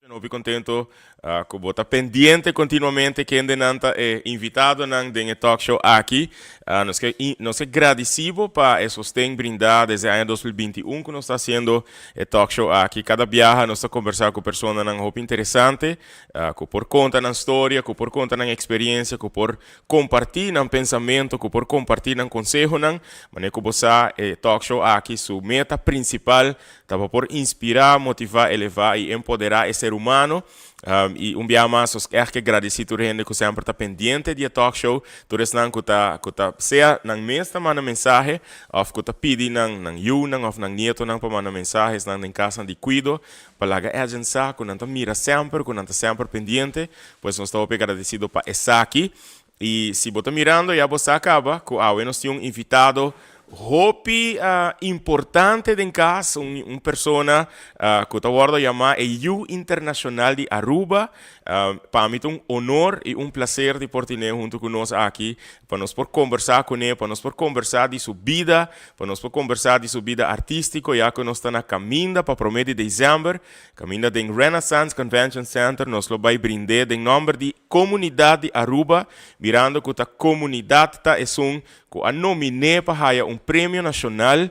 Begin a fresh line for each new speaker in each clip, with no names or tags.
Hopi contento cu bo ta pendiente continuamente kendenan ta e invitadonan den e talk show aki. Nos ke nos ke gradici bo pa e sosten brinda desde aña 2021 cu nos ta haciendo e talk show aki. Cada biaha nos ta conversa cu personanan hopi interesante cu por conta nan storia, cu por conta nan experiencia, cu por comparti nan pensamento, cu por comparti nan consehonan. Manera cu bo sa e talk show aki su meta principal Ta pa por inspirá, motivá, elevá i empoderá e ser humano. I un bia mas nos ègt ke gradisí tur hende ku semper ta pendiente di e talk show, tur esnan ku ta ku ta sea nan mes ta manda mensahe òf ku ta pidi nan nan yunan òf nan nietonan pa manda mensahe, esnan den kasnan di kuido pa laga Edjean sa ku nan ta mira semper, ku nan ta semper pendiente. Pues nos ta hopi agradesido pa esaki. I si bo ta mirando ya bo sa kaba ku awe nos tin un invitado hopi importante den kas, un un persona ku ta wòrdu yamá e yu internashonal di Aruba. Pa mi ta un honor i un plaser di por tine huntu ku nos aki pa nos por kombersá kuné, pa nos por kombersá di su bida, pa nos por kombersá di su bida artístiko ya ku nos ta na kaminda pa promé di desèmber. Kaminda den Renaissance Convention Center nos lo bai brind'é den nòmber di komunidat di Aruba, mirando ku ta komunidat ta esun ku a nominé pa haya un premio nashonal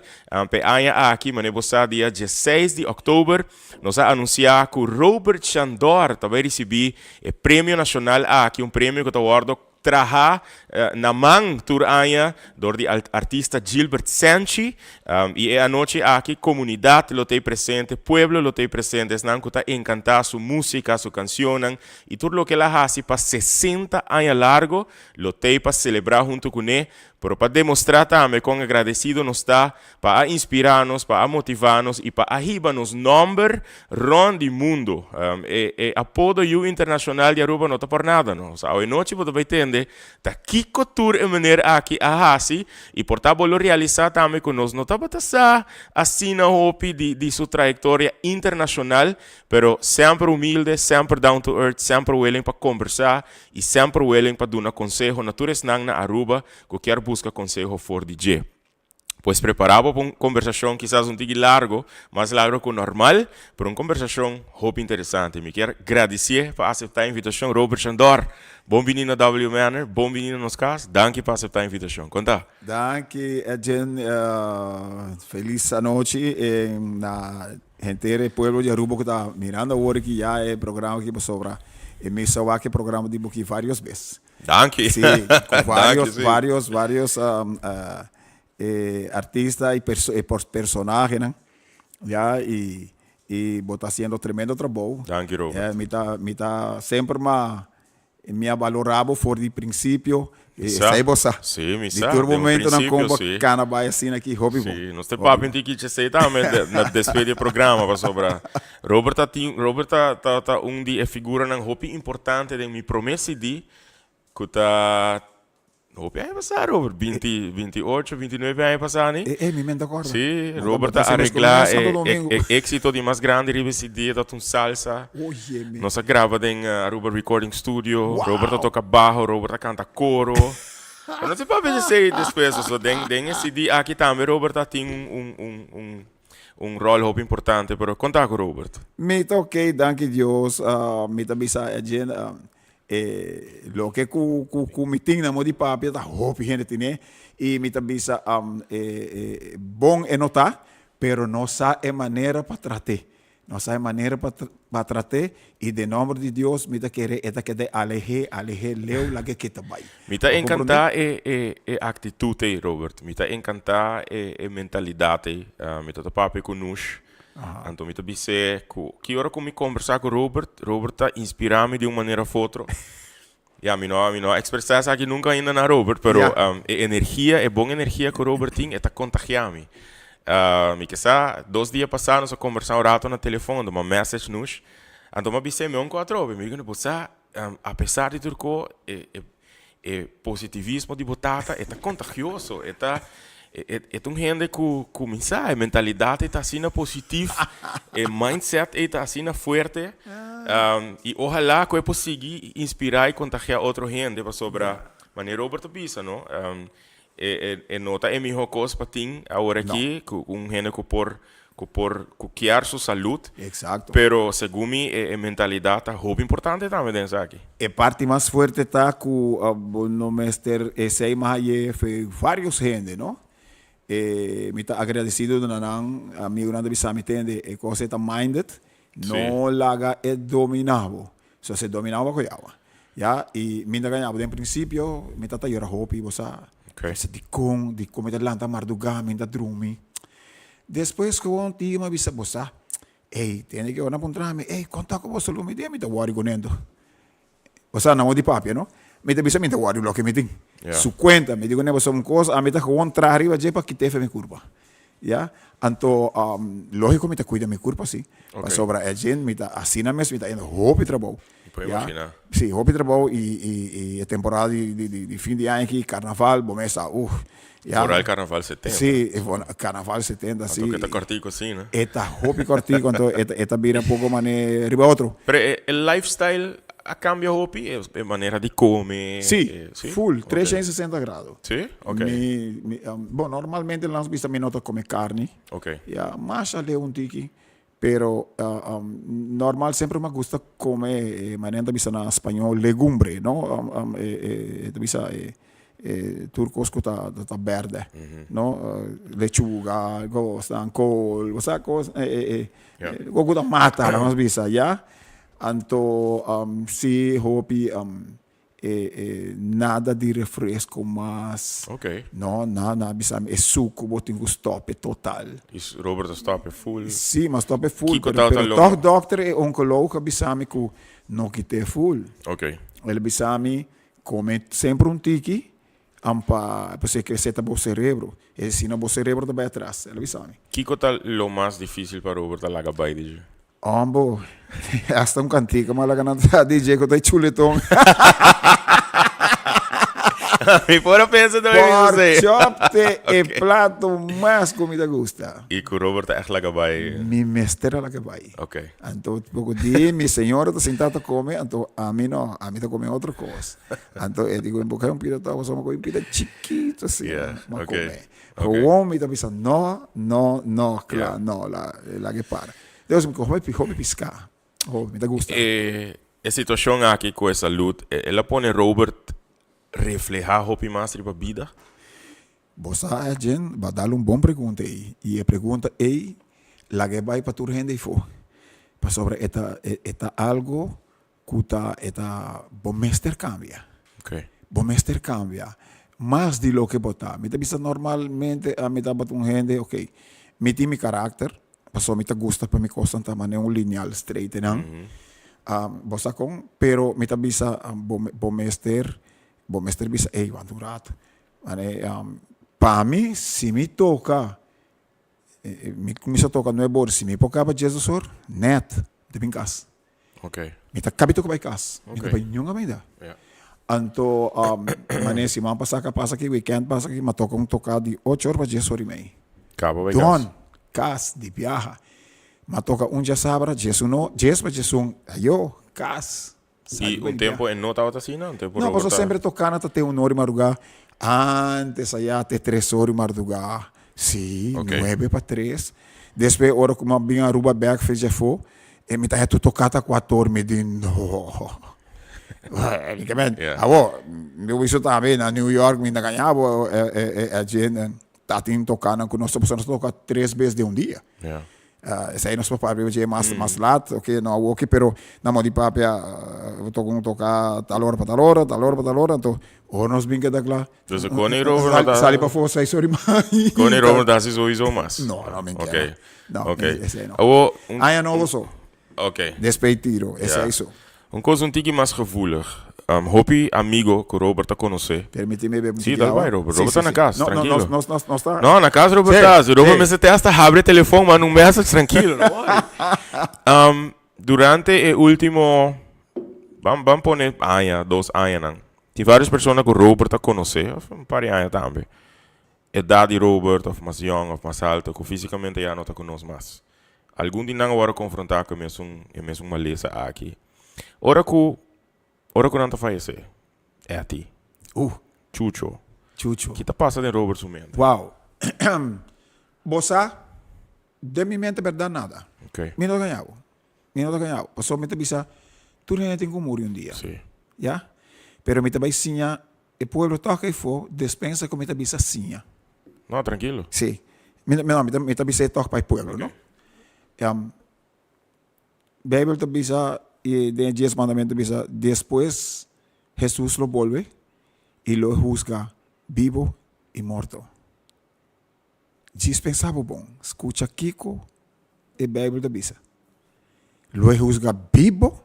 p'e aña aki. Manera bo sa dia dieseis di òktober nos a anunsiá ku Robert Chandor ta bai risibí e premio nashonal aki, un premio ku ta wòrdu Traha na man tur aña dor di artista Gilbert Senchi y e anochi aki comunidad lo t'ey presente, pueblo lo t'ey presente, esnan cu ta encanta su musica, su cancionnan y tur loke el a haci pa 60 aña largo lo t'ey pa celebra hunto cune, pero pa demostra tambe con agradecido nos ta pa a inspira nos, pa a motiva nos y pa a hiba nos nomber rond di mundo. E e apodo Yu Internacional di Aruba no ta por nada no. Osea awe nochi bo ta bay tende ta kico tur e meneer aki a haci y por ta bo lo realisa tambe cu nos no tabata sa asina hopi di di su trayectoria internacional, pero semper humilde, semper down to earth, semper willing pa combersa y semper willing pa duna conseho na tur esnan na Aruba cu kier busca conseho for di dje. Pues prepará bo pa un kombersashon kisas un tiki largo, mas largo ku normal, pero un kombersashon hopi interesante. Mi kier gradisié pa aseptá e invitashon. Robert Chandor, bon bini na W Manor, bon bini na nos kas. Danki pa aseptá e invitashon. Kon ta?
Danki Edjean, felis anochi na henter e pueblo di Aruba ku ta mirando awor aki ya e programa aki pasobra e mester a wak e programa di bo aki varios bes.
Danki.
Sí, cu varios, varios, varios um, uh, eh, artista y perso eh, personajenan. Ya, y, y bo ta haciendo tremendo trabou.
Danki, Robert.
Eh, mi ta, mi ta semper ma, mi a valora bo for di principio.
Mi sa.
Esei bo sa.
Sí, mi
Di
sa.
tur
Den un
momentonan
principio,
con bo
sí.
cana bai asina aki, hopi bon.
Sí, nos te
Hopi
papia
bon.
un tiki chesei tambe de, na despues di e programa pasobra Robert ta tin, Robert ta, ta, ta un di e figuranan hopi importante den mi prome CD ku ta hopi aña pasá Robert, binti, binti ocho, binti nuebe aña pasá ni.
E, e, mi men ta kòrda.
Sí,
Bo ta,
Robert
bo
ta
ta hasi mes ku mi
areglá
na Santo
e, e,
Domingo.
e éxito di mas grandi riba e CD ta un salsa.
Oye mi.
Nos a graba den Aruba Recording Studio, Robert ta
Wow!
toka baho, Robert ta kanta koro. Pero no ta papia di esei despues, pasobra den, den e CD aki tambe Robert ta tin un, un, un, un. Un rol hopi importante, pero kon ta ku Robert?
Mi ta ok, danki Dios. Mi ta bisa e dje e loke ku ku ku mi tin na mo di papia ta hopi hende tine i mi ta bisa e e bon e no ta, pero nos sa e manera pa trat'é. Nos sa e manera pa pa trat'é i den nomber di Dios mi ta kere e ta keda aleh'é, aleh'é leu laga e kita bai.
Mi ta
Bo komprondé?
enkantá e e e aktitut ei, Robert. Mi ta enkantá e e mentalidat ei. Mi ta ta papia ku Nush, anto mi ta bis'é ku ki ora ku mi kombersá ku Robert, Robert ta inspirá mi di un manera of otro. Ya, mi no mi no a ekspresá esaki nunka ainda na Robert, pero e energia, e bon energia ku Robert tin, e ta kontagiá mi. Mi ke sa, dos dia pasá nos a kombersá un rato na telefon, anto mi a message Nush, anto mi a bis'é mi un ku atrobe, mi di bo sa, apesar di tur ko, e e e positivismo di bo tata e ta kontagioso, e ta e e ta un hende ku ku mi sa, e mentalidat ei ta asina positif, e mindset ei ta asina fuerte, i ohalá ku e por sigui inspirá i kontagiá otro hende pasobra manera Robert ta bisa no, e e e no ta e mihó kos pa tin awor aki ku un hende ku por. Cu por cu kier su salud.
Exacto.
Pero segun mi e e mentalidad ta hopi importante tambe den esaki.
E parti mas fuerte ta cu bo no mester esey mas aye fe varios hende no. E mi ta agradecido na nan amigonan ta bisa mi tende e cos ey ta minded no laga e domina bo. So si e domina bo a coge awa. Ya y mi ta gaña bo den principio mi ta ta yora hopi bo sa. Bisa dicon dicon mi ta lanta marduga mi ta drumi. Despues gewoon tin mi a bisa bo sa, ey, tende ki ora nan puntra mi, ey, kon ta ku bo salú? Mi di, mi ta wòri konento. Bo sa, nan wou di papia, no? Mi ta bisa mi ta wòri loke mi tin. Su kuenta, mi di kuné, pasobra un kos, ami ta gewoon traha riba dje pa kit'é fe mi kurpa. Ya? Anto, lógiko mi ta kuida mi kurpa si, pasobra e dje mi ta asina mes mi ta hende hopi trabou.
Mi por imaginá.
Sí, hopi trabou i i i e temporada di di di di fin di aña aki, karnaval, bo mes sa, uf.
Ya. Foral karnaval setenta.
Sí, e for karnaval setenta, sí.
Anto ke ta kòrtiku asina.
E ta hopi kòrtiku, anto e ta e ta bira poko manera riba otro.
Pero e e lifestyle a kambia hopi? E e manera di kome?
Sí, full, 360 grado.
Sí? Ok.
Mi mi bon, normalmente nos bisa mi no ta kome karni.
Ok.
Ya, masha leu un tiki. Pero normal semper mi a gusta come e manera nan ta bisa na spañol legumbre no e ta bisa e tur cos cu ta ta berde no lechuga cosnan col bo sa cos e cu ta mata nos bisa ya anto si hopi E e nada di refresco mas.
Ok.
No, na na bisa mi e suco bo tin cu stop e total.
Y Robert a stop e full?
Si, m'a stop e full.
Kico
Pero,
tabata
pero
lo
toch dokter e oncoloog a bisa mi cu no kita e full.
Ok.
El a bisa mi come semper un tiki ampa pasobra e crece ta bo cerebro. E sino bo cerebro ta bay atras, el a bisa mi.
Kico ta lo mas dificil pa Robert a laga bay di dje?
Hombo, hasta un cantica m'a laga nan traha DJ cu ta e chuleton.
Mi por a pensa tambe mi
Pork
esey.
chop te e plato mas cu mi ta gusta.
Y cu Robert ta echt laga bay.
Mi mester a laga bay.
Ok.
Anto poco di mi señora ta sinta ta come, anto ami no, ami ta come otro cos. Anto e dico, bo un pida ta, pasobra mi come un pida chikito asina,
Yeah,
m'a
ok.
come.
Ok.
Gewoon mi ta bisa no, no, no, cla,
Yeah.
no, la, laga e para. Deus mi hopi hopi piská. Hopi, mi ta gusta.
E e situacion aki cu e salud, el a pone Robert refleha hopi mas riba bida?
Bo sa Edjen, bo a dal un bon pregunta ei. I e pregunta ei laga e bai pa tur hende eifó. Pasobra e ta e ta algo cu ta e ta bo mester cambia.
Okay.
Bo mester cambia mas di loke bo ta. Mi ta bisa normalmente ami tabata un hende, okay, mi tin mi karakter, Pasobra mi ta gusta pa mi kosnan ta manera un lineal straight nan. Bo sa kon? Pero mi ta bisa bo bo mester bo mester bisa ey wanta un rato. Mane pa mi si mi toka mi kuminsa toka nuebe or si mi por kaba diesdos or nèt mi ta bin kas. Mi ta kabi toka bai kas. Mi ta bai niun kaminda. Anto mane siman pasa ka pasa aki weekend pasa aki mi a toka un toka di ocho or pa dies or i mei.
Kaba bai kas.
Done. Kas di biaha. Mi a toka un djasabra dies uno dies pa dies un ayo kas.
I un tempo e no tabata asina? Un tempo
No, pasobra semper e tokana ta te un or di marduga. Antes aya te tres or di marduga. Si, nuebe pa tres. Despues ora ku mi a bin Aruba bek fecha afó, e mi ta haya tur toka ta kuater or. Mi di no. Awor, mi a bisto tambe na New York mi ta gaña bo e agenda. Ta tin tokanan ku nos ta pasobra nos ta toka tres bes den un dia. Esei nos por papia dje mas mas lat, oke, no awoki, pero na modo di papia bo toka un toka tal ora pa tal ora, tal ora pa tal ora, anto ora nos bin keda kla.
Dus Connie Rover no ta.
Sali pafó seis ora i mai.
Connie Rover no ta hasi sowiso mas.
No, no, mi
Oke.
No,
Oke.
esei no.
Awo un.
Aña nobo so.
Oke.
Despues tiro, esei so.
Un kos un tiki mas gevoelig. Hopi amigo ku Robert ta konosé.
Permití mi bebe un
Sí,
tiki
dal
awa.
bai, Robert.
Sí,
Robert
sí,
ta na
sí.
kas,
No, no,
trankilo.
nos, nos, nos, nos ta.
No, na kas Robert
Sí,
ta. Si Robert
sí.
mester te hasta habri e telefon, manda un message, trankilo, no worry. Durante e ultimo, ban, ban pone aña, dos añanan, tin varios persona ku Robert ta konosé, of un par di aña tambe, edat di Robert, of mas yong, of mas alto, ku físikamente ya no ta ku nos mas. Algun di nan a wòrdu konfrontá ku e mesun, e mesun malesa aki. Ora ku ora ku nan ta fayesé, Etty, Chucho,
Chucho.
ki ta pasa den Robert su mente?
Wow. Bo sa, Den mi mente berdad nada.
Ok.
Mi no ta gaña bo. Mi no ta gaña bo. Pasobra mi ta bisa tur hende tin ku muri un dia.
Sí.
Ya? Pero mi ta bai siña e pueblo tòg eyfo despensa ku mi ta bisa siña.
No, trankilo.
Sí. Mi no, mi ta mi ta bisa e tòg pa e pueblo, no? Bijbel ta bisa i den e dies mandamentu ta bisa despues Hesus lo bolbe i lo husga bibo i morto. Djis pensa bo bon, skucha kiko e Bijbel ta bisa. Lo e husga bibo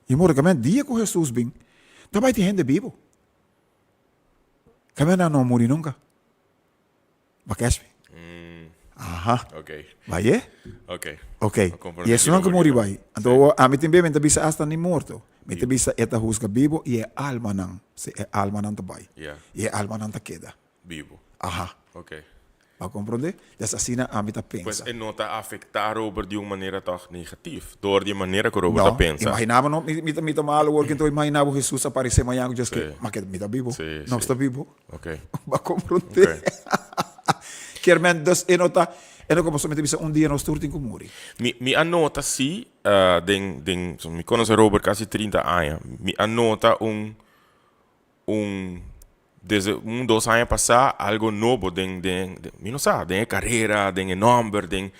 i morto. Kaminda dia ku Hesus bin, ta bai tin hende bibo. Kaminda nan no a muri nunka. Bo kèspi? Aha.
Ok.
Bai e?
Ok.
Ok. I esunnan ku muri bai. Anto ami tin bia mi ta bisa asta ni morto. Mi ta bisa e ta husga bibo i e almanan, si e almanan ta bai. I e almanan ta keda.
Bibo.
Aha.
Ok.
Bo a komprondé? Des asina ami ta pensa.
Pues e no ta afektá Robert di un manera tòg negatif, dor di e manera ku Robert ta pensa.
No, imaginá bo no, mi ta mi ta malo wor kinto imaginá bo Hesus aparesé mañan ku djes ke, ma ke mi ta bibo, nos ta bibo.
Ok.
Bo a komprondé?
Ok.
Kier men, dus e no ta, e no komo mi ta bisa un dia nos tur tin ku muri.
Mi mi a nota si den den mi konosé Robert kasi 30 aña, mi a nota un un desde un dos aña pasá algo nobo den den mi no sa den e karera den e nòmber den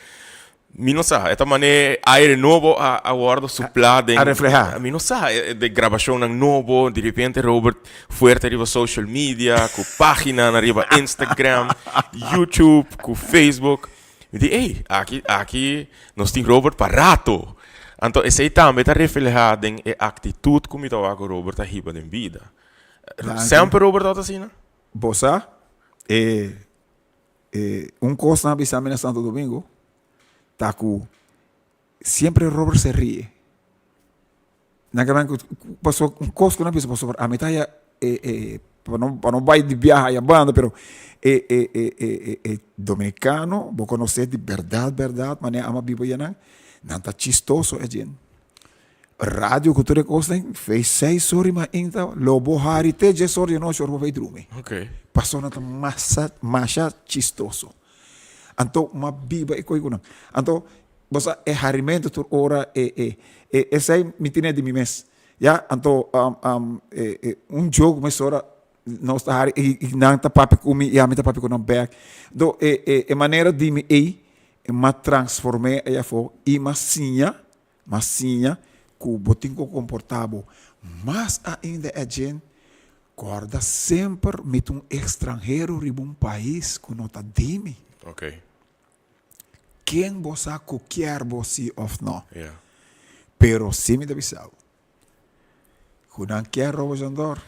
mi no sa e ta manera aire nobo a a wòrdu suplá den
A reflehá.
mi no sa de grabashonnan nobo direpente Robert fuerte riba social media ku páginanan riba Instagram YouTube ku Facebook mi di ey aki aki nos tin Robert pa rato anto esei tambe ta reflehá den e aktitut ku mi ta wak ku Robert ta hiba den bida.
Danki.
Semper Robert tabata asina?
Bo sa, e, e, un kos nan a bisa mi na Santo Domingo, ta ku siempre Robert se rie. Nan ke nan ku, paso un kos ku nan bisa pasobra ami ta haya e, e, pa no, pa no bai di biaha aya banda, pero e, e, e, e, e, e dominicano, bo konosé di bèrdat, bèrdat, manera ami a biba ayanan, nan ta chistoso e djent. Radio ku tur e kosnan, fei seis or i mainta, lo bo hari te dies or di anochi ora bo bai drumi.
Ok.
Pasobra nan ta masa, masha chistoso. Anto m'a biba e koi ku nan. Anto, bo sa, e harimentu tur ora, e, e, e, esei mi tene di mi mes. Ya, anto, e, e, un joke mesora nos ta hari i, i nan ta papia ku mi i ami ta papia ku nan bèk. Anto, e, e, e manera di mi ei, m'a transform'é ayafó i m'a siña Mas siña ku bo tin ku komportá bo mas ainda Edjean, kòrda semper mi ta un ekstranhero riba un pais ku no ta di mi.
Ok.
Ken bo sa ku kier bo si òf no.
Ja.
Pero si mi ta bisa bo. Ku nan kier Robert Jandor.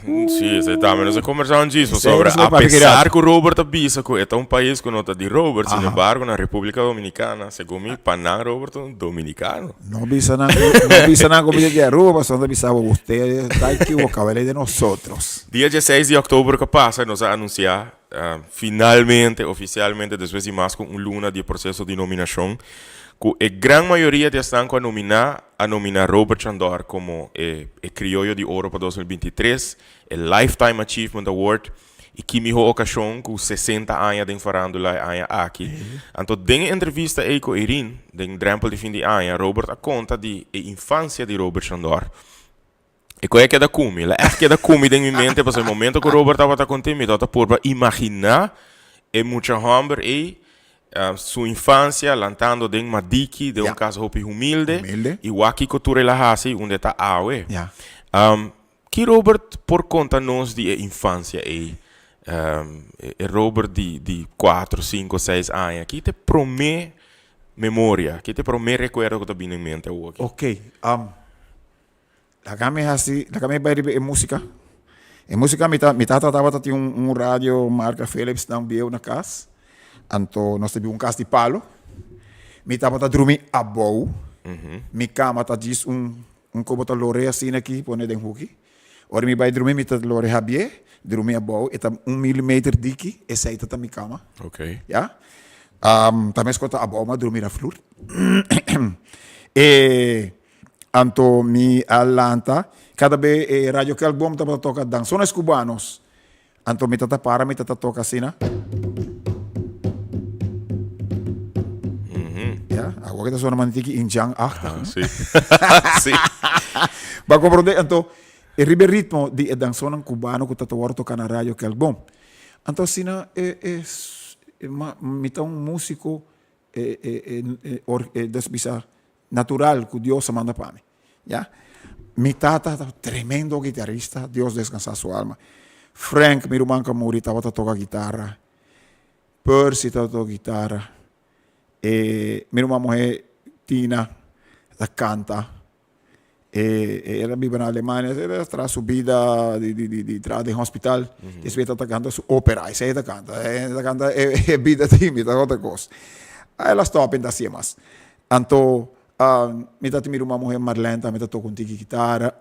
Sí, esei tambe nos a kombersá un djis,
Esei
pasobra
nos a
a
papia
pesar
keriat.
ku Robert a bisa ku e ta un pais ku no ta di Robert, sin
Aha.
embargo na Repúblika Dominikana, segun mi, pa nan Robert ta un dominikano.
No bisa nan ku, no bisa nan ku mi ta di Aruba, pasobra nan ta bisa bo, usted ta equivocado, el es de nosotros.
Dia dieseis di òktober ku a pasa nos a anunsiá finalmente, ofisialmente, despues di mas ku un luna di e proseso di nominashon, ku e gran mayoria di esnan ku a nominá, a nominá Robert Chandor komo e e Krioyo di Oro pa 2023, e Lifetime Achievement Award, i ki mihó okashon ku 60 aña den farándula e aña aki. Anto den e entrevista ei ku Irene, den drèmpel di fin di aña, Robert a konta di e infansia di Robert Chandor. E koe a keda ku mi. El a ègt keda ku mi den mi mente pasobra e momento ku Robert tabata kont'é mi tabata purba imaginá e mucha hòmber ei, su infansia lantando den Madiki, den un kas hopi humilde, i wak kiko tur el a hasi unda e ta awe. Ki Robert por konta nos di e infansia ei? E Robert di kuatro, sinku, seis aña, ki ta e promé memoria, ki ta e promé rekuerdo ku ta bini den mente awoki?
Oké, Laga mi hasi, laga mi bai riba e músika. E músika mi ta, mi tata tabata tin un un radio marka Philips nan bieu na kas. Anto nos ta biba un kas di palo. Mi tabata drumi abou. Mi kama ta djis un un kobo ta lore asina aki pone den huki. Ora mi bai drumi mi ta lore habié, drumi abou, e ta un milimeter diki, esei ta ta mi kama.
Ok.
Ya. Ta meskos ta abou mi a drumi na flur. E Anto mi a lanta, kada be e Radio Kelkboom tabata toka Danzones Cubanos. Anto mi tata para, mi tata toka asina. Awor ke ta sona manera tiki indjan-achtig, no?
Si. Si.
Bo a komprondé? Anto, e riba e ritmo di e dansonnan kubano ku ta ta wòrdu toká na radio Kelkboom. Anto asina e e e ma mi ta un músiko e e e e or e des bisa natural ku Dios a manda pa mi. Ya. Mi tata ta tremendo guitarista, Dios deskansa su alma. Frank, mi ruman ku a muri, tabata toka guitarra. Percy tabata toka guitarra. E mi ruman muhé Tina ta kanta. E el a biba na Alemania, el a traha su bida di di di di traha den hospital. Despues e ta kanta su opera, esei e ta kanta. E ta kanta e bida di mi ta otro kos. El a stòp en ta hasié mas. Anto mi ta tin mi ruman muhé Marlene tambe ta toka un tiki kitara.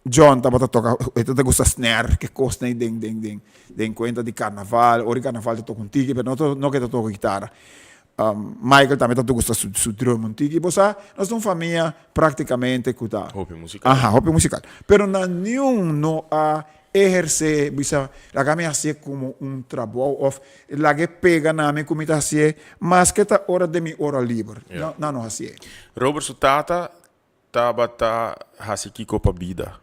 John tabata toka, e ta gusta snare, ke kosnan ei den den den den kuenta di karnaval. Ora di karnaval ta toka un tiki, pero no no ke ta toka kitara. Michael tambe ta gusta su su drum un tiki. Bo sa, nos ta un famia praktikamente ku ta.
Hopi musikal.
Aha, hopi musikal. Pero na niun no a ehersé, bisa, laga mi hasié komo un trabou òf laga e pega na mi ku mi ta hasié, maske ta ora den mi ora liber.
Ja.
Nan no hasié.
Robert su tata Tabata hasi kiko pa bida?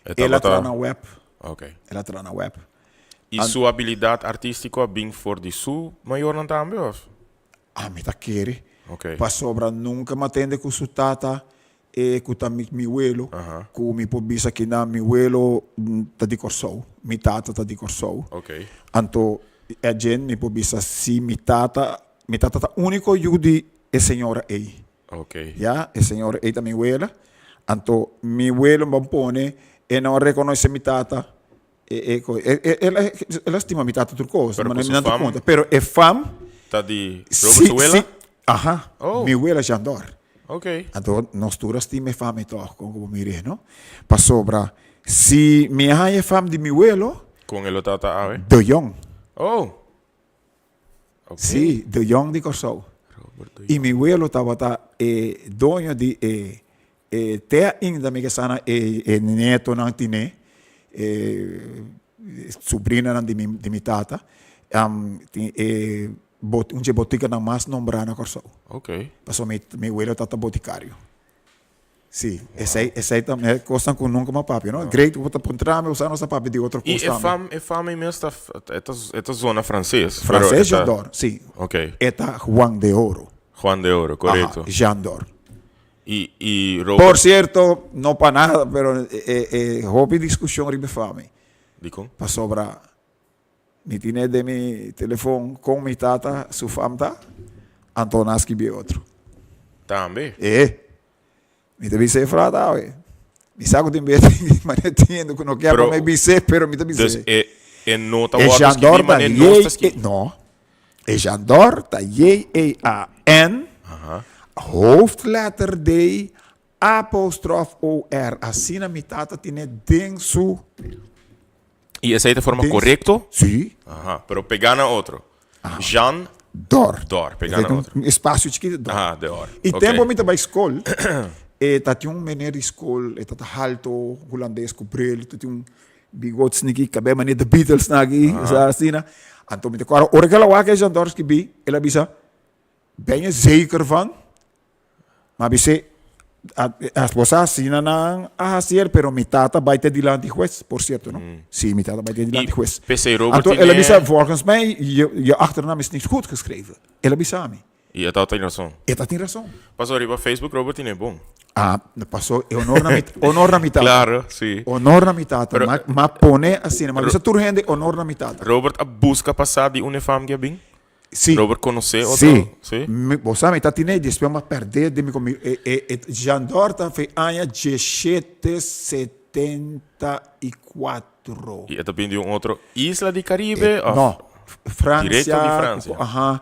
E
El a
tabata.
traha na web.
Ok.
El a traha na web.
I su abilidat artístiko a bin for di su mayornan tambe òf?
Ami ta kere.
Ok.
Pasobra nunka mi a tende ku su tata e ku ta mi mi welo, ku mi por bisa kinan mi welo ta di Kòrsou, mi tata ta di Kòrsou.
Ok.
Anto e djen mi por bisa si mi tata, mi tata ta úniko yu di e señora ei.
Ok.
Ya, e señor ei ta mi wela. Anto mi welo ban pone, e no a reconoce mi tata. E, e, co- e, e, el, a, el a stima mi tata tur cos,
Pero
maar
cu su
mi nan ta
fam
conta. Pero e fam,
ta di Robert
si,
su wela?
si, aha,
Oh.
mi wela Jandor.
Ok.
Anto nos tur a stima e fam ei toch, con como mi re, no? Pasobra si mi a haña e fam di mi welo,
Con e lo tata awe?
De Jong.
Oh. Ok.
Sí, De Jong di Kòrsou.
Robert De
I mi welo tabata e doño di e e te ainda mi ke sa na e e nietonan tine e subrinanan di mi di mi tata tin e bot un dje botikanan mas nombrá na Kòrsou.
Ok.
Pasobra mi mi welo tabata botikario. Sí, esei, esei ta e kosnan ku nunka m'a papia, no? Great ku bo ta puntra mi, osea nos ta papia di otro
I
kos
e
tambe.
fam, e fam ei mes ta, e ta, e ta zona franses, pero e
Franses
ta.
Jean Dor, sí.
Ok.
E ta Juan de Oro.
Juan de Oro,
Aha,
korekto.
Jean Dor.
I, i
Por
Robert.
sierto, no pa nada, pero e, e hopi diskushon riba e fam ei.
Dikon?
Pasobra mi tine den mi telefon kon mi tata su fam ta, anto nan a skibi e otro.
Tambe?
E. Mi ta bisa e frata awe. Mi sa ku tin bes manera tin hende ku no kier pa mi bis'é, pero mi ta bis'é.
Dus e e no ta
E
wòrdu
Jandor
skibí
ta
manera nos ta
J
skibí.
No. E Jandor ta J-A-N, hoofdletter D, apostrof O-R. Asina mi tata tine den su.
I esei ta forma
Den su-
korekto?
Sí.
Aha, pero pegá na otro. Jean
Dor.
Dor, pegá na otro.
Un espacio chiquito, dor.
Aha, de or.
I
Ok.
tempo mi ta bai skol, e ta tin un meneer di skol, e ta ta halto, hulandes ku bril, ta tin un bigot sniki, kabel manera The Beatles na aki, sa asina. Anto mi ta kòrda, ora ku el a wak e Jean Dor skibí, el a bisa, Ben je zeker van? Ma bis'é, A bo sa asina nan a hasier, pero mi tata bai te dilanti hues, por cierto, no? Sí, mi tata bai te dilanti
I
hues.
p'esei Robert
Anto el a
tine.
bisa, volgens mij, je, je achternaam is niet goed geschreven. El a bisa mi.
I e tata tin rason.
E ta tin rason.
Paso riba Facebook Robert tine bon.
Ah, paso e honor na mi, honor na mi tata.
Claro, sí.
Honor na mi tata.
Pero,
Ma, ma pone asina, ma bisa tur hende honor na mi tata.
Robert a busca pa sa di un e fam ke a bin?
Sí.
Robert conoce otro?
Sí.
Sí?
Mi, bo sa mi ta tine despues m'a perde den mi con mi e e e Jean Dorta fe aña 1774.
Y e ta bin di un otro isla di Caribe of?
No, Francia.
Directo di Francia.
Aha.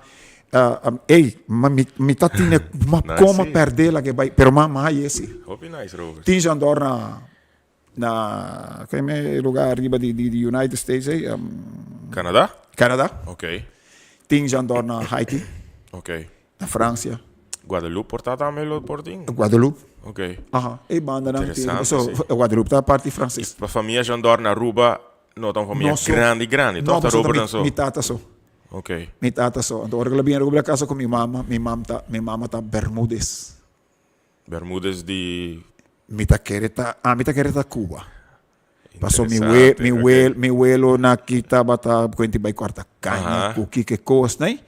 Ey, ma mi mi ta tine ma
Nice,
con m'a
sí.
perde la ke bai, pero m'a m'a haye sí.
Hopi nice, Robert.
Tin Jean Dor na Na ke me lugar riba di di United States ey?
Canada?
Canada.
Ok.
Tin Jean Dor na Haiti.
Ok.
Na Francia.
Guadeloupe por ta tambe lo por tin?
Guadeloupe.
Ok.
Aha, e bandanan tin.
Interesante,
So,
si.
Guadeloupe ta parti Frances.
I pa famia Jean Dor na Aruba no ta un famia
No so.
grandi grandi,
No,
toch? Ta
pasobra
Robert
mi,
nan so.
mi tata so.
Ok.
Mi tata so. Anto ora ku el a bini Aruba el a kasa ku mi mama, mi mam ta, mi mama ta Bermudez.
Bermudez di.
Mi ta kere ta, ami ta kere ta Cuba. Paso mi we, mi we, mi welo na ki tabata kuenti bai kòrta kaña ku kiko kos nei.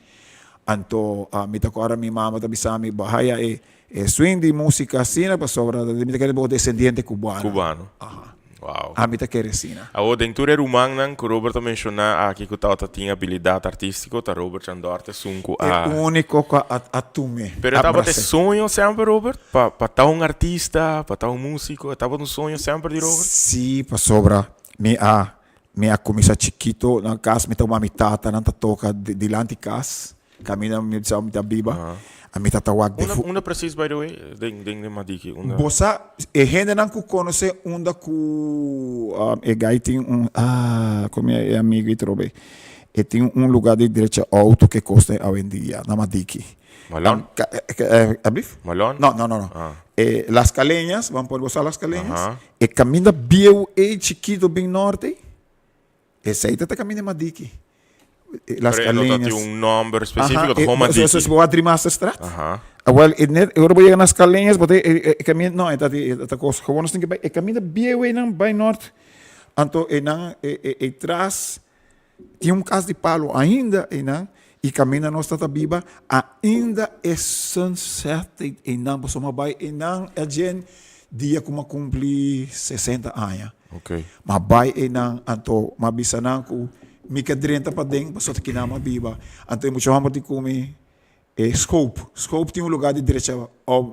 Anto mi ta kòrda mi mama ta bisa mi bo haya e e swing di musika asina pasobra mi ta kere bo desendiente kubano.
Kubano. Aha. Wow.
Ami ta kere asina.
Awor den tur e rumannan ku Robert a menshoná aki ku tabata tin abilidat artístiko ta Robert Chandor ta esun ku a.
E úniko ku a a tum'é.
Pero e tabata e soño semper Robert pa pa ta un artista, pa ta un músiko, e tabata un soño semper di Robert?
Sí, pasobra mi a mi a kuminsá chikito na kas mi ta wak mi tata nan ta toka dilanti kas kaminda mi sa mi ta biba a mi ta ta wak
Unda unda presis by the way den den Madiki unda?
Bo sa e hendenan ku konosé unda ku e guy tin un ah komo e amigu ei trobe e tin un luga di drecha outo ke kos ta awendia na Madiki.
Malon?
Ablief?
Malon?
No no no no Las Caleñas ban por bo sa Las Caleñas E kaminda bieu ei chikito bin norte, esei ta ta kaminda Madiki.
Las Pero e no ta tin un nomber spesifiko, ta gewoon Madiki.
Aha, bo a Driemasterstraat. Aha. Awel, e net, ora bo yega na Scaleñas, bo ta e kaminda, no, e ta di, e ta kos, gewoon nos tin ke bai, e kaminda bieu einan bai nort, anto einan e tras Tin un kas di palu ainda einan i kaminda nos ta ta biba ainda e sunset einan pasobra mi a bai einan ajen dia ku mi a kumpli sesenta aña. Mi a bai einan anto mi a bisa nan ku mi ke drenta paden pasobra ta kinan mi a biba. Anto e mucha hòmber di ku mi E Schoop. Schoop tin un lugar di drecha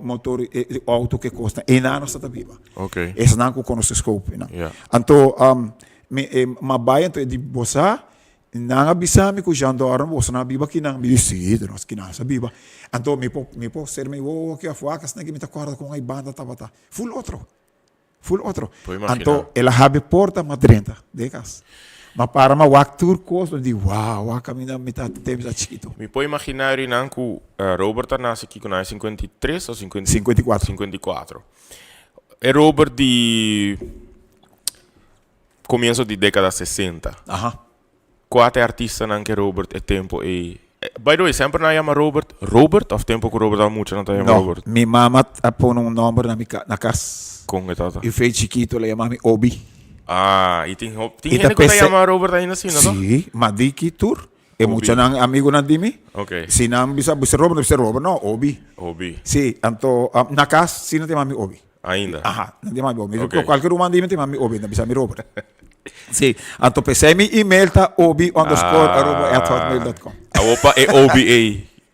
motor e auto ke kosnan. Einan nos ta ta biba.
Okay.
Esnan ku konosé Schoop einan.
Yeah.
Anto um, mi e ma bai anto e di bosa nan a bisa mi ku gendarme boso nan a biba kinan. Mi di si, de nos kinan sa biba. Anto mi por mi por ser mi wowo ki afó akasnan ki mi ta kòrda kon ei banda tabata. Ful otro. Ful otro.
Por imaginá.
Anto el a habri porta, m'a drenta den kas. M'a para m'a wak tur kos, m'a di, wow, wak kaminda mi ta te mi ta chikitu.
Mi por imaginá Rinan ku Robert a nase kiko na 53 o
54?
54. E Robert di komienso di dékada 60.
Aha.
Kua ta e artistanan ke Robert e tempo ei? By the way, semper nan a yama Robert Robert of tempo ku Robert tabata mucha nan ta yama
No,
Robert?
mi mama a pone un nomber na mi ka, na kas.
Kon e tabata?
I fe chikito el a yama mi Obi.
Ah, i tin hop, tin
I ta
hende ku ta
p'esei.
yama Robert ainda asina, no?
Sí, Madiki tur. E
Obi.
muchanan amigunan di mi.
Ok.
Si nan bisa bisa Robert, nan bisa Robert, no, Obi.
Obi.
Sí, anto na kas si nan ta yama mi Obi.
Ainda?
Aha, nan ta yama mi Obi.
Ok.
Kualke ruman di mi ta yama mi Obi, nan bisa mi Robert. Sí, anto p'esei mi email ta obi underscore aruba at hotmail dot com.
Awor pa e obi ei,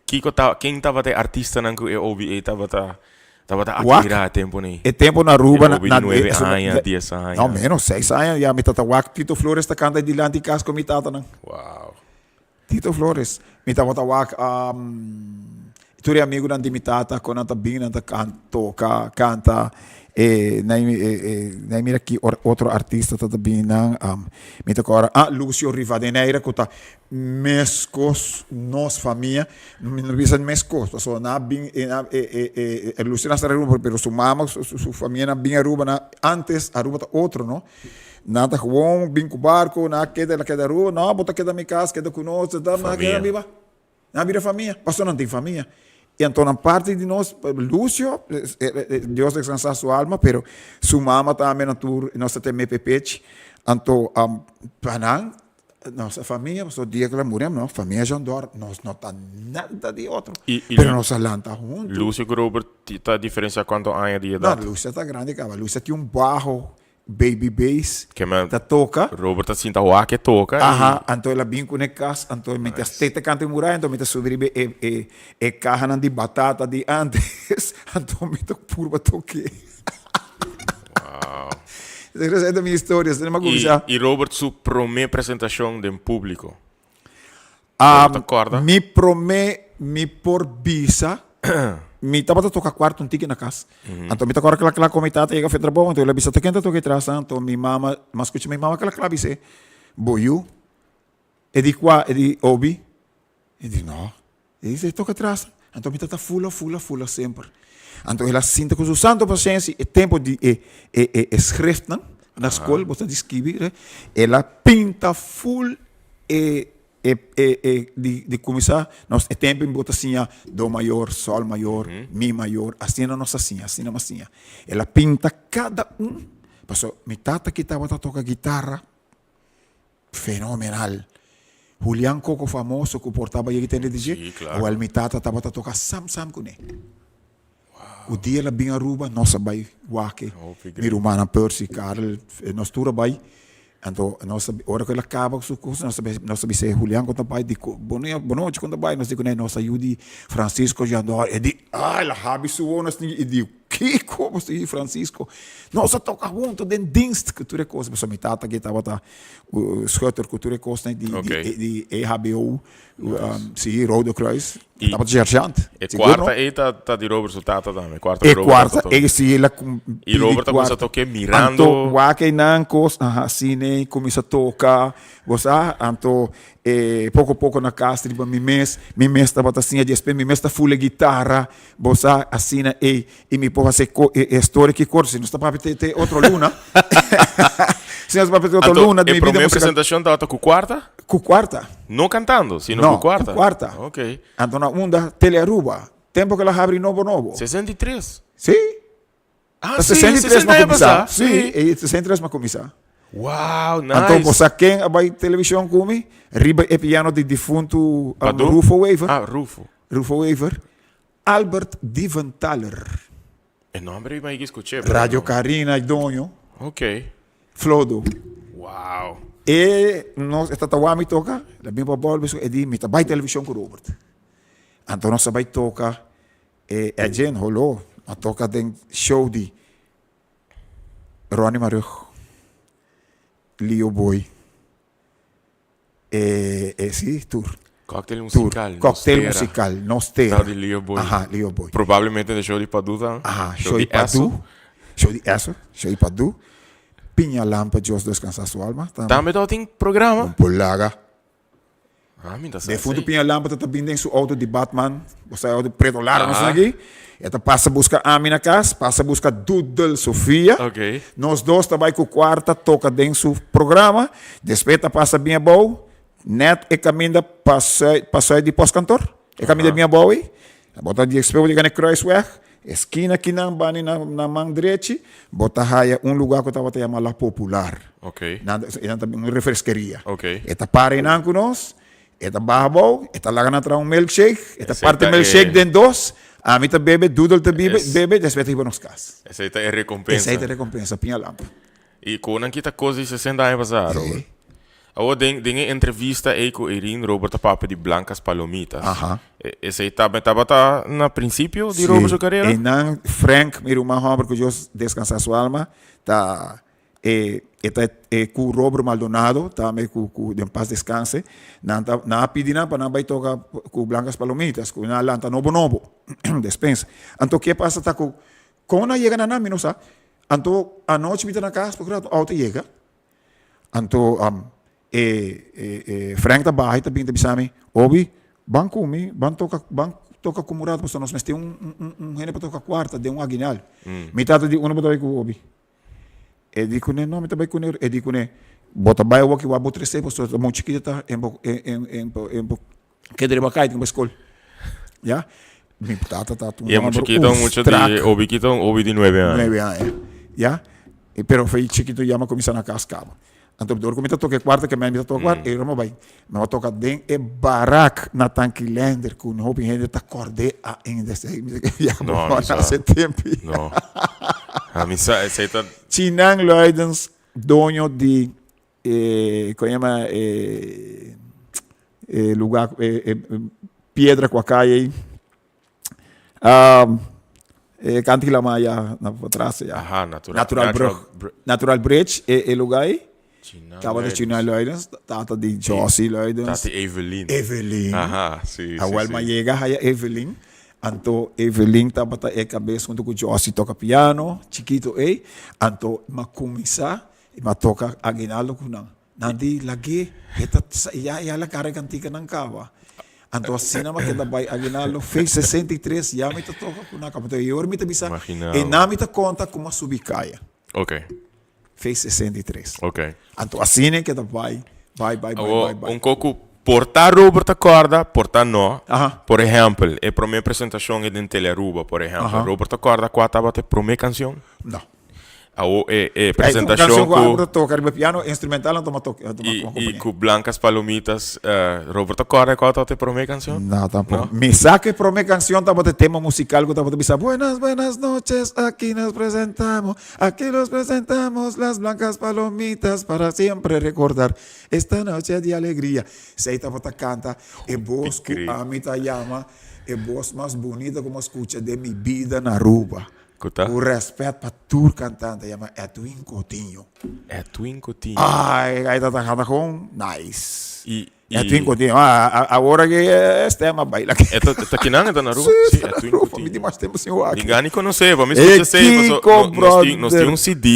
kiko ta, ken tabata e artistanan ku e obi ei tabata, tabata
Wak,
admirá e tempu nei?
e tempu na Aruba
E
na,
obi
na
di nuebe
e,
aña, dies aña.
No, menos, seis aña ya mi tata wak Tito Flores ta kanta dilanti kas ku mi tatanan.
Wow.
Tito Flores, mi tabata wak tur e amigunan di mi tata ku nan ta bin nan ta toka kanta e nan mira ki otro artista ta ta bin nan mi ta kòrda ah Lucio Rivadeneira ku ta meskos nos famia mi no bisa meskos pasobra nan a bin Lucio nan a sta Aruba pero su mama su famia nan a bin Aruba nan antes Aruba ta otro no. Nan ta gewoon bin ku barko, nan a keda, el a keda Aruba, no, bo ta keda mi kas, keda ku nos, ta, nan a keda
Famia.
biba. Nan a bira famia, pasobra nan tin famia. I anto nan parti di nos, Lucio, Dios descansa su alma, pero su mama tambe nan tur, nos ta teme pepechi. Anto, pa nan, nos ta famia, pasobra dia ku el a muri, no, famia Jean-Dor, nos no ta nada di otro.
I, i
Pero nos a lanta huntu.
Lucio ku Robert ta diferencia kuantu aña di
No,
edat?
Lucio ta grandi kaba. Lucio tin un baho Baby Bass
Ke men
ta toka.
Robert ta sinta wak e toka i.
Aha, anto el a bin ku ne kas, anto mi ta steta kanta e muraya, anto mi ta subi riba e e e kahanan di batata di antes, anto mi ta purba tok'é.
Wow.
Esei ta mi historia, esei mi a kuminsá.
I Robert su promé presentashon den públiko.
Ah,
Bo ta corda?
Mi prome mi por bisa, mi tabata toca cuarto un tiki na cas. Anto mi ta corda cla cla con mi tata yega fe trabou, anto el a bisa ta ken ta toca e tras? Anto mi mama, mi a scucha mi mama cla cla bis'é, bo yu? E di cua? E di Obi. E di no. E dice toca tras. Anto mi tata fula fula fula semper. Anto el a sinta cu su santo paciencia e tempo di e e e e schriftnan na school, bo ta di skibi, el a pinta ful e. E e e di di kuminsá nos e tempu bo ta siña do mayor, sol mayor, mi mayor, asina nos a siña, asina mi a siña. El a pinta kada un, pasobra mi tata ki tabata toka guitarra fenomenal. Julian Coco famoso ku por tabata yega tende di dje,
Sí, claro.
awel mi tata tabata toka sam sam kuné. Ku dia el a bin Aruba nos a bai wak
Hopi
mi
great.
rumannan Percy, Karel, nos tur a bai. Anto nos a ora ku el a kaba ku su kos nos a nos a bis'é Julian kon ta bai di ku bonochi kon ta bai nos di kuné nos a yu di Francisco Jandor e di ah el a habi su wowo nos i di kiko bo sta yu di Francisco nos a toka hunto den dienst ku tur e kos pasobra mi tata ke tabata schutter ku tur e kosnan di di EHBO Si, Rode Kruis.
I
Tabata sergeant.
E
Sigur, no?
cuarta ei ta, ta di Robert su tata tambe. Cuarta
E
Robert
cuarta,
ta
e si, el a
I Robert
pidi
a cuminsa
cuarta.
toke mirando.
Anto, wak einan cos, aha, asina, cuminsa toca, bo sa, anto, e, poco poco na cas riba mi mes, mi mes tabata siña despues mi mes ta fula e guitarra, bo sa, asina ei, i mi por hasi e, e story ki kort, si nos ta papia te, te otro luna, si nos ta papia te otro
Anto,
luna di
e
mi vida
prome
musical.
presentacion tabata cu cuarta?
Cu cuarta.
No cantando, sino
No,
cu cuarta?
cu cuarta.
Ok.
Anto na unda Tele Aruba, tempo cu el a habri nobo nobo.
63?
Si.
Ah,
Ta
si,
63
60
m'a
aña
cuminsa.
pasá.
Si,
Si.
e 63 m'a cuminsa.
Wow, nice.
Anto bo sa ken a bay television cu mi? Riba e piano di difunto
Padu?
Rufo Wever.
Ah, Rufo.
Rufo Wever. Albert Diventhaler.
E nomber ei mi a scuché, pero
Radio
no.
Carina e doño.
Ok.
Flodo.
Wow.
E nos e tata wami toca, la bin pa bolbe so e di mi ta bai television cu Robert. Anto nos a bai toca e Edjean holo a toca den show di Ronnie Marugg, Leo Boy. E, e si, tur.
Cocktail
Tur.
musical, Nos
Cocktail
Tera.
musical, Nos Tera.
Ta di Leo Boy.
Aha, Leo Boy.
Probablemente de show di Padu ta.
Aha,
Show
show
di
di Padu.
Esso.
Show di Esso, show di Padu. Piña Lampa, Dios descansa su alma. Tambe.
Tambe tabatin programa?
Un polaga.
Ah, mi ta sa
Defunto
esei.
Piña Lampa ta ta bin den su auto di Batman. Bo sa e auto preto largo
Aha.
asina aki. E ta pasa busca ami na cas, pasa busca Doodle Sofia.
Ok.
Nos dos ta bai cu cuarta toca den su programa. Despues ta pasa bin abou, net e caminda pa zuid, pa zuid di postkantoor. E caminda bin abou ei. Bo ta despues bo yega na e kruisweg, eskina kinan bani na na man drechi, bo ta haya un lugar cu tabata yama La Popular.
Ok.
Nan ta, nan ta un refreskeria.
Ok.
E ta para einan cu nos, E ta baha abou, e ta laga nan traha un milkshake, e ta
Esei
parti
ta
milkshake
e-
den dos, ami ta bebe, Doodle ta bibe,
Es-
bebe, despues ta hiba nos kas.
Esei ta e rekompensa.
Esei ta e rekompensa, piña lamp.
I ku nan kita kos di 60 aña pasá, Robert.
Sí.
Awor, den, den e entrevista ei ku Irene, Robert ta papia di Blancas Palomitas.
Aha.
E- Esei tambe tabata na prinsipio di Robert su karera?
Einan Frank, mi ruman hòmber, ku Dios deskansa su alma, ta E e ta e ku Robert Maldonado tambe ku ku den pas deskanse nan ta nan a pidi nan pa nan bai toka ku Blancas Palomitas ku nan a lanta nobo nobo despensa anto ke pasa ta ku kon nan yega na nan mi no sa anto anochi mi ta na kas por rato outo yega anto e e e Frank ta baha i ta bin ta bisa mi Obi ban ku mi ban toka ban toka ku mi un rato pasobra nos mester un un un hende pa toka kuarta den un aguinaldo mi tata di unda bo ta bai ku Obi. E di kuné, No, mi ta bai kuné. E di kuné, Bo ta bai awor ki wak bo tresé, pasobra ta mucha chikito ta en bo en en bo en bo keda riba kai tin bo skol. Ya. Mi tata ta un
I e mucha
hòmber
kita
un
un mucha
strak.
di obi kita un obi di nuebe aña.
Nuebe aña. Ya. E pero fei chikito ya mi a kuminsá na kas kaba. Anto dor ku mi ta toka e kuarto ke mi ta toka kuarto, e ora mi a bai. Mi a toka den e barak na Tankilender ku hopi hende ta kòrd'é ainda esei. Mi ta ya bo
No,
no
mi sa.
nase tempi.
No. A mi sa esei ta.
Chinan Luidens, doño di e kon yama e e lugá e e piedra ku a kai ei. E kanti ki lama ya na patras ya.
Aha, natural.
Natural brug. Natural bridge e e lugar ei.
China
Tabata China Luidens, tata di Josie Luidens.
Tati Evelyn.
Evelyn.
Aha, si, si,
Awel
si.
ma yega haya Evelyn. Anto Evelyn tabata e kabes hunto ku Josie toka piano, chikito ei. Anto m'a kuminsá, m'a toka aguinaldo ku nan. Nan di lag'é, e ta ya ya la kara e kantikanan kaba. Anto asina mi a keda bai Aguinaldo fe 63 ya mi ta toka ku nan kaba. I ora mi ta bisa
Imagina
e nan mi ta konta kuma subi kaya.
Ok.
Fe 63.
Ok.
Anto asina e keda bai, bai, bai, bai,
Awo
bai, bai.
un koku. Por ta Robert ta corda, por ta no.
Aha.
Por ehempel, e prome presentacion e den Telearuba, por ehempel.
Aha.
Robert ta corda cua tabata e prome cancion?
No.
Awo e e
Ay, un
presentacion
cancion cu
cu
Albert toca riba piano, instrumental nan toma toque, toma
y, y
compañía.
cu Blancas Palomitas, eh, Robert ta corda cua tabata e prome cancion?
No, tampoco.
No?
Mi sa cu e prome cancion tabata e tema musical cu tabata bisa, Buenas, buenas noches, aquí nos presentamos, aquí nos presentamos las Blancas Palomitas para siempre recordar esta noche de alegría. Esey tabata canta e voz cu
great.
ami ta yama e voz mas bunita cu mi a scucha den mi bida na Aruba.
Ku ta?
Ku rèspèt pa tur kantante yama Edwin Coutinho.
Edwin Coutinho.
Ay, ay ta ta gewoon nice.
I, i.
Edwin Coutinho, ah, awor aki e stem a baila.
E ta, ta kinan? E ta na Aruba?
Sí,
Sí,
ta na
Edwin
Aruba. Mi
Coutinho.
tin mas tempu sin wak.
Mi gani konosé, pa mi skucha esei,
E
paso
kiko,
nos tin, nos tin
brother.
un CD,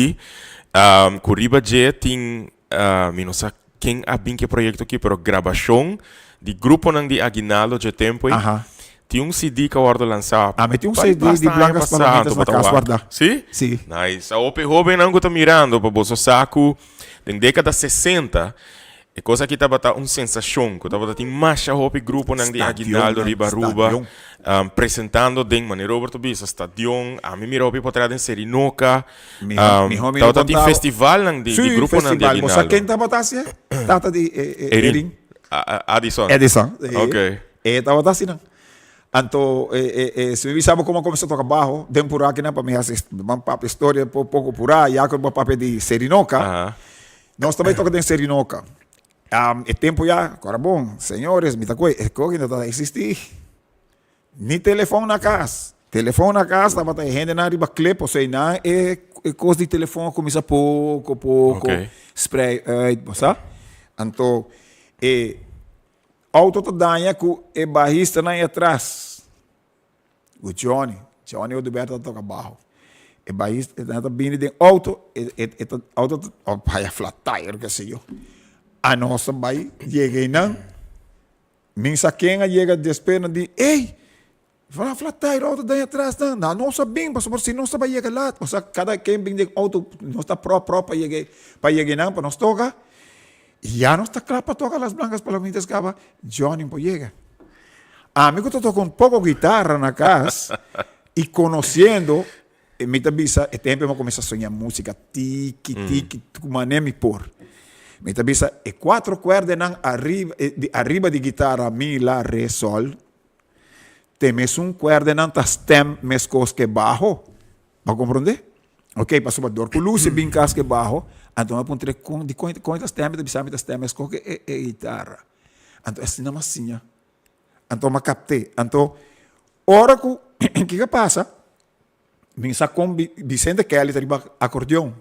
ku riba dje tin, mi no sa ken a bin ku e proyekto aki, pero grabashon di gruponan di Aguinaldo dje tempu ei.
Aha.
Tin un CD ku a wòrdu lansá
Ami tin un
bai
CD di
basta aña
Blancas
pasá,
Palomitas
anto
na
bo ta
kas
wak.
wardá.
Sí?
Sí.
Nice. Awor pa e hóbennan ku ta mirando, pa boso sa ku den dékada sesenta e kos aki tabata un sensashon, ku tabata tin masha hopi gruponan di Aguinaldo
Stadionnan,
riba Aruba
stadion.
presentando den, manera Robert a bisa, stadion. Ami mira hopi por atrás den Serinoca.
Miho, miho mi no
Tabata tin
contaba.
festivalnan di, di
Sí,
gruponan di
festival. Bo sa
Aguinaldo.
ken tabata hasié? Tata di e, e,
Erin.
Erin.
Addison.
Edison. Sí.
Ok.
E tabata asina. Anto, e, e, e, si mi bisa bo como comenzó a toca bajo, den purá kinan pa mi hasi, ban papia historia po, poco purá, ya cu bo papia di Serinoca.
Aha.
Nos tambe toca den Serinoca. Um, e tempo ya, cora bon, señores, mi ta koe, e koe no ta existi. Ni telefon na cas. Telefon na cas tabata e hendenan riba clip, osea nan e e cos di telefon a cuminsa poco poco
Ok.
sprei uit, bo sa. Anto e auto ta daña cu e bahistanan ei atras, cu Johnny, Johnny Oduber ta toca baho. E bahista nan ta bini den auto, e e e ta auto ta haya flat tire ke se yo. Anos ta bay yega einan. Min sa ken a yega despues nan di, Ey! Van flat tire auto den atras nan. Nan no sa bin pasobra si nos ta bai yega lat. Osea kada ken bin den auto nos ta prop prop pa yega pa yega einan pa nos toka. Y ya nos ta kla pa toka Las Blancas Palomitas kaba Johnny por yega. Ami ku ta toka un poko guitarra na kas y conociendo mi ta bisa e tempo mi a cuminsa soña musica tiki tiki ku mane mi por. Mi ta bisa e cuatro cuerdanan ariba di ariba di guitarra mi la re sol te mesun cuerdanan ta stem mescos ke baho. Bo a comprende? Ok pasobra dor cu Lucy bin cas ke baho anto mi a puntra con dicon con e ta stem mi ta bisa mi ta stem mescos ke e guitarra. Anto asina mi a siña. Anto mi a capte. Anto ora cu kico a pasa? Mi sa kon Vicente Kelly ta riba acordeon.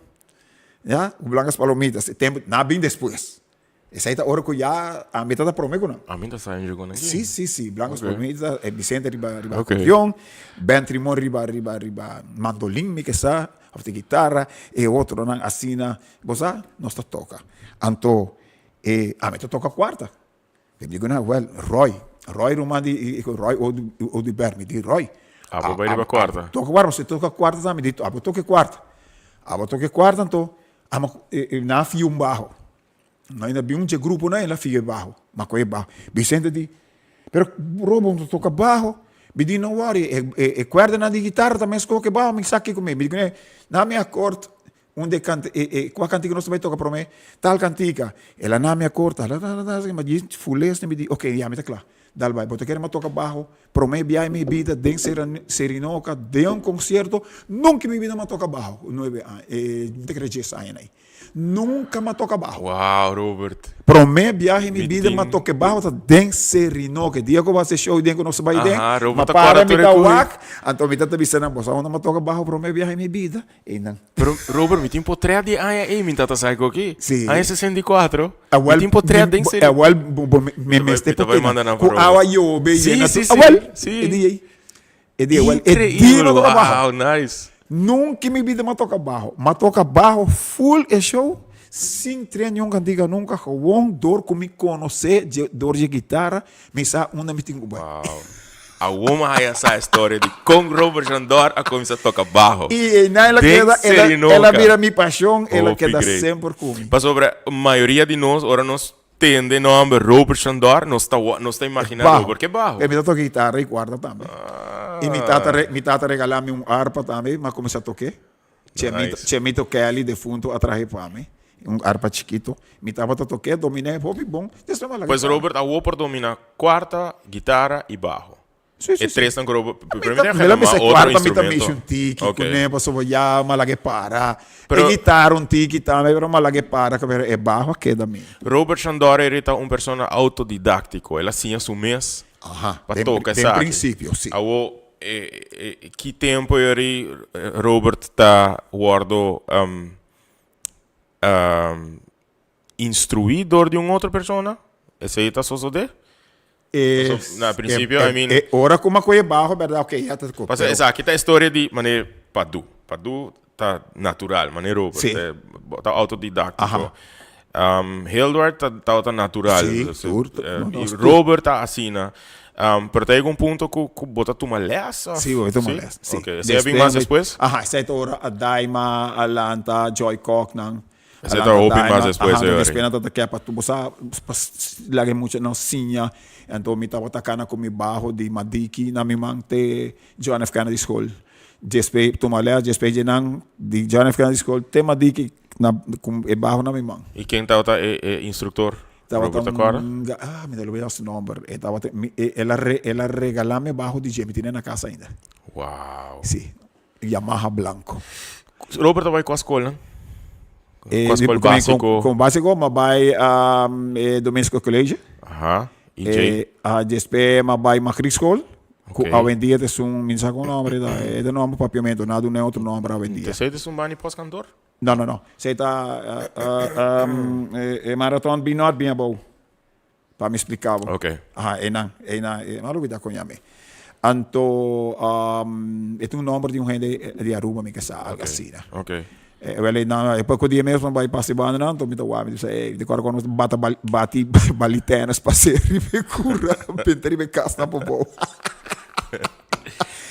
Ya, ku Blancas Palomitas. E tempo, nan a bin despues. Esei ta ora ku ya ami ta ta prome ku nan.
Ami ta sa enjo ku nan.
Si, si, si. Blancas
Ok.
Palomitas, e Vicente riba riba
Ok.
acordeon, Ben Trimon riba riba riba mandolin mi ke sa, of di guitarra, e otronan asina. Bo sa, nos ta toka. Anto, e ami ta toka kuarta. Mi dico na, wel, Roy, Roy ruman di, Roy Oduber, mi di Roy.
Abo bai riba cuarta.
Toca cuarta, si toca cuarta tambe, mi di, abo toca cuarta. Abo toca cuarta, anto, ama, na fia un baho. Na ina bin un dje grupo na, ela fia e baho, ma coge baho. Vicente di, pero Robo, no toca baho. Mi di, no worry, e, e, e cuerdanan di guitarra ta mesco cu baho, mi sa kico mi. Mi di, na mi acord, Un de kant e e kua kantika nos ta bai toka promé? Tal kantika. El a na mi a korta ma djis fules mi di ok ya mi ta kla. Dal bai. Bo ta kere mi a toka baho promé biaha mi bida den Serinoka den un konsierto nunka mi bida mi a toka baho nuebe aña mi ta kere djes aña na ei. Nunka mi a toka baho.
Wow Robert.
Promé biaha mi bida mi a toka baho ta den Serinoka. E dia ku bo hasi show den ku nos ta bai den mi a para mi ta wak anto mi ta ta bisa nan bo sa unda mi a toka baho promé biaha mi bida? Einan.
Pero Robert, mi tin potret di aña ei, mi tata sa aki.
Sí.
Aña 64.
Awel,
mi tin potret den serie.
Awel, bo, bo, mi mester
Mi ta bai manda nan
Ku awa yobe
Sí,
yena
sí,
tu.
sí.
Awel,
Sí.
e di ei. E di awel, e di
Increíble,
no toka baho.
Wow, nice.
Nunca mi vida m'a toka baho. M'a toka baho full e show, sin train niun cantica nunca, gewoon door ku mi konosé dje door dje guitarra, mi sa unda mi tin ku bai.
Wow. Awor mi a haya sa e storia di kon Robert Jandor a kuminsá toka baho.
I einan el a
Den
keda, el a,
Serinoka.
el a bira mi pasion, el a
Hopi
keda
great.
semper ku mi.
Pasobra mayoria di nos, ora nos. tende nomber Robert Shandor, nos ta nos ta imagina
Bajo.
Robert ke bajo.
E mi ta toca guitarra y cuerda tambe. Y mi tata re, mi tata regala mi un arpa tambe, m'a cuminsa toque. Chemito,
Nice.
Chemito Kelly defunto a trahe pa mi. Un arpa chikito. Mi tabata toque, dominé hopi bon. Despues m'a laga
Pues
para.
Robert awo por domina cuarta, guitarra y bajo.
Sí, sí,
E
sí.
tresnan ku Robert,
Mi
primer
ta,
mi
mi la
tuma
bisa
otro
cuarta mi ta
instrumento.
mishi un tiki
Ok.
kuné pasobra ya m'a laga e para.
Pero-
E guitarra un tiki tambe pero m'a laga e para pero e bajo a keda mi.
Robert Shandor eri ta un persona autodidáctico. El a siña su mes
Aha,
pa
den,
toca
den
esaki.
principio, sí.
Awo, e, e, ki tempo eri Robert ta wordo instruí door di un otro persona? Esei ta sosodé?
E,
Paso, na principio,
e,
I mean-
e, ora ku m'a kohe bajo, berdad, ok, ya ta ko.
Paso,
pero-
esaki ta e storia di manera Padu. Padu ta natural, manera Robert.
Sí.
Eh, bo ta autodidáctico.
Aha.
Hildward ta, tabata natural.
Sí,
Dus,
tur,
eh,
no, no,
y
tur.
Robert ta asina. Pero ta yega un punto ku, ku bo ta tuma les of?
Sí, bo ta tuma
Sí?
les. Sí.
Ok, esei a bin mas despues?
Aha, esei ta ora a Daima, a lanta, Joy Kock nan.
Esei ta hopi mas despues,
Aha,
Yori.
despues nan tabata ke pa bo sa, pa laga e mucha nan siña. Anto mi tabata kana ku mi baho di Madiki na mi man te John F. Kennedy School. Despues tuma les, despues dje nan di John F. Kennedy School te Madiki na ku e baho na mi man.
I ken tabata e e instruktor?
Tabata
Bo ta kòrda?
un, ah, mi ta olbida su nòmber. E tabata, mi, el a re, el a regala mi e baho di dje, mi tene na kas ainda.
Wow.
Si. Yamaha blanco.
Robert a bai kua skolnan?
Eh,
Kua skol
con,
básiko?
con básiko m'a bai um, eh, Domesco College.
Aha. I djei?
Eh, ah, despues m'a bai Magriet School. Ku
Ok.
awendia ta esun, mi no sa kon nomber ta, e ta nomber papiamento, nan a duna e otro nomber awendia.
Esei ta esun bani postkantoor?
No, no, no. Esei ta uh, uh, um, e, e marathon bin nort bin abou. Pa mi splica bo.
Ok.
Aha, einan, einan, e, m'a lubida con yam'e. Anto, um, e tin un nomber di un hende di Aruba mi ke sa, algo
Ok,
asina.
ok.
E, wel, einan, e poco dia mes mi bai pasa e bandanan, anto mi ta wak, mi ta bisa, ey, di kòrda kon nos bata bal, bati bali tennis pas'e riba e kura, pinta riba e kas nan pabou.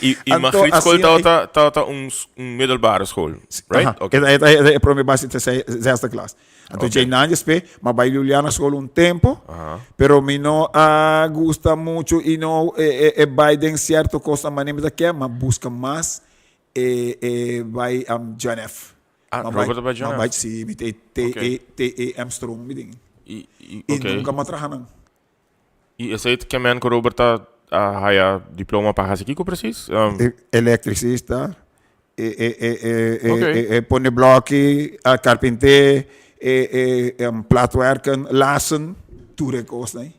I, i
Anto,
Magriet school
asina,
tabata, tabata un, un middelbare school, right?
Aha,
Ok.
e, e, e, e prome base te zesde klas. Anto
Ok.
djei nan djespé, m'a bai Juliana school un tempo, pero mi no a gusta mucho y no e, e, e bai den cierto cosnan manera mi ta kier, m'a busca mas e, e bai um, John F.
Ah,
M'a bai,
Robert a bai John
m'a
F.
bai, sí, mi te T
Ok.
E T E M Strong mi tin.
I, i,
Y
ok.
nunca m'a traha nan.
I esei ta ke men ku Robert ta a haya diploma pa hasi kiko presis? Um,
E electricista, e e e e e
Ok.
e e pone blokkie, a carpinté, e e um, platwerken, lassen, tur e kosnan ei.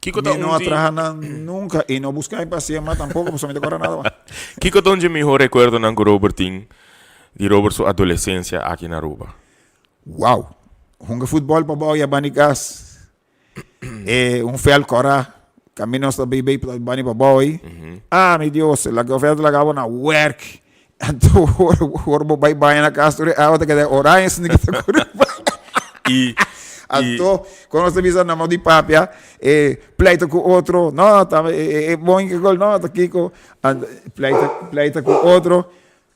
Kiko ta
Mi no
un
a
di
traha nan nunca y no busca pa hacié mas tampoco pasobra mi ta kòrda nada mas.
Kiko ta un dje mihó rekuerdonan ku Robert tin di Robert su adolesensia aki na Aruba?
Wow! Hunga futbòl pabou y a bani kas. E un veld kòrá, kaminda nos ta biba ei bani pabou ei. Ah, mi Dios, laga e veld laga bo na wèrk. Anto ora bo bai baña na kas tur e awa ta keda oranje esaki ta kore bai.
I, i,
Anto, kon nos ta bisa na di papia, e pleita ku otro, no, ta e, e, e bon ke gol, no, ta kiko, Anto, pleita, pleita ku otro.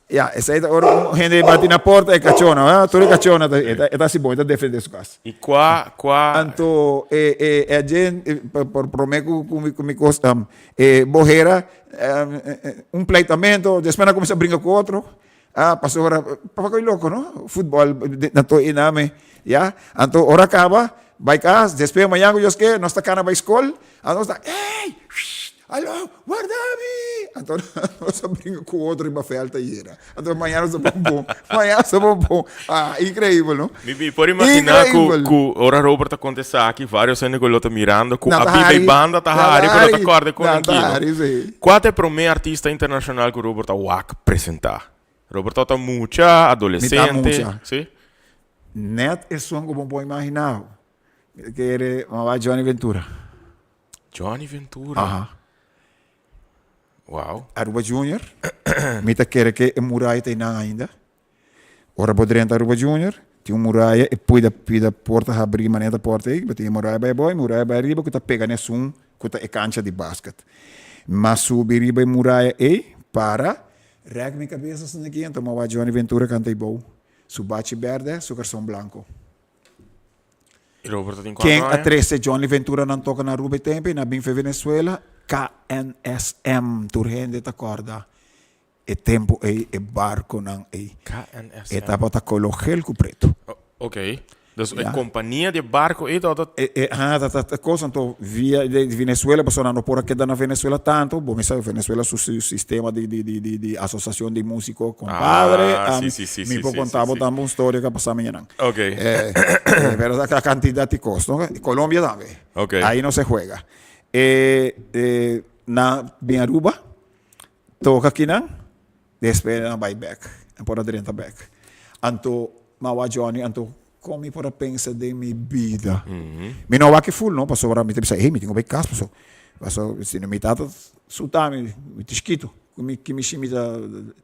Ya, esei ta ora un hende bati na porta e kachona, ah, tur e kachona ta, e ta, e ta hasi bon, e ta defende su kas.
I kua, kua.
Anto e, e, e ajen, e, pa, por prome ku, ku mi, ku mi kos, um, e bohera, um, un pleitamento, despues nan kuminsá bringa ku otro, ah, pasobra, papa ko'i loko no, futbòl na tur e name, ya. Anto ora kaba, bai kas, despues mañan ku Dios ke, nos ta kana bai skol, anto nos ta, ey, Alo, warda mi! Anto nos a bringa ku otro riba veld ayera. Anto mañana nos a bon bon. Mañana nos a bon bon. Ah, increíbel, no?
Mi, mi por imaginá ku,
Increíbel.
ku ora Robert ta konta esaki, varios hende ku lo ta mirando ku
Nan
a
ta
biba e
hari.
banda ta
Nan ta
hari, pero ta
hari.
kòrda kon
Nan ta
tranquilo.
hari, sí.
Kua ta e promé artista internashonal ku Robert a wak presentá? Robert tabata mucha,
Mi ta
adolesente,
mucha.
sí?
Net esun ku bo por imaginá. Mi ta kere, mi a bai Johnny Ventura.
Johnny Ventura.
Aha.
Wow.
Aruba Junior. Mi ta kere ke e muraya ta einan ainda. Ora bo drenta Aruba Junior, tin un muraya e puida pida porta habri manera ta porta ei, bo tin e muraya bai abou, e muraya bai ariba ku ta pega na esun ku ta e kancha di basket. M'a subi riba e muraya ei para rèk mi kabes asina aki, anto m'a wak Johnny Ventura kanta ei bou. Su bachi bèrdè, su karson blanko.
Y Robert tin cuanto
Ken a
aña?
trece Johnny Ventura nan toca na Aruba e tempo y nan bin fe Venezuela? KNSM. Tur hende ta corda e tempo ey, e barconan ey.
KNSM.
E tabata color geel cu preto.
Ok. Dus e
Ja.
compania di e barco ey tabata.
E, e, ah, ta, ta, ta cosa, anto via de Venezuela, pasobra nan no por a keda na Venezuela tanto, bo mi sa Venezuela su, su sistema di, di, di, di, di asociacion di musico, compadre,
Ah,
ah,
si, si, si,
mi
si,
por
si,
conta
si,
bo
si.
tambe un storia cu a pasa mañana.
Ok.
Eh, eh, pero ta cantidad di cos, no? Colombia tambe.
Ok.
Ahí no se juega. Eh, eh, na bin Aruba, toca akinan, despues nan bai bek, nan por a drenta bek. Anto m'a wak Johnny, anto kon mi por a pensa den mi bida? Mi no a wak e full no, pasobra mi ta bisa, hey, mi tin ku bai kas paso, paso si no mi tata suta mi, mi ta chikitu, ku mi ki mishi mi ta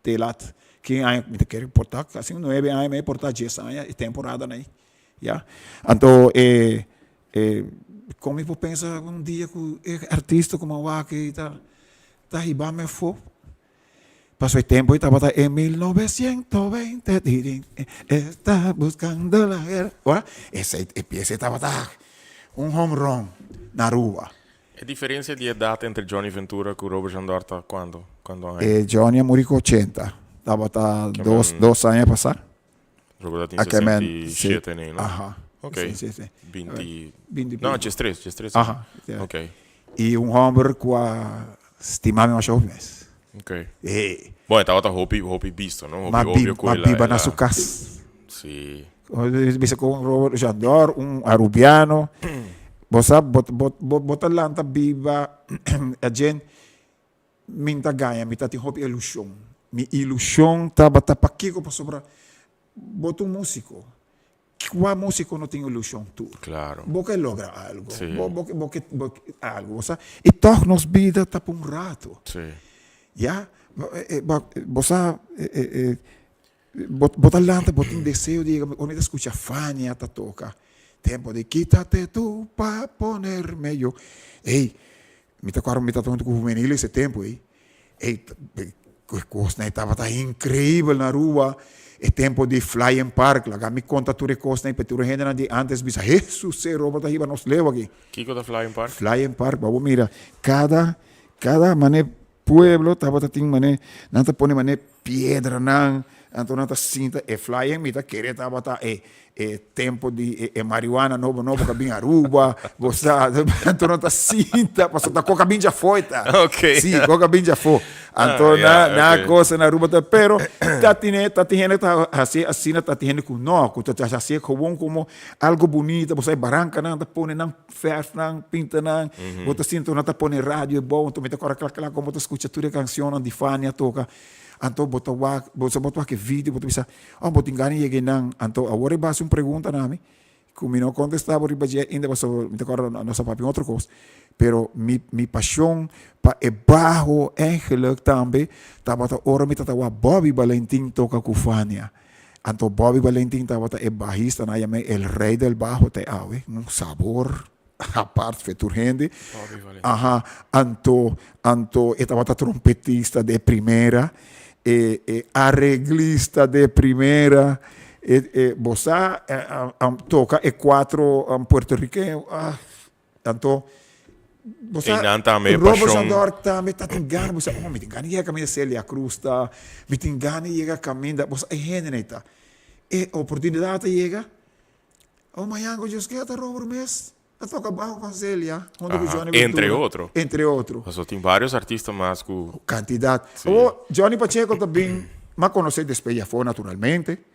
te lat, ki aña mi ta kere por ta kasi nuebe aña mi por ta dies aña e temporada nan ei, ya. Anto e e kon mi por pensa un dia ku e artista ku mi a wak ei ta Ta hiba mi afó. Paso e tempo ei tabata en 1920 tirin Está buscando la guerra. Ora, esei e pieza ei tabata un home run na Aruba.
E diferencia di edad entre Johnny Ventura cu Robert Jandor ta cuanto? Cuanto aña?
E Johnny a muri cu ochenta. Tabata dos dos aña pasá.
Robert a tin
A ke men,
67
si.
nei, no?
Aha.
Ok.
Si, si, si.
Binti,
Binti
no,
pico.
13, 13.
Aha. Ja.
Ok.
I un homber ku a stima mi masha hopi mes.
Ok.
E.
Bon, e tabata hopi, hopi bisto, no? Hopi
M'a
obvio ku
m'a
el a,
biba
el
na
a.
su kas.
Si.
Bisa ku un Robert Jandor, un Arubiano. Bo sa, bo, bo, bo, bo ta lanta biba ajen. Mi ta gaña, mi ta tin hopi ilushon. Mi ilushon tabata pakiko pasobra bo ta un músiko. Kua músiko no tin ilushon tur?
Claro.
Bo ke logra algo.
Sí.
Bo bo ke bo ke bo ke algo, bo sa. I tòg nos bida ta pa un rato.
Sí.
Ya. Bo sa bo bo ta lanta bo tin deseo di yega ora mi ta skucha Fania ta toka tempo di quítate tú pa ponerme yo. Ey, Mi ta kòrda mi ta huntu ku hubenil ese tempu ei. Ei, e kosnan ei tabata inkreibel na Aruba. E tempu di Flying Park, laga mi konta tur e kosnan ei pa tur e hendenan di ántes bisa, Hesus, e Robert a hiba nos leu aki.
Kiko ta Flying Park?
Flying Park, bo mira, kada, kada mane pueblo tabata tin mane, nan ta pone mane piedranan, anto nan ta sinta e flying, mi ta kere tabata e e tempo di e, e marihuana nobo nobo ka bin Aruba, bo sa, anto nan ta sinta, paso ta koka bin djafó e ta.
Ok.
Si, koka bin djafó. Anto
Ah,
na,
ja,
na
ok.
cosa na Aruba ta, pero ta tine, ta tin hende ta hasi asina, ta tin hende ku no, ku ta hasi gewoon como algo bunita, bo sa e barankanan ta pone nan Verf nan, pinta nan, bo ta sinta nan ta pone radio ebou, anto mi ta kòrda kla kla kon bo ta skucha tur e kanshonnan di Fania toka, anto bo ta wak, bo sa bo ta wak e video, bo ta bisa, oh bo tin gana yega einan, anto awor e basa un pregunta na mi, ku mi no kontestá bo riba dje ainda pasobra mi ta kòrda nos a papia otro kos, pero mi mi pashon pa e baho eigenlijk tambe tabata ora mi ta wak Bobby Valentin toka ku Fania. Anto Bobby Valentin tabata e bajista, nan a yam'é el rey del bajo te awe, un sabor apart fe tur hende.
Bobby Valentin.
Aha, anto, anto e tabata trompetista de primera, e, e areglista de primera, e, e bo sa toca e cuatro puertorriqueño, ah, Anto, bo sa,
Einan tambe e
Robert
pashon.
Sandor tambe ta tin gana, bo sa, oh, mi tin gana yega kaminda Celia Cruz ta, mi tin gana yega kaminda, bo sa, e hendenan ei ta. E oportunidat ta yega, oh, mañan ku Dios kier ta Robert mes ta toka baho kon Celia, hunto ku
Aha,
Johnny
entre
Ventura,
otro.
Entre otro.
Pasobra tin varios artista mas ku.
Kantidat.
Sí.
Awor, Johnny Pacheco ta bin, m'a konosé despues di afó naturalmente.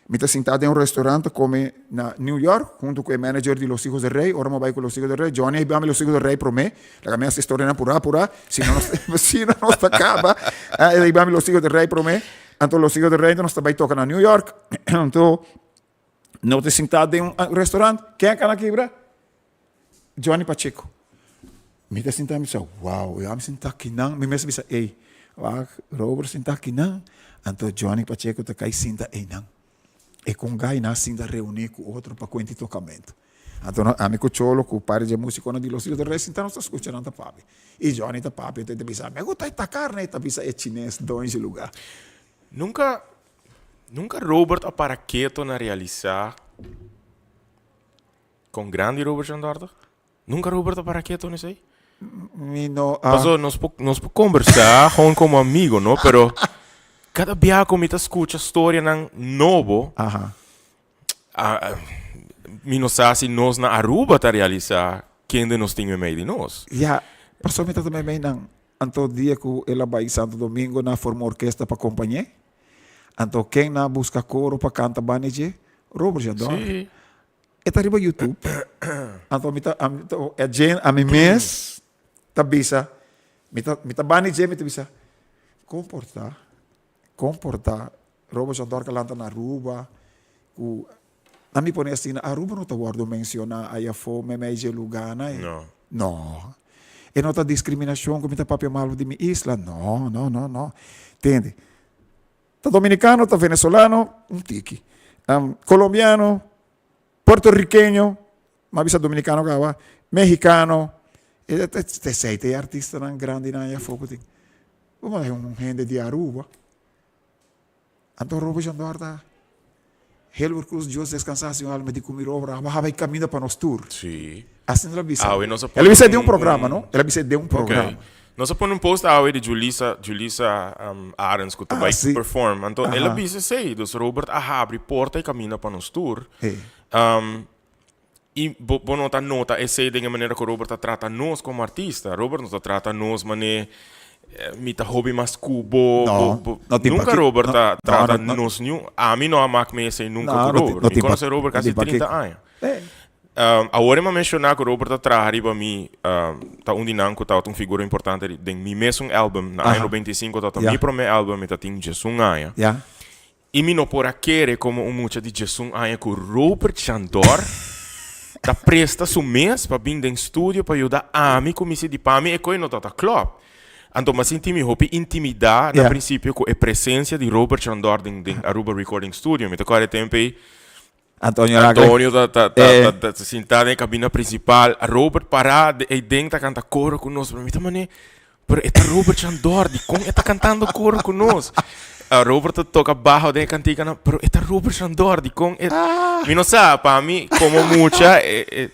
Mi ta sintá den un restaurant ta come na New York hunto cu e manager di Los Hijos del Rey. Ora mi a bai cu Los Hijos del Rey, Johnny a hiba mi Los Hijos del Rey prome. Laga mi haci historianan purá purá, si no nos si no nos ta caba. El a hiba mi Los Hijos del Rey prome. Anto Los Hijos del Rey nos ta bai toca na New York. Anto nos ta sintá den un restaurant. Ken a cana kibra? Johnny Pacheco. Mi ta sinta mi bisa, wow, yo a mi sinta akinan, mi mes a bisa, ey, wak, Robert sinta akinan, anto Johnny Pacheco ta kai sinta eynan. E con gai nan sinta reuni cu otro pa cuenta e tocamento. Anto no, ami cu Cholo, cu par di e musiconan di Los Hijos del Rey sinta nos ta scucha nan ta papia. Y Johnny ta papia, ta bisa, me gusta esta carne, e ta bisa e chines doño di lugar.
Nunca, nunca Robert a para keto na realisa. kon grandi Robert Jean-Dor ta? Nunca Robert a para keto nesei?
Mi no a.
Paso nos por nos por conversa gewoon como amigo no pero cada bia cu mi ta scucha storianan nobo
Aha.
a mi no sa si nos na Aruba ta realisa kende nos tin memey di nos.
Ya, paso mi ta ta memey nan. Anto dia cu el a bay Santo Domingo nan a forma orkesta pa compañe. Anto ken nan a busca coro pa canta banda dje? Robert Jador.
Sí.
E ta riba YouTube. Anto mi ta, ami ta, e dje, ami mes ta bisa, mi ta, mi ta bani dje, mi ta bisa, kon por ta, kon por ta Robert Jean Dorca lanta na Aruba, ku ami pone asina, Aruba no ta wòrdu menshoná ayafó meimei dje lugánan ei.
No.
No. E no ta diskriminashon ku mi ta papia malu di mi isla. No, no, no, no. Tende. Ta dominicano, ta venezolano, un tiki. Colombiano, puertorriqueño, m'a bisa dominicano caba, mexicano, esey ta e artistanan grandinan allá afó cu tin. Bo manda un hende di Aruba. Anto Robert Jandor ta Hilbert Cruz, Dios descansa su alma, di cu mi Robert a baha bay caminda pa nos tur.
Sí.
Asina el a bisa.
Awe nos a
El a bisa den un programa, no? El a bisa den un programa.
Ok. Nos a pone un post awe di Julissa, Julissa Arends cu ta
Ah,
bay
sí.
perform. Anto el a
Aha.
bisa esey. Dus Robert a habri porta y caminda pa nos tur.
Hey.
Y bo no ta nota esey den e manera cu Robert ta trata nos como artista. Robert no ta trata nos mane mi ta hobi mas cu bo.
No,
bo, bo.
no tin
Nunca
paki-
Robert
no,
ta
no,
trata
no, no.
nos niun. Ami no a mak me esey nunca
No,
cu
no tin-
Robert.
no
Mi
tin pa-
conoce Robert
no
casi
tin paki-
30 aña.
Eh.
Awor e m'a menciona cu Robert a traha riba mi, ta un di nan cu tabata un figura importante den mi mesun album na aña 95 tabata mi prome album, mi ta tin diesun aña. Y mi no por a kere como un mucha di diesun aña cu Robert Chandor ta presta su mes pa bin den studio pa yuda ami cu mi CD. Pa mi e coy no tabata klop. Anto m'a sinti mi hopi intimida na principio cu e presencia di Robert Chandor den Aruba Recording Studio. Mi ta corda e tempo ey.
Antonio Ragle.
Antonio ta, ta, ta,
Eh.
ta, ta, ta sintá den e kabina principal. Robert pará de, ei den ta kanta koro ku nos. Pero mi ta mané, pero e ta Robert Chandor, dikon e ta kantando koro ku nos? Ah, Robert ta toka bajo den e kantikanan, pero e ta Robert Chandor, dikon e... Mi no sa, pa mi, komo mucha, e, e,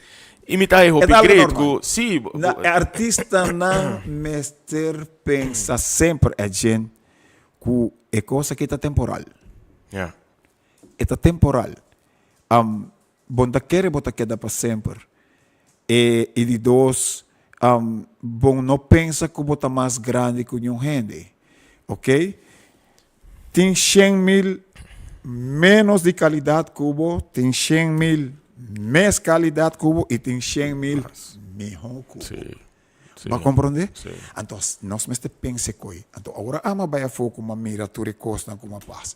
i mi ta e hopi
E ta algo
great
normal.
ku, sí, bo-
Na,
bo-
e artistanan mester pensa semper, Edjean, ku e kos aki ta temporal.
Ja.
E ta temporal. Am, bo no ta kere bo ta keda pa semper. E, i di dos, am, bo no pensa ku bo ta mas grandi ku niun hende. Oké? Tin shen mil ménos di kalidat ku bo, tin shen mil mes kalidat ku bo i tin shen mil mihó ku bo.
Sí, sí.
Bo a komprondé?
Sí.
Anto, nos mester pensa e koi. Anto, ora ama bai afó ku mi a mira tur e kosnan ku mi a pasa.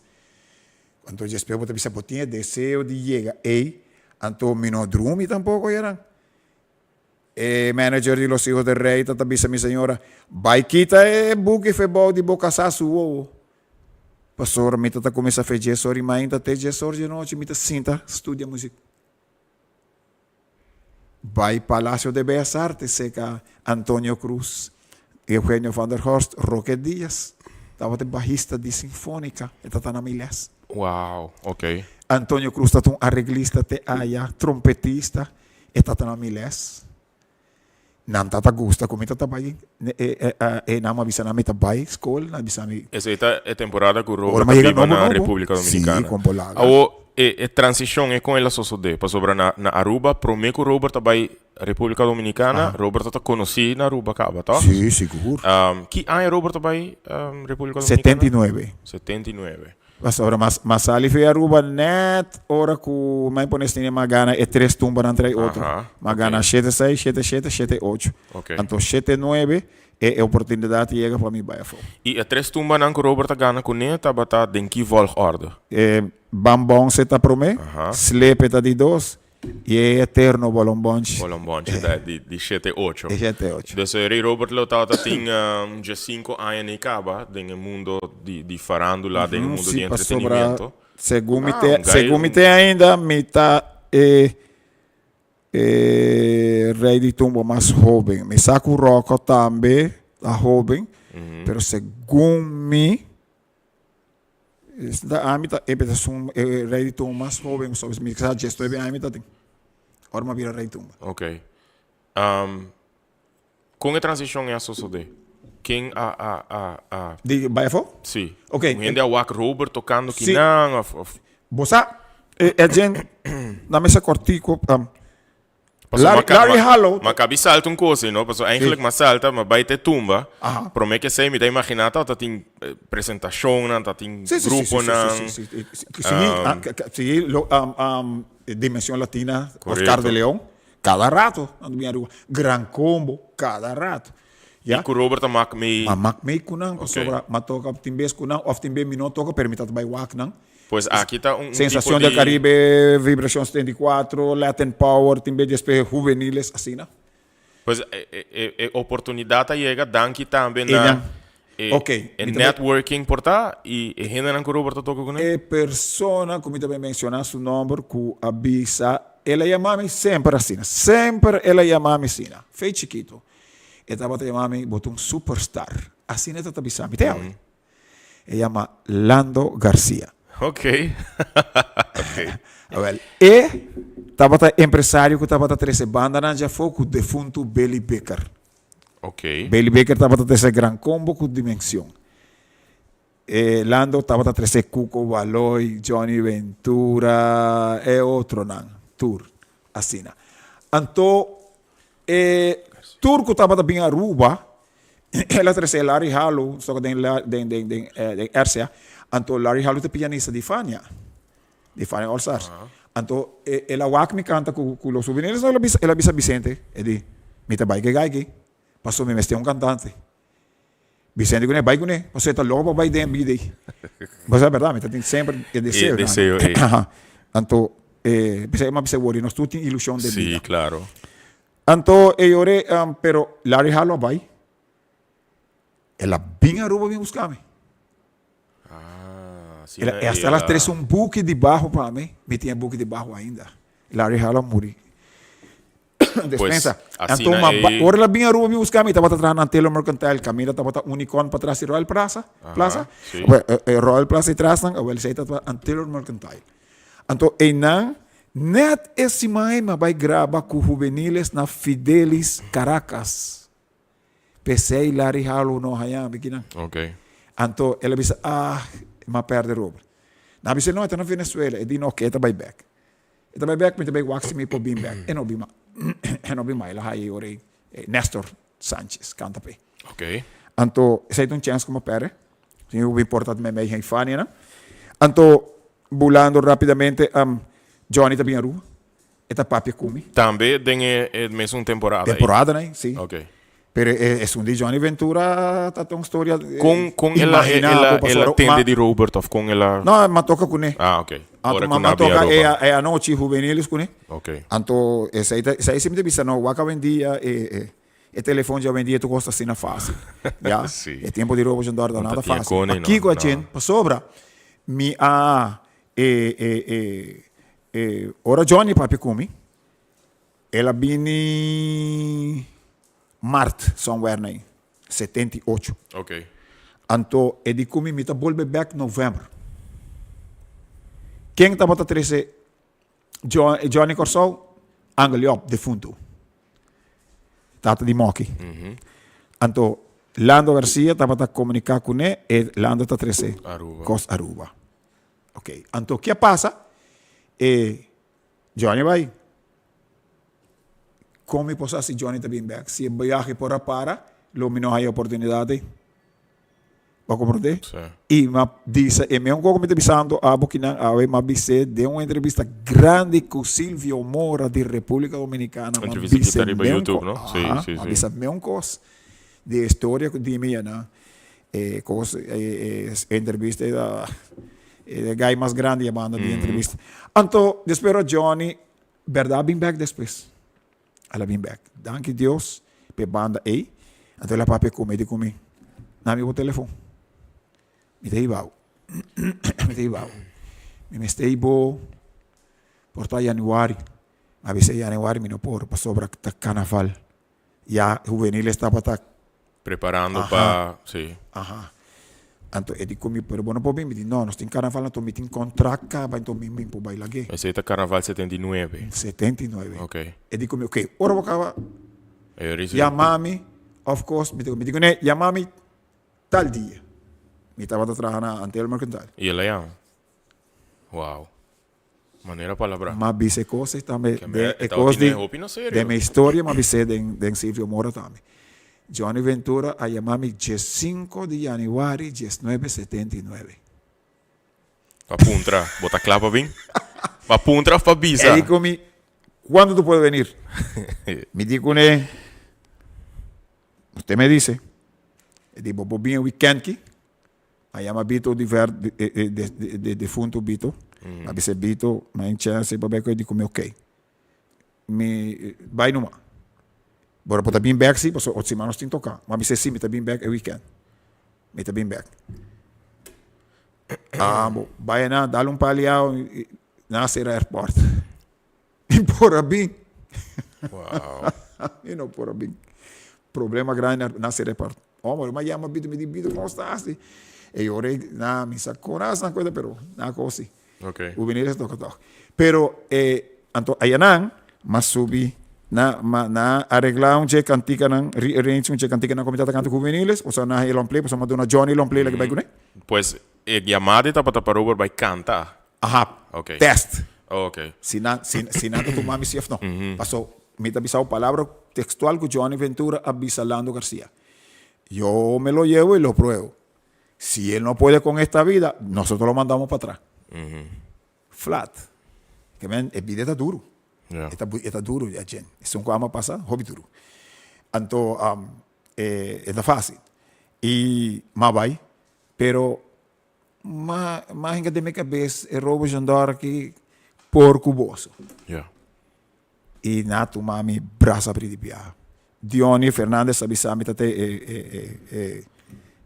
Anto despues bo ta bisa bo tin e deseo di yega ey, anto mi no drumi tampoco yaran. E manager di Los Hijos del Rey ta ta bisa mi señora, bay kita e buki fe bou di bo casá su wowo. Pasobra mi ta ta cuminsa fe dies or di mainta te dies or di nochi mi ta sinta studia muziek. Bai Palacio de Bellas Artes cerca Antonio Cruz, Eugenio van der Horst, Roque Diaz tabata e bajista di Sinfónica, e ta ta na mi les.
Wow, ok.
Antonio Cruz ta ta un arreglista te aya, trompetista, e ta ta na mi les. Nan ta ta gusta cu mi ta ta bai, e nan a bisa nan mi ta bai school, nan a bisa mi.
Esey ta e temporada cu Robert ta biba na Republica Dominicana.
Si, con por laga.
Awo, e transicion e con el a sosode? Pasobra na Aruba, prome cu Robert a bai Republica Dominicana, Robert ta ta conoci na Aruba caba, toch?
Si, sigur.
Ki aña Robert a bai Republica Dominicana?
79.
79.
Pasobra mas mas sali fi Aruba net ora ku mai pone stine ma gana e tres tumbanan trai otro. Ma gana shete seis, shete shete, shete ocho. Anto shete nuebe e e oportunidat yega pa mi bai afó.
I e tres tumbanan ku Robert a gana kuné tabata den ki volgorde?
E Bambonse ta promé, Slepe ta di dos I e eterno Bolombonchi.
Bolombonchi ta di di shete ocho.
Di shete ocho.
Dus Rey Robert lo tabata tin un diescinco aña ni caba den e mundo di di farandula, den e mundo di
Si, pasobra
entretenimiento.
segun mi
Ah,
te
un gai
segun mi
un
te ainda mi ta e e rey di tumba mas hoben. Mi sa cu Rocco tambe ta hoben, pero segun mi Ami ta e esun e rei di tur mas hoben so mi sa djes nuebe aña mi ta tin. Ora mi a bira Rey Tumba.
Ok. Kon e transishon ei a sosodé? Ken a a a a.
Di bai afó?
Sí.
Ok.
Un hende a wak Robert tokando kinan of of.
Bo sa e e djen na mesa kòrtiku Larry Larry Harlow.
Ma kabi salta un kos ei no, pasobra eigenlijk m'a salta, m'a bai te tumba, promé ke esei mi ta imaginá tabata tin presentashonnan, ta tin gruponan.
Sí, sí, sí, sí, sí. Sí, lo Dimension Latina, Oscar de Leon, kada rato nan ta bini Aruba. Gran Combo, kada rato.
Ya. I ku Robert a mak mei.
M'a mak mei ku nan, pasobra m'a toka tin bes ku nan òf tin bes mi no toka, pero mi ta bai wak nan.
Pues aki ta un, un tipo
Sensación del
di.
Caribe, Vibración 74, Latin Power, tin bes despues Juveniles, asina.
Pues e, e, e, e oportunidad a yega danki tambe na
Einan.
e,
Ok,
e
mi ta bai.
networking por ta i e hendenan ku Robert a toka kuné.
E persona ku mi ta bai menshoná su nòmber ku a bisa, el a yama mi semper asina, semper el a yama mi asina, fe chikito. E tabata yama mi, bo ta un superstar. Asina e ta ta bisa mi te awe. E yama Lando Garcia.
Ok. Ok.
Awel, e tabata empresario ku tabata trese bandanan djafó ku defuntu Billy Bikker.
Ok.
Billy Bikker tabata trese Gran Combo ku Dimension. E Lando tabata trese Cuco Valoy, Johnny Ventura, e otronan, tur asina. Anto e tur ku tabata bin Aruba, el a trese Larry Harlow, nos toka den den den den den RCA, anto Larry Harlow ta pianista di Fania, di Fania All Stars. Anto el a wak mi kanta ku ku Los Juveniles, el a bisa el a bisa Vicente, e di, mi ta bai ku e gai aki, pasobra mi mester un kantante. Vicente kuné, bai kuné, pasobra e ta loko pa bai den bida ei. Bo sa bèrdat, mi ta tin semper e deseo.
E deseo ei.
Anto, p'esei mi a bisa wor, nos tur tin ilushon den bida.
Sí, klaro.
Anto e yore, pero Larry Harlow a bai. El a bin Aruba bin buska mi.
Ah,
El a, hasta el a trese un buki di baho pa mi. Mi tin e buki di baho ainda. Larry Harlow a muri. Despensa.
Pues,
Anto ma
asina e...
ora el a bin Aruba bin buska mi, tabata traha na Antelo Mercantile, kaminda tabata Unicorn patras di Royal Plaza. Plaza.
Sí.
Well, Royal Plaza atras nan, awel esei tabata Antelo Mercantile. Anto einan net e siman ei mi a bai graba ku juveniles na Fidelis Caracas. P'esei Larry Harlow no haña mi kinan.
Ok.
Anto el a bisa, ah, mi a pèrdè Robert. Nan a bisa, no, e ta na Venezuela. E di, no, oké, e ta bai bèk. E ta bai bèk, mi ta bai wak si mi por bin bèk. E no bin mas. E no bin mas. El a haña e ora ei Nestor Sanchez kanta p'e.
Ok.
Anto esei ta un chèns ku mi a pèrdè. Si mi por bin porta mei mei Fania nan. Anto bulando rapidamente, Johnny ta bin Aruba. E ta papia ku mi.
Tambe den e e mesun temporada ei?
Temporada ei, si.
Ok.
Pero e esun di Johnny Ventura ta ta un storia
Kon kon el a
imaginá
el a
bo
el
pasobra
a tende di Robert of kon el a.
No, m'a toka kuné.
Ah, ok.
Anto
Ora ku
m'a
nan a bin
toka e
Aruba.
e anochi juveniles kuné.
Ok.
Anto esei ta esei si mi ta bisa no wak awendia e e e telefon dje awendia tur kos ta asina fásil. Ya.
Si.
E tempo di Robert Jondor ta
No ta
nada
tin e
fásil.
kone no,
Pakiko a
no.
chen? Pasobra mi a e e e E ora Johnny papia ku mi, el a bini mart somewhere na ei, 78.
Ok.
Anto e di ku mi, mi ta bolbe bek november. Ken tabata trese Johnny Kòrsou? Angel Job, defuntu. Tata di Moki. Anto Lando Garcia tabata komuniká kuné, e Lando ta trese
Aruba.
kos Aruba. Ok, anto ke a pasa? E Johnny bai. Kon mi por sa si Johnny ta bin bek? Si e biahe por a para, lo mi no haya oportunidat ei. Bo a komprondé?
Sí.
I mi a bisa e mesun kos ku mi ta bisando abo kinan awe, mi a bis'é den un entrevista grandi ku Silvio Mora di Repúblika Dominikana, mi a
Entrevista ki
bis'é
ta riba
mesun
YouTube,
kos.
no? Sí,
Aha,
sí,
mi a
sí.
bisa mesun kos di e historia ku di mi yanan. E kos, e entrevista e ta e guy mas grandi a banda di entrevista. Anto despues ora Johnny berdad bin bek despues. El a bin bek. Danki Dios p'e banda ei. Anto el a papia ku mi, e di ku mi, Nami bo telefon. Mi ta hiba bo. Mi ta hiba bo. Mi mester hibo por ta januari. Mi a bisa januari mi no por pasobra ta carnaval. Ya juveniles tabata
Preparando pa, si.
Aha. Anto e di ku mi, pero bo no por bin? Mi di, no, nos tin karnaval anto mi tin kontrakt kaba anto mi bin por bai lag'é.
Esei ta karnaval 79.
79.
Ok.
E di ku mi, ok, ora bo kaba
E ora si.
yama mi, of course, mi di ku mi di kuné, yama mi tal dia. Mi tabata traha na Antel Mercantile.
I el a yama? Wow. Manera palabrá.
M'a bisa e kos ei tambe
Ke
den
me
e
e
kos
tabatin
di
e hopi na serio.
den mi historia m'a bis'é den den Silvio Mora tambe. Johnny Ventura a yama mi diesinko di januari diesnuebe setenta i nuebe.
Pa puntra, bo ta kla pa bin? Pa puntra of pa bisa?
E di ku mi, Cuando tu puedes venir? Mi di kuné, Usted me dice. E di, Bo por bin e weekend ki? A yama Bito di ver de defunto Bito. A bisa Bito, ma en chance pa bai ku e di ku mi ok. Mi bai numa. Bo por ta bin bek si, pasobra otro siman nos tin toka. Ma bisa si, mi ta bin bek e weekend. Mi ta bin bek. Ah, bo bai anan, dal un paliao, nan a sera airport. Mi por a bin.
Wow.
Mi no por a bin. Problema grandi na sera airport. Hombre, mi a yama Bito, mi di Bito, ¿cómo estás? E ora na mi sa con na cuenta, pero na cosa.
Okay.
U venir toca toch. Pero eh, anto ayanan, ma subi na ma na arregla un che cantica nan rearrange un che cantica nan comita canto juveniles, o sea na e long play, o sea ma duna Johnny long play la que bai kuné.
Pues e llamada tabata pa Robert bai canta.
Aha.
Okay.
Test.
Oh, okay.
Si nan, si, si nan ta tuma mi si of no. Paso, mi ta bisa un palabra textual cu Johnny Ventura a bisa Lando Garcia. Yo me lo llevo y lo pruebo. Si él no puede con esta vida, nosotros lo mandamos pa atrás. Flat. Ke men, e bida ta duro.
Ja.
E ta, e ta duro, ya, Jen. Esun cu ama pasa, hopi duro. Anto, um, e, e ta facil. Y, ma bai. Pero, Ma ma hinka den mi kabes e robo Jandor aki por ku boso.
Ja.
I na tuma mi brasa abri di biaha. Diony Fernandez a bisa mi ta te e e e e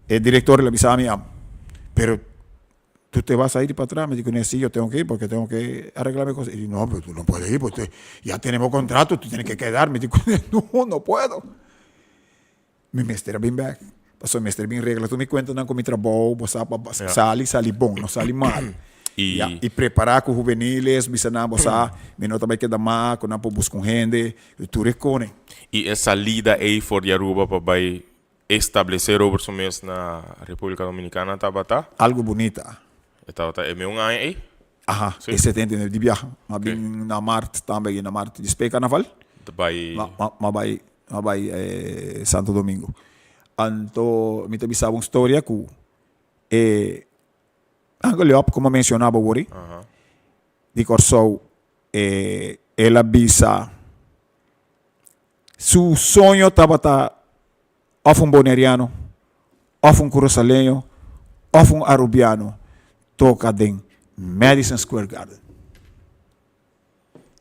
e director el a bisa mi am pero tu te vas a ir pa atrás? Mi di kuné si yo tengo que ir porque tengo que arreglar mi cosa. E di no pero tu no puedes ir porque ya tenemos contrato tu tienes que quedar. Mi di kuné no no puedo. Mi mester a bin bek. Pasobra mi mester bin regla tur mi kuentanan ku mi trabou, bo sa pa sali, sali bon, no sali mal.
I
Ya, i prepará ku huveniles, bisa nan bo sa, mi no ta bai keda mas, ku nan por buska un hende, tur e kone.
I e salida ei for di Aruba pa bai establesé Robert su mes na Repúblika Dominikana tabata?
Algu bunita.
E tabata e meun aña ei?
Aha,
Sí.
e 79 di biaha. M'a bin na mart tambe, na mart despues karnaval.
Ta bai.
M'a, m'a, m'a bai, m'a bai eh, Santo Domingo. Anto mi ta bisa bo un storia ku e Uncle Job, komo a menshona bo wori,
Aha.
di Kòrsou, e el a bisa su soño tabata òf un boneriano, òf un kurasaleño, òf un arubiano toka den Madison Square Garden.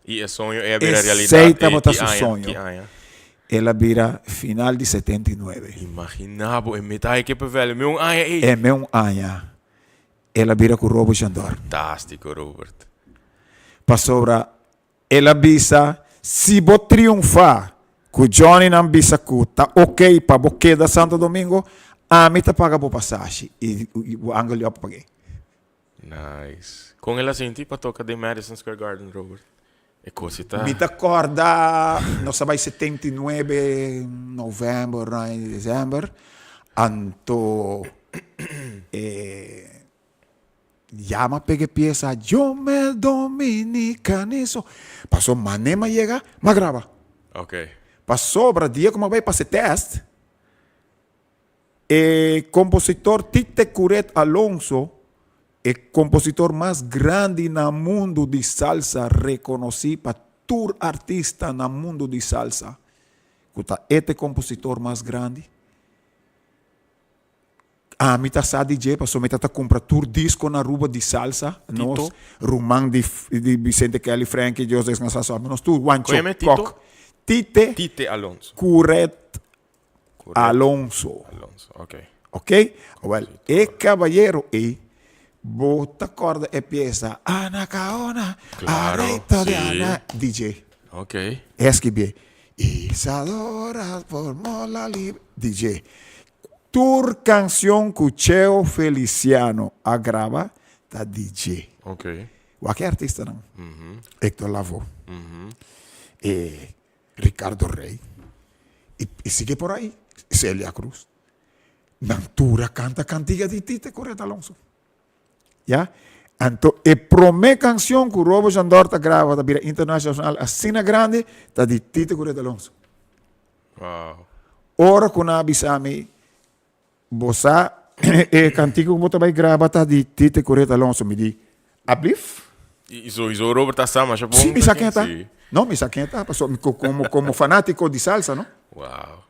I e soño ei a bira
Esei
realidat
tabata
ki
su
aña?
soño.
Ki aña?
El a bira final di 79.
Imagina bo, e meta ei ke pevel, e meun aña ei.
E meun aña el a bira ku Robo Jandor.
Fantástiko, Robert.
Pasobra El a bisa, Si bo triunfá, ku Johnnynan bisa ku ta ok pa bo keda Santo Domingo, ami ta paga bo pasashi i bo angel yo a pag'é.
Nice. Kon el a sinti pa toka den Madison Square Garden, Robert? E kosi ta.
Mi ta kòrda nos a bai 79 novèmber, desèmber, anto e. Yama pega e pieza Yo me dominicanizo. Paso mane m'a yega, m'a graba.
Ok.
Pasobra dia ku m'a bai pasa e test, e kompositor Tite Curet Alonso, e kompositor mas grandi na mundu di salsa rekonosí pa tur artista na mundu di salsa, ku ta e ta e kompositor mas grandi. Ami ta sa di dje pasobra mi ta ta cumpra tur disco na Aruba di salsa. Nos
Tito?
ruman di di Vicente Kelly, Frankie, Dios descansa su alma. Nos tur Juancho
Koe me Tito?
Kok. Tite
Tite Alonso.
Curet
Curet
Alonso.
Alonso, ok.
Ok? Wel, e caballero ey, bo ta corda e pieza Anacaona,
Claro,
areita de
sí.
Ana, DJ.
Ok.
E a scribie, Isadora formó la lib-, DJ. Tur canción cu Cheo Feliciano a graba ta di dje. Wak e artistanan. Hector Lavoe. E Ricardo Rey. Y, y sigue por ahí. Celia Cruz. Nan tur a canta cantiga di Tite Coretta Alonso. Ya? Anto e prome canción cu Robo Jandor ta graba ta bira internacional asina grandi ta di Tite Coretta Alonso.
Wow.
Ora cu nan a bisa mi, bo sa e cantiga cu bo ta bay graba ta di Tite Coretta Alonso. Mi di, Ablief?
Y sowieso Robert ta sa masha bon.
Sí, mi sa ken ta. No, mi sa ken ta. Paso, mi como, como fanático di salsa, no?
Wow.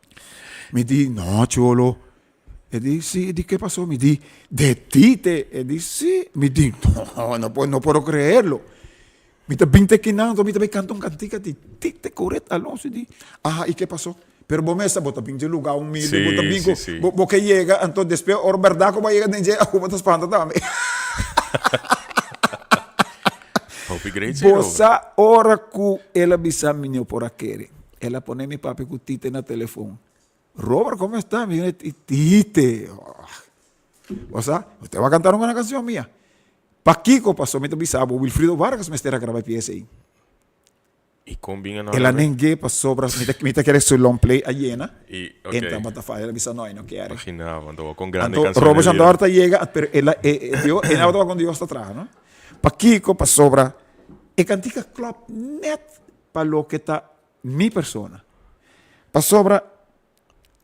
Mi di, no, cholo. E di, sí. E di, ¿qué pasó? Mi di, de Tite. E di, sí. Mi di, no, no, no puedo creerlo. Mi ta bin te kinan, mi ta bay canta un cantica di Tite Coretta Alonso. E di, aha, y qué pasó? Pero bo mester, bo ta bin dje lugar humilde, bo ta bin cu, bo, bo ke yega, anto despues ora berdad cu bo a yega den dje, bo ta spanta tambe.
Hopi great si,
Bo
Robert.
sa ora cu el a bisa mi no por a kere. El a pone mi papia cu Tite na telefon. Robert, como está? Mi di, Tite, bo sa, usted va a cantar una canción mia. Pakico? Paso mi ta bisa bo, Wilfrido Vargas mester a graba e pieza ey.
I kon bin a
El a neng'é pasobra mi ta mi ta kere su long play a yena.
I ok.
E tabata faya, el a bisa no, e no kere.
Imagina, anto wak kon grande
Anto
canción
Robert
el bira.
Sandor ta yega, pero el a e e Dios, e tabata wak kon Dios ta traha, no? Pakiko? Pasobra e kantika klòp nèt pa loke ta mi persona. Pasobra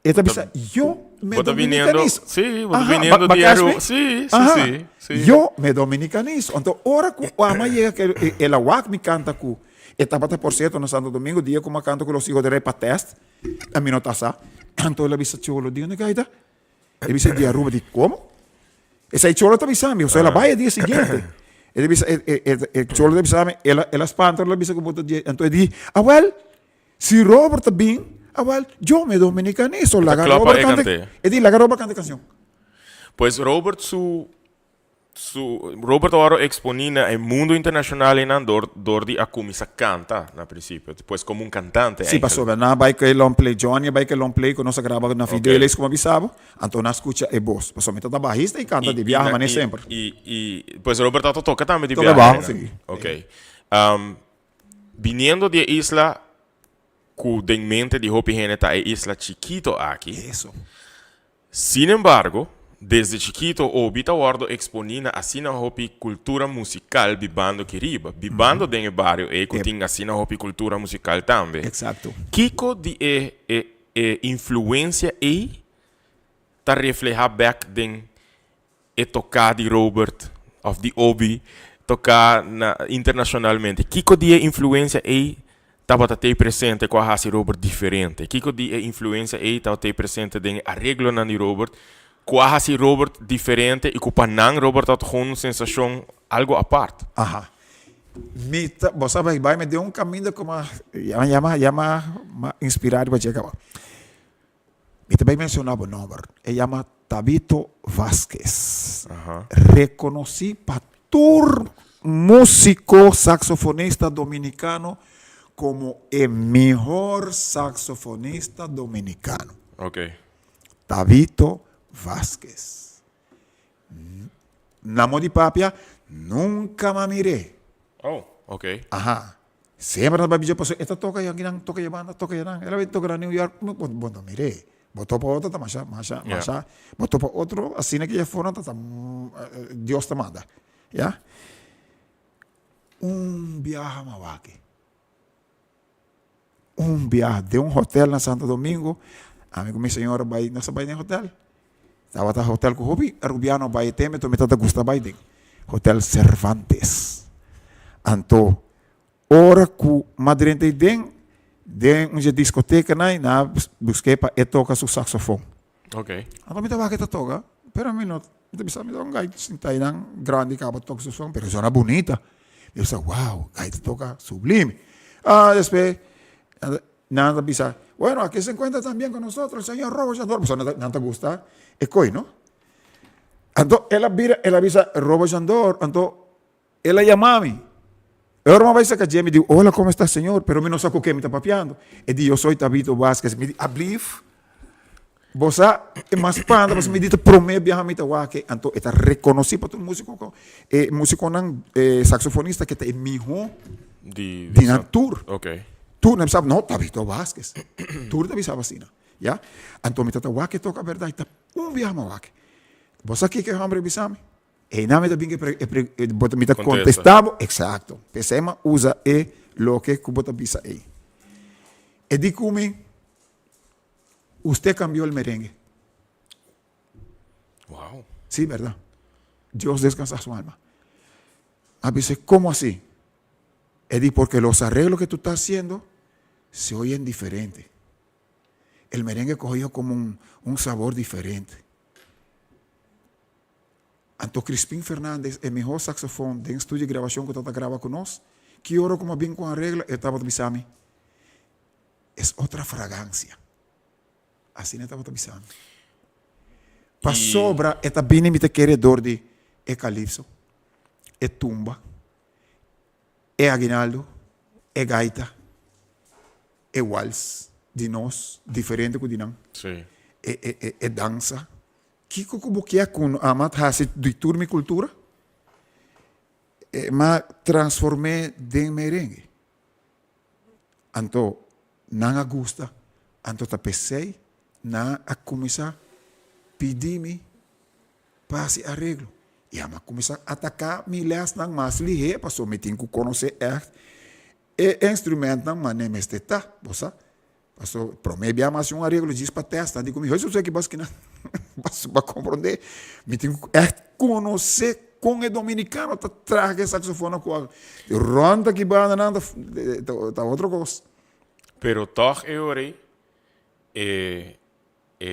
E ta bisa, yo me
Bo ta viniendo,
dominicanizo.
sí, bo ta
Aha,
viniendo
ba-
di
ba
Aruba.
Cashme?
Sí, sí,
Aha.
sí, sí.
Yo me dominicanizo. Anto, ora ku ama yega ke e- el a wak mi kanta ku e tabata por cierto na Santo Domingo dia ku mi a kanta ku Los Hijos del Rey pa test. A mi no ta sa. Anto el a bisa Cholo, di unda gaita? El a bisa di Aruba. Di komo? Esei Cholo ta bisa mi, o sea, el a bai e dia siguiente. El a bisa, e, e, e, e Cholo ta bisa mi, el a, el a spanta, el a bisa ku bo ta di, anto e di, awel, Si Robert ta bin, awel, yo me dominicanizo, laga
klopa
Robert
e
canta,
cante.
e di laga Robert canta e cancion.
Pues Robert su su Robert a wòrdu eksponí na e mundu internashonal einan dor dor di a kuminsá kanta na prinsipio, pues komo un kantante
Si
eigenlijk.
pasobra nan a bai ku e long play, Johnny a bai ku e long play ku nos a graba na
Ok.
Fidelis kuma bisa bo, anto nan a skucha e bos. Pasobra mi ta ta bajista i kanta
I
di
i
biaha
na
manera
i
semper.
i i pues Robert a toka tambe di
Toka
biaha
baho,
einan.
si.
Ok. Biniendo di e isla cu den mente di hopi hende ta e isla chikito aki.
Eso.
Sin embargo, desde chikito Obi ta wordo exponi na asina hopi cultura musical bibando aki riba, bibando den e bario ey cu tin asina hopi cultura musical tambe.
Exacto.
Kico di e e e influencia ey ta refleha bek den e toká di Robert òf di Obi toká na internashonalmente. Kiko di e influensia ei tabata tei presente ku a hasi Robert diferente? Kiko di e influensia ei tabata tei presente den e areglonan di Robert ku a hasi Robert diferente i ku pa nan Robert tabata gewoon un sensashon algu apart?
Aha. Mi ta, bo sa bai bai mi den un kaminda ku m'a yama yama yama m'a inspirá riba dje kaba. Mi ta bai menciona bo nomber. E yama Tabito Vasquez. Reconoci pa tur musico saxofonista dominicano como e mihor saxofonista dominicano. Tabito Vasquez. Na mo di papia, nunca m'a mir'é.
Oh, ok.
Aha. Semper ta babia pasobra e ta toka ya kinan, toka ya banda, toka ya nan. El a bin toka na New York, bo, bo no mir'é. Bo topa otro ta masha, masha, masha. Bo topa otro asina ke afó nan ta, ta Dios ta manda. Ya. Un biaha m'a wak. Un biaha den un hotel na Santo Domingo, ami ku mi señora bai, nos a bai den hotel. Tabata hotel ku hopi Arubiano bai e tempo, enton mi tabata gusta bai den Hotel Cervantes. Anto ora ku m'a drenta ei den, den un dje diskotekanan, nan a busk'é pa e toka su saksofon.
Ok.
Anto mi ta wak e ta toka, pero mi no, mi ta bisa mi ta un gai sinta einan grandi kaba toka su son, pero sona bunita. Mi bisa wow, gai ta toka sublime. Ah, despues nan ta bisa, bueno, aquí se encuentra también con nosotros el señor Robo Shandor, pasobra nan ta, nan ta gusta e koi, no? Anto el a bira, el a bisa Robo Shandor, anto El a yama mi. E ora mi a bai saca dje, mi di, Hola, como está, señor? Pero mi no sa cu ken mi ta papiando. E di, Yo soy Tabito Vasquez. Mi di, Ablief? Bo sa e mas panda pasobra mi di ta prome biaha mi ta wak e anto e ta rekonosí pa tur músiko ku e músikonan e saksofonista ke ta e mihó
Di
di nan tur.
Ok.
Tur nan bisa no ta Vito Vásquez. Tur ta bisa asina ya. Anto mi ta ta wak e toka bèrdat ta un biaha mi a wak. Bo sa kiko e hòmber a bisa mi? Einan mi ta bin ku e pre e bo ta mi ta
Kontesta.
kontestá bo eksakto. P'esei mi a usa e loke ku bo ta bisa ei. E di ku mi. Usted cambió el merengue.
Wow.
Sí, verdad. Dios descansa su alma. A dice, ¿cómo así? Eddie, porque los arreglos que tú estás haciendo se oyen diferente. El merengue cogió como un, un sabor diferente. Anto Crispin Fernandez, e mihó saxofon den studio di grabacion cu tabata graba cu nos, ki ora cu mi a bin cu un arreglo, e tabata bisa mi, Es otra fragancia. Asina e tabata bisa mi. Pasobra e ta bini mi ta kere dor di e calypso, e tumba, e aguinaldo, e gaita, e wals di nos, diferente ku di nan.
Sí.
E, e, e, e dansa. Kiko ku bo kier ku ama hasi di tur mi kultura? E ma transform'é den merengue. Anto nan a gusta, anto ta p'esei nan a kuminsá pidi mi pa hasi areglo. I a kuminsá ataká mi lèsnan mas lihé pasobra mi tin ku konosé ègt e instrumentnan manera mester ta, bo sa. Pasobra promé bia mi hasi un areglo djis pa tèst, nan di ku mi, Hei, ki bos kinan? Pasobra pa komprondé mi tin ku ègt konosé kon e dominikano ta traha ku e saksofonnan ku a rònt aki banda nan ta otro kos.
Pero tòg e ora ei e e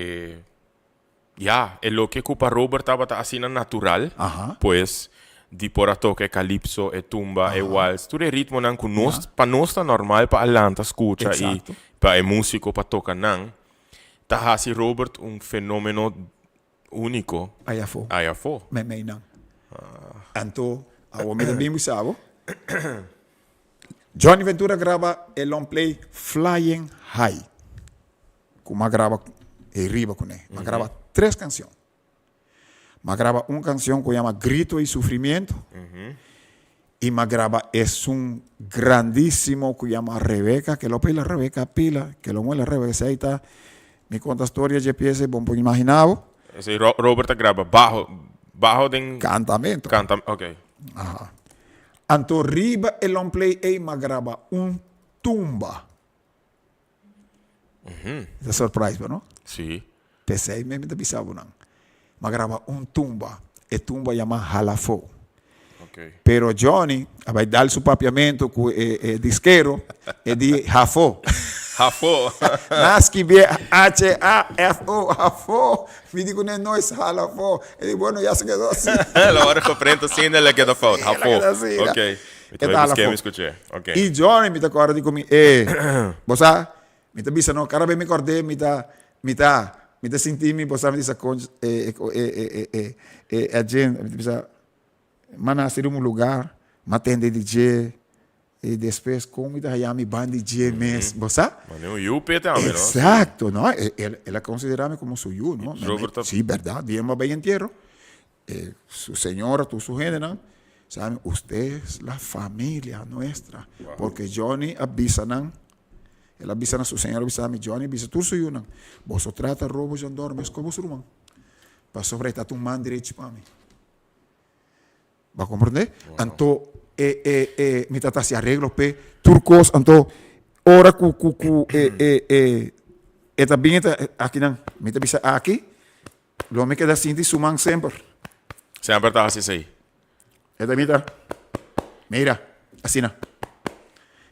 Ya, e loke ku pa Robert tabata asina natural, pues, di por a toka e kalipso, e tumba, e wals, tur e ritmonan ku nos, pa nos ta normal pa a lanta skucha i pa e músiko pa toka nan, ta hasi Robert un fenomeno úniko
Aya afó.
Aya afó.
Meimei nan. Anto, awor mi ta bin bisa bo, Johnny Ventura graba e long play Flying High. Ku m'a graba e riba kuné. M'a graba tres kanshon. M'a graba un kanshon ku yama Grito y Sufrimiento. I m'a graba esun grandísimo ku yama Rebeca, ke lo pila Rebeca pila, ke lo muela Rebeca. Esei ta mi konta storia dje piesa i bon por imaginá bo.
Esei Robert a graba baho, baho den.
Kantamento.
Kanta, ok.
Aha. Anto riba e long play ei m'a graba un tumba. Ta surprise bo no?
Sí.
P'esei mi ta bisa bo nan. M'a graba un tumba, e tumba yama Halafo.
Okay.
Pero Johnny a bai dal su papiamento ku e e diskero, e di Hafo.
Hafo.
Nan a skibié H-A-F-O, Hafo. Mi di kuné no es Halafo. E di bueno ya se kedó así.
Lo ora geprent asina el a keda fout. Hafo.
El a keda asina.
Okay. Mi
E
ta
ta
bai busk'é
Halafo.
mi skuch'é. Okay.
I Johnny mi ta kòrda di ku mi e bo sa mi ta bisa no kada bes mi kòrd'é mi ta mi ta mi ta sinti mi bo sa mi ta bisa konch e e e e e e agenda mi ta bisa m'a nase den un lugar m'a tende di dje i despues kon mi ta haya mi ban di dje mes bo sa.
Mane un yu p'e tambe no.
Exacto no el a konsiderá mi komo su yu no
Robert ta.
Si bèrdat dia mi a bai entiero E su señora tur su hendenan sabi usted es la familia nuestra porque Johnny a bisa nan el a bisa na su señora bisa mi Johnny a bisa tur su yunan boso trata Robo Jandor mes como su ruman pasobra e ta un man derechi pa mi bo a comprende anto e e e mi ta haci areglo p'e tur cos anto ora cu cu cu e e e e ta bin e ta akinan mi ta bisa aki. Lo mi keda sinti su man semper.
Semper ta hasi esei.
E ta mita. Mira, asina.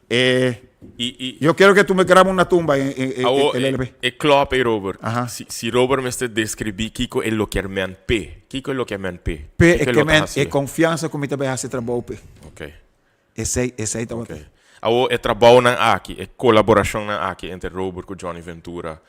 E,
I, i,
yo quiero que tú me grabes una tumba en, en, en,
Awo,
el
e,
LP.
e klop ei, Robert.
Aha.
Si, si Robert mester deskribí kiko e lo kier men p'e, kiko e lo kier men p'e?
P'e
Kiko
e
e lo
ke
ta
men
hasi?
e konfiansa ku mi ta bai hasi trabou p'e.
Ok.
Esei, esei tabata.
Ok. Awo, e trabounan aki, e kolaborashonnan aki entre Robert ku Johnny Ventura,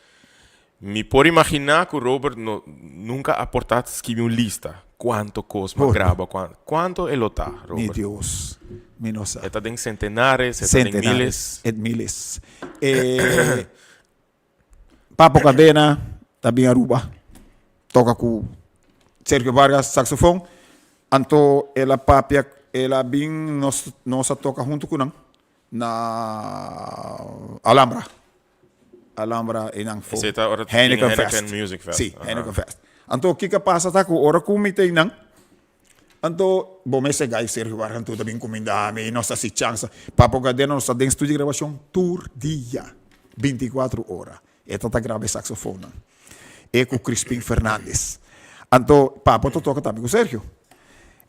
Mi por imaginá ku Robert no nunka a por ta skibi un lista kuanto kos m'a graba, kuanto e lo ta,
Mi
Robert?
Dios, mi no sa.
E ta den sentenares, e ta den miles?
Centenares, e miles. E Papo Cadena. Ta bin Aruba toca cu Sergio Vargas saxofon. Anto el a papia, el a bin nos nos a toca hunto cu nan na Alhambra. Alhambra einan for
Esei ta ora tin
Heineken
Heineken
Fest.
Music Fest.
Sí,
Aha.
Heineken Fest. Anto kiko a pasa ta ku ora ku mi ta einan, anto bo mester gai Sergio Vargas anto ta bin kuminda mi, nos ta hasi chansa. Papo Gardena nos ta den studio di grabashon tur dia, bintikuatro ora. E ta ta graba e saksofonnan. E ku Crispin Fernandez. Anto Papo ta toka tambe ku Sergio.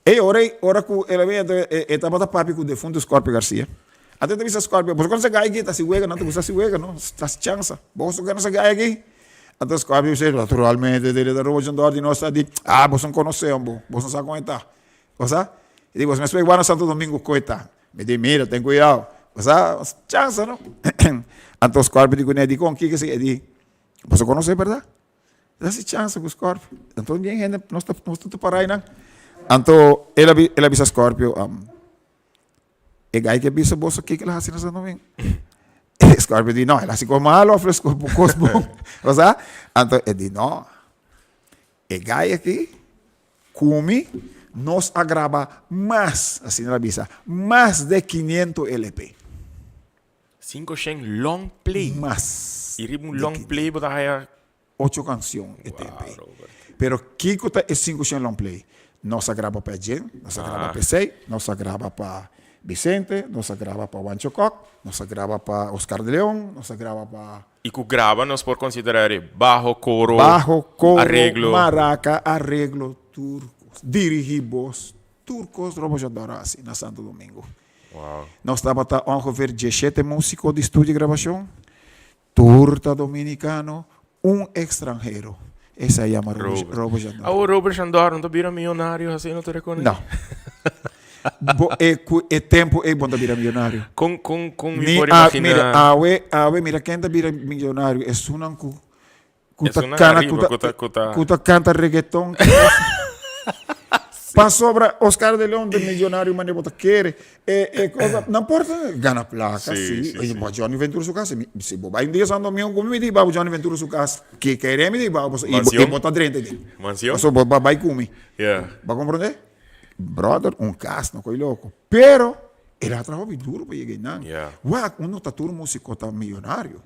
E ora ei, ora ku el a bin anto e e tabata papia ku defuntu Scorpio Garcia. Anto e ta bisa Scorpio, boso konosa gai aki? Ta hasi wega, nan ta gusta hasi wega no, ta hasi chansa. Boso konosa gai aki? Anto Scorpio bisa, naturalmente, dede ta roba djondor di nos ta di, ah, boso no konosé hombo, boso no sa kon e ta. Bo sa? E di, boso mester bai wak na Santo Domingo kon e ta. Mi di, mira, ten kuidao. Bo sa, chansa no. Anto Scorpio di kuné, dikon? Kiko esei? E di, boso konosé bèrdat? Ta hasi chansa ku Scorpio. Anto bien hende nos ta nos ta para einan. Anto el a el a bisa Scorpio, e gai ke bisa boso kiko el a hasi na Santo Domingo. Scorpio di no, el a hasi kos malo of kos bon. Bo sa? Anto e di no, e gai aki ku mi nos a graba mas, asina el a bisa, mas de 500 LP.
Cinco shen long play.
Mas.
Y riba un long play bo ta haya.
Ocho cancion e tempo ey. Pero kico ta e cinco shen long play? Nos a graba pa Edjen, nos a graba pa esey, nos a graba pa Vicente, nos a graba pa Wancho Kok, nos a graba pa Oscar de Leon, nos a graba pa.
Y cu graba nos por considera eri bajo, coro,
Bajo, coro,
arreglo.
maraca, arreglo, tur cos. Dirigi bos, tur cos Robo Jador a haci na Santo Domingo.
Wow.
Nos tabata ongeveer diesshete músiko di studio di grabashon, tur ta dominikano, un ekstranhero. Esei yama Robert, Robert Jandor.
Awor Robert Jandor no ta bira miyonario así no ta rekonosé?
No. Bo e ku e tempu ei bo no ta bira miyonario.
Kon kon kon mi
Ni
por
a
imaginá?
mira awe awe mira ken ta bira miyonario esunnan ku ku ta
Esunnan
kana
ariba
ku ta
ku ta ku ta
ku ta kanta reggaeton. Pasobra Oscar de Leon ta millonario manera bo ta kere. E e cosa nan por ta gana placa
Sí,
si.
sí,
Oye
sí.
bo Johnny Ventura su cas si bo bai un dia Santo Domingo cu mi di ba Johnny Ventura su cas ke kere mi di ba pasobra y bo y
Mansion?
bo ta drenta den.
Mansion?
Pasobra bo bai cu mi.
Yeah.
Bo a comprende? Brother un cas no coy loco. Pero el a traha hopi duro pa yega einan.
Yeah.
Wak uno ta tur musico ta millonario.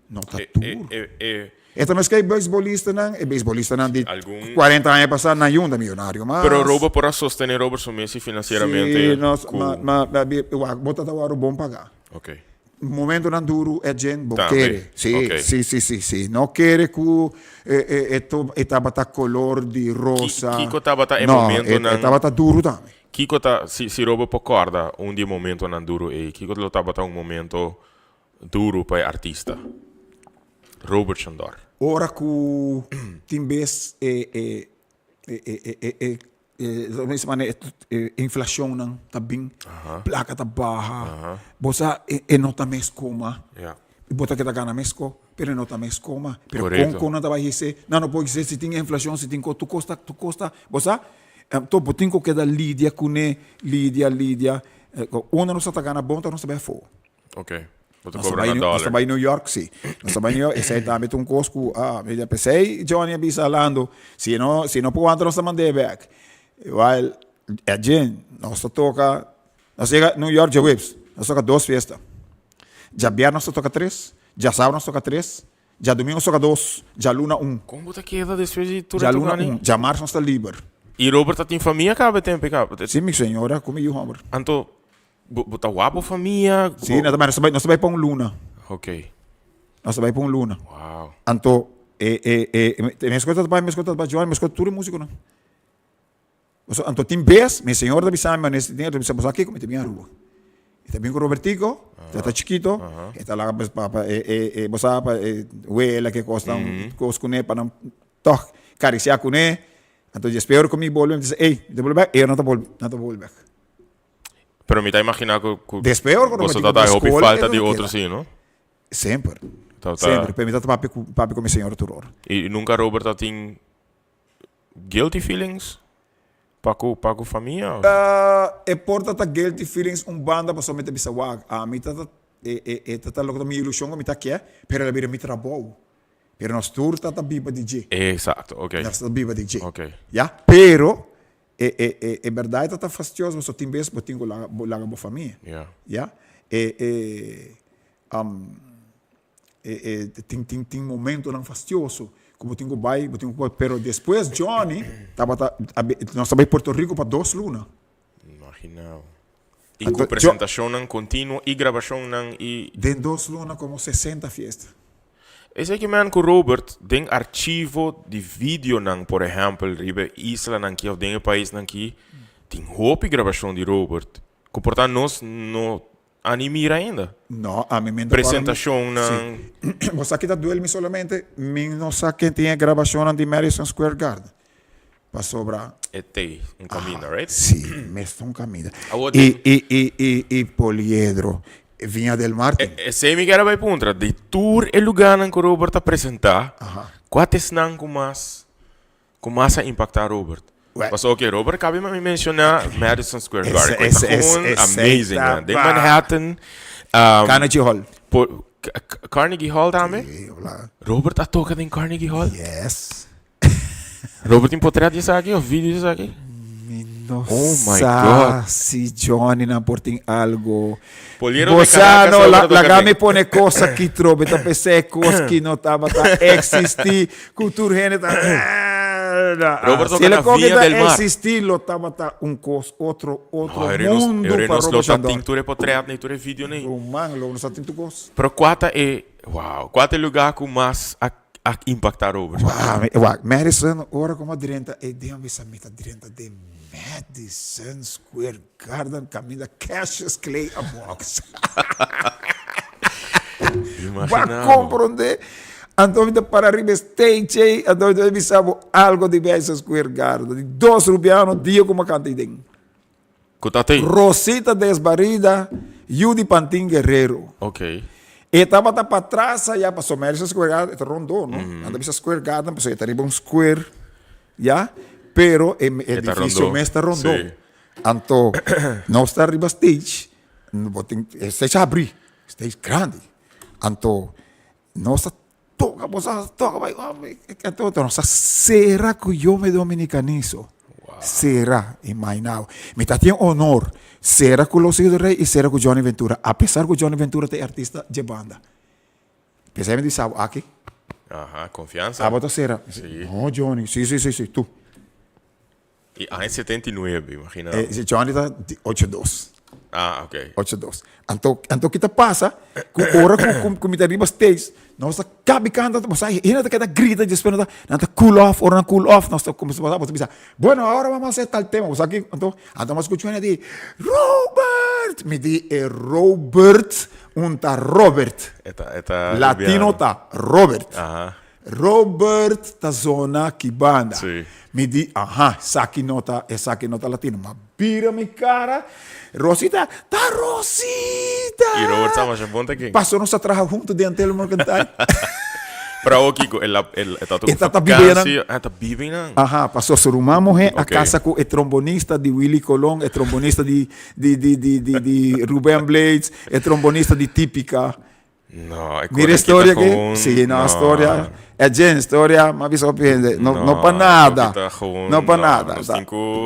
No ta
E,
tur.
e, e,
E ta meskei beisbolistanan, e beisbolistanan di
Algun-
40 aña pasá nan yunda millonario mas.
Pero Robert por a sostené Robert su mes financieramente
Sí, nos,
ku-
ma, ma, ma, bi- wak, bo ta ta wòrdu bon pagá.
Ok.
Momentonan duru e djen bo
Tambe.
kere. Sí,
Ok.
sí, sí, sí, sí. No kere ku e, e, e, to, e tabata kolor di rosa.
Kiko tabata e
No, e,
momentonan-
e tabata duru tambe.
Kiko ta, si, si Robert por kòrda un di e momentonan duru ei, kiko lo tabata un momento Duru pa e artista. Robert Shandor.
Ora ku tin bes e e e e e e e e inflashonnan ta bin, plaka ta baha, bo sa e no ta mes koma, bo ta keda gana mes ko, pero e no ta mes koma, pero kon kon nan ta bai hesé, nan no por hesé si tin inflashon, si tin kos, tur kos ta, tur kos ta, bo sa, anto bo tin ku keda lidia kuné, lidia, lidia, unda nos ta gana bon ta nos ta bai afó.
Ok. Bo ta
Nos ta
cobra
bai
na
Nos ta
dollar.
bai New York, sí. Nos ta bai New York. Esei tambe ta un kos ku, ah, mi a pesei Johnny a bisa Lando, si no, si no por wanta nos ta mand'é bek. While, Edgin, nos ta toka, nos yega New York djaweps, nos toka dos fiesta. Djabièrnè nos ta toka tres, djasabra nos toka tres, djadumingu nos toka dos, djaluna un.
Kon bo ta keda despues di tur e
Djaluna
tokani?
un, djamars nos ta liber.
I Robert ta tin famia kaba e tempu ei kaba?
Sí, mi señora ku mi yu hòmber.
Anto, Bo, bo ta wak bo famia?
Sí, nos ta bai, nos ta bai, nos ta bai pa un luna.
Ok.
Nos ta bai pa un luna.
Wow.
Anto, e, e, e, e, mi escuta ta bai, mi escuta ta bai Joan, mi escuta tur e músiconan. Paso, anto tin bes, mi señor ta bisa mi, manes tin, ta bisa, bo sa kiko, mi ta bin Aruba. Mi ta bin ku Robertico, ta ta chikito, e ta laga pues papa, e, e, e, bo sa pa, e, wela, ke kosnan, kos kuné, pa nan tòg karisiá kuné. Anto, despues ora ku mi bolbe, mi ta bisa, ey, mi ta bolbe bèk, ey no ta bolbe, no ta bolbe bèk.
Pero mi ta imagina cu cu
Despues ora cu
boso
Robertico
ta
bai
ta hopi
school,
falta
e
di
no
otro
keda.
si, no?
Semper.
Ta ta
Semper. Pero mi ta papia cu papia cu mi señora tur ora.
Y nunca Robert ta tin guilty feelings pa cu pa cu famia of?
E por ta ta guilty feelings un banda pasobra mi ta bisa wak ami ta ta e e e ta ta loke ta mi ilusion cu mi ta ke pero el a bira mi trabou. Pero nos tur ta ta biba di dje.
Exacto, ok.
Nos ta biba di dje.
Ok.
Ya, pero e e e e berdad ta ta fastioso pasobra tin bes bo tin ku laga bo laga bo famia.
Ya.
Ya, e e e e tin tin tin momentonan fastioso ku bo tin ku bai bo tin ku pero despues Johnny tabata nos ta bai Puerto Rico pa dos luna.
Imagina bo. I ku presentashonnan kontinuo i grabashonnan i.
Den dos luna komo 60 fiesta.
Esei ke men ku Robert den archivo di videonan por ehèmpel riba e islanan ki òf den e paisnan ki tin hopi grabashon di Robert ku por ta nos no a ni mira ainda.
No, ami mi no
Presentashonnan.
Si. Bo sa ki ta duel mi solamente mi no sa ken tin e grabashonnan di Madison Square Garden. Pasobra.
E tei un kaminda, right?
Si, mes ta un kaminda.
Awor den.
I, i, i, i, i Poliedro, Viña del Mar tin.
Esei mi kier a bai puntra, di tur e lugánan ku Robert a presentá, kua ta esnan ku mas, ku mas a impaktá Robert? Pasobra oke, Robert kabi mi menshoná Madison Square Garden, ku e ta gewoon amazing, man. Den Manhattan.
Carnegie Hall.
Carnegie Hall tambe?
Si, hola.
Robert a toka den Carnegie Hall?
Yes.
Robert tin potret di esaki of video di esaki?
Mi no
Oh my
sa
God.
si Johnny nan por tin algo.
Poliero de
Bo sa
Caracas
no, la,
Robert
laga
Ocaden.
mi pone kos aki trobe ta pesé kos ki no tabata existi ku tur hende ta
Robert
Si el
toca na
koke
Viña
ta
del Mar.
existi lo tabata un kos otro otro
No, ere nos,
mundo
ere
pa
nos lo
Robert
ta
Chandor.
tin tur e potret ni tur e video ni.
Ruman lo nos ta tin tur kos.
Pero kua ta e, wow, kua ta e lugar ku mas a a impacta Robert?
Wak, wak, Madison, ora ku mi a drenta e dia mi bisa mi ta drenta den Madison Square Garden kaminda Cassius Clay a box. Bo a komprondé? Anto mi ta para riba e stage ei, anto mi ta bisa bo algo di Madison Square Garden. Di dos rubiano dia ku mi a kanta ei den.
Ku ta tei?
Rosita Desbarida, yu di Pantin Guerrero.
Ok.
E tabata patras allá, pasobra Madison Square Garden e ta rondó, no? Nan ta bisa Square Garden pasobra e ta riba un square, ya? Pero e
E ta
edificio
rondó,
mes ta rondó.
sí.
Anto, nos ta riba stage, bo tin, e stage a habrí, stage grandi. Anto, nos ta Toca bo sa toca bai anto nos a cera cu yo me dominicanizo cera imagina bo mi ta tin honor cera cu los hijos del rey y cera cu Johnny Ventura a pesar cu Johnny Ventura ta e artista dje banda pesey mi di sa bo aki
Aha, confianza.
abo ta cera
Sí.
no Johnny si si si si tu
I aña 79, imagina.
Eh, si Johnny ta di ocho dos.
Ah, ok.
Ocho dos. Anto, anto kita pasa, ku ora ku, ku, ku mi ta riba stage, nos ta kabi kanta, bo sa, hende ta keda grita, despues nan ta, nan ta cool off, ora nan cool off, nos ta kuminsá, bo ta bisa, bueno, ahora vamos a hacer tal tema, bo sa ki, anto, anto mi a skucha hende di, Robert! Mi di, e Robert, un ta Robert.
E ta, e ta
Latino
rubiano.
ta Robert.
Aha.
Robert ta zona ki banda.
Sí.
Mi di, aha, esaki no ta, esaki no ta latino. Ma bira mi cara, Rosita, ta Rosita!
Y Robert sa masha bon ta ken.
Paso nos a traha hunto den Antel Mercantile.
Pero awo kiko, el a, el, e ta
E ta ta biba einan.
vakantie, ah, ta biba einan.
Aha, paso su ruman muhe a
Ok.
casa cu e trombonista di Willy Colon, e trombonista di, di, di, di, di, di Ruben Blades, e trombonista di Tipica.
No, e
Mira
kore
historia
kita
ki,
gewoon,
sí, no,
no.
historia, e djen historia, ma bisa hopi hende, no, no pa
No,
nada,
kita gewoon,
no pa
no,
nada.
nos
Sa.
tin ku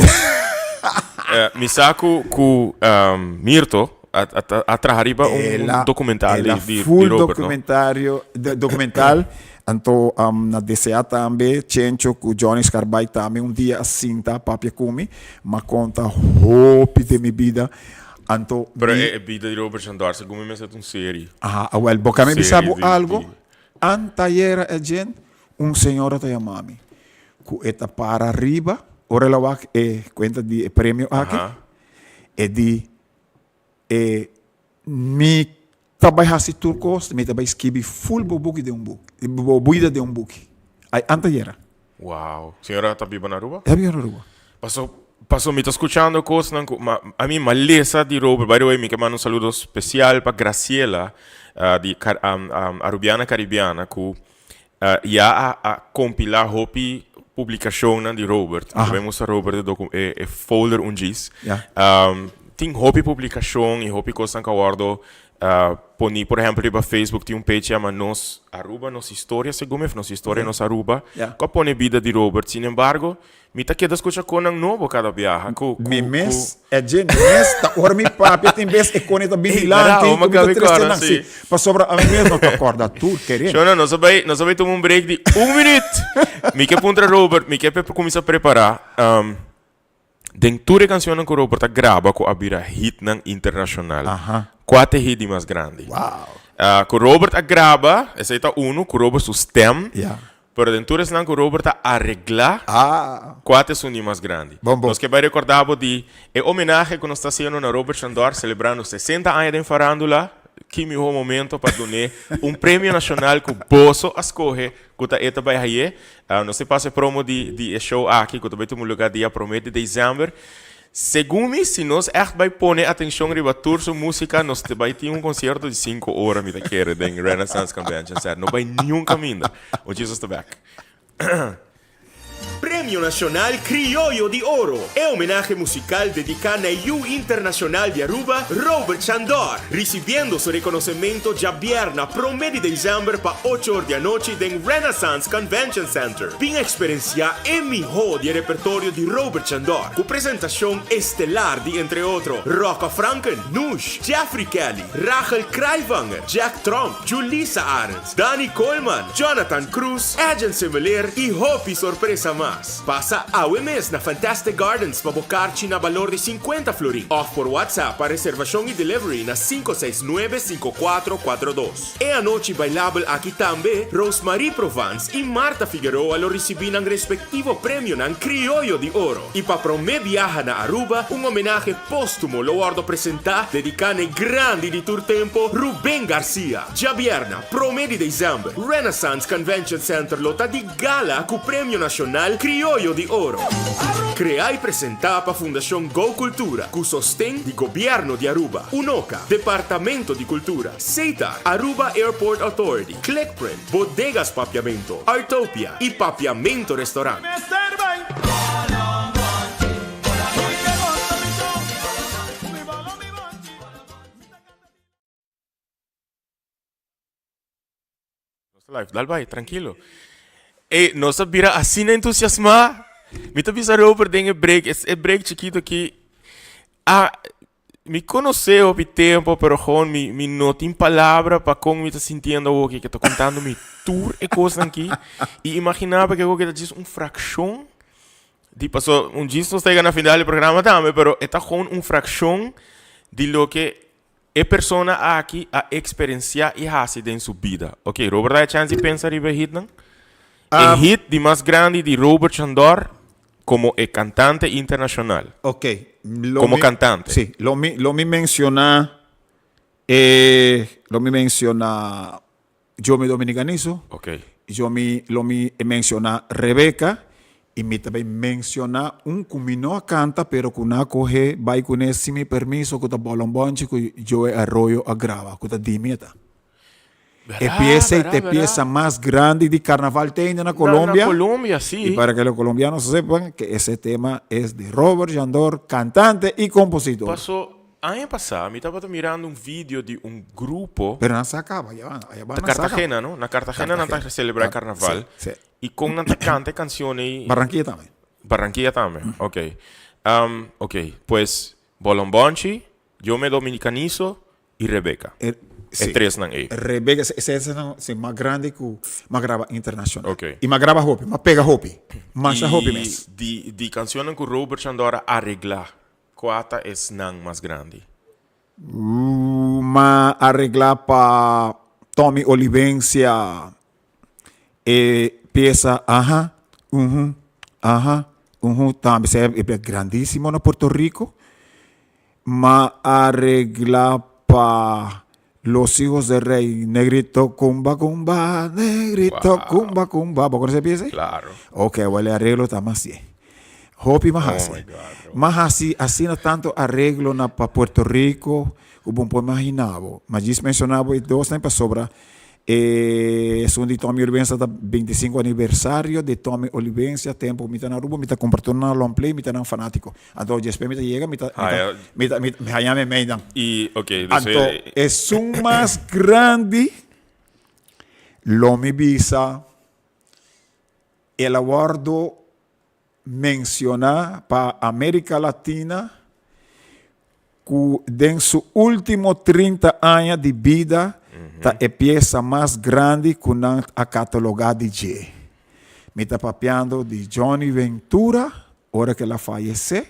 Eh, mi sa ku ku um, Mirto a, a, a, a traha riba un, un
Ela,
documental
ela
di, di, di
full
Robert, no?
documentario, de, documental, anto um, na DCA tambe, Chencho ku Johnny Scarbay tambe un dia a sinta papia ku mi, ma konta hopi de mi bida. Anto
Pero
mi
e, e bida di Robert Chandor, segun mi mester ta un serie.
Aha, awel, bo ka mi bisa
Serie
bo
di,
algo?
di.
Antayera e djent, un señora ta yama mi, ku e ta para riba, ora el a wak e kuenta di e premio aki,
Aha.
e di, e mi ta bai hasi tur kos, mi ta bai skibi ful bo buki den un buki, bo bida den un buki. Ai antayera.
Wow. Señora ta biba na Aruba?
E ta biba na Aruba.
Paso, paso mi ta scuchando cosnan cu ma, a mi malesa di Robert. By the way, mi ke manda un saludo special pa Graciela di Car, Arubiana Caribiana cu ya a, a compila hopi publicacionnan di Robert. Mi ta bay mustra Robert e docu, e, e folder un djis.
Ya.
Tin hopi publicacion y hopi cosnan cu a wordo. Poni por ehempel riba Facebook tin un page yama Nos Aruba Nos Historia segun mi of Nos Historia Nos Aruba ku a pone bida di Robert. Sin embargo mi ta keda skucha konan nobo kada biaha ku ku
Mi mes e dje mes ta ora mi papia tin bes e kone ta bin dilanti ku mi ta trese nan si pasobra ami mes no ta kòrda tur kere.
Shona nos a bai nos a bai tuma un break di un minuut. Mi ke puntra Robert mi ke kuminsá prepará. Den tur e cancionnan cu Robert a graba cu a bira hitnan internacional, cua ta e hit di mas grandi? Cu Robert a graba, esey ta uno, cu Robert su stem, pero den tur esnan cu Robert a aregla, cua ta esun di mas grandi? Nos ke bay recorda bo di e homenahe cu nos ta haciendo na Robert Chandor, celebrando 60 aña den farandula, ki miho momento pa dun'é un premio nacional cu boso a scoge cu ta e ta bay haye. Nos ta pasa e promo di di e show aki cu ta bay tuma lugar dia prome di december. Segun mi, si nos echt bay pone atencion riba tur su musica, nos ta bay tin un concierto di cinco ora, mi ta kere, den Renaissance Convention Center. No bay niun caminda. Un Jesus ta back.
Premio Nacional Crioyo di Oro, e homenahe musical dedica na e yu internacional di Aruba, Robert Chandor, ricibiendo su reconocemento djabierna prome di december pa ocho or di anochi den Renaissance Convention Center. Bin experiencia e miho di e repertorio di Robert Chandor, cu presentacion estelar di entre otro Rocco Franken, Nush, Jeffrey Kelly, Rachel Kraaijvanger, Jack Tromp, Julissa Arends, Dani Koolman, Jonathan Cruz, Edjean Semeleer y hopi sorpresa mas. Pasa awe mes na Fantastic Gardens pa bo karchi na balor di 50 florin of por WhatsApp pa reservacion y delivery na 569 5442. E anochi bailabel aki tambe Rosemarie Provence y Martha Figueroa lo ricibi nan respectivo premionan Crioyo di Oro. Y pa prome biaha na Aruba un homenahe postumo lo wordo presenta dedica n'e grandi di tur tempo Ruben Garcia. Djabièrna, promé di desèmber, Renaissance Convention Center lo ta di gala ku Premio Nashonal Krioyo di Oro. Kreá i presentá pa Fundashon Go Cultura ku sosten di Gobièrnu di Aruba, Unoca, Departamento di Kultura, Setar, Aruba Airport Authority, Clickprint, Bodegas Papiamento, Artopia i Papiamento Restaurant.
Nos ta live, dal bai, trankilo. Ey, nos a bira asina entusiasmá. Mi ta bisa Robert den e break, es e break chikito aki. Ah, mi konosé hopi tempo, pero gewoon mi, mi no tin palabra pa kon mi ta sintiendo awoki, ke ta kontando mi tur e kosnan aki. I imaginá bo ke awoki ta djis un frakshon di paso un djis nos ta yega na final di programa tambe, pero e ta gewoon un frakshon di loke E persona aki a experencia y haci den su bida. Ok, Robert a e chance di pensa riba e hitnan? E hit di mas grandi di Robert Chandor como e cantante internacional.
Ok. Lo
Como
mi,
cantante.
Sí, lo mi, lo mi menciona, eh, lo mi menciona Yo me dominicanizo.
Ok.
Yo mi, lo mi menciona Rebeca y mi ta bay menciona un cu mi no a canta pero cu nan a coge bay cune sin mi permiso cu ta Bolonbonchi cu Joe Arroyo a graba cu ta di mi e ta. E
Verá,
pieza y
verá,
te
verá.
pieza mas grandi di carnaval te ainda na
Na, na
Colombia.
Colombia, sí.
Y para que los colombianos sepan que ese tema es de Robert Chandor, cantante y compositor.
Paso, Aña pasá mi tabata mirando un video di un grupo.
Pero nan sa kaba, ya van, ya van
Ta
nan sa kaba.
Cartagena, no? Na Cartagena nan ta celebra e carnaval.
Sí, sí.
Y con nan ta canta e cancion ei.
Barranquilla tambe.
Barranquilla tambe, ok. Ok, pues Bolonbonchi, Yo me Dominicanizo y Rebeca.
E,
E
sí.
tresnan ei.
Rebeca, ese, ese nan, sí, mas grandi cu m'a graba internacional.
Ok.
Y m'a graba hopi, m'a pega hopi. Masha hopi
Y
mes.
di, di cancionnan cu Robert Chandor a arregla, Kua ta esnan mas grandi?
M'a areglá pa Tommy Olivencia e piesa Aha, uhu, aha, uhu tambe esei e bira grandísimo na Puerto Rico. M'a areglá pa Los Hijos del Rey, Negrito kumba kumba, negrito
Wow.
kumba kumba. Bo konosé e piesa ei?
Claro.
Ok, wel e areglo ta mas sie. Hopi m'a
Oh
hasi.
my God, bro.
M'a hasi asina tanto areglo na pa Puerto Rico ku bo no por imaginá bo. M'a djis menshoná bo e dosnan pasobra. E esun di Tommy Olivencia ta 25 aniversario di Tommy Olivencia. Tempo mi ta na Aruba, mi ta compra tur nan long play, mi ta nan fanatico. Anto despues mi ta yega, mi ta, mi ta, mi ta, mi ta, mi haña mi mei nan.
Y, ok, dus
Anto, esun mas grandi, lo mi bisa, el a wordo menciona pa America Latina cu den su ultimo 30 aña di bida ta e pieza mas grandi cu nan a cataloga di dje. Mi ta papiando di Johnny Ventura, ora cu el a fayece,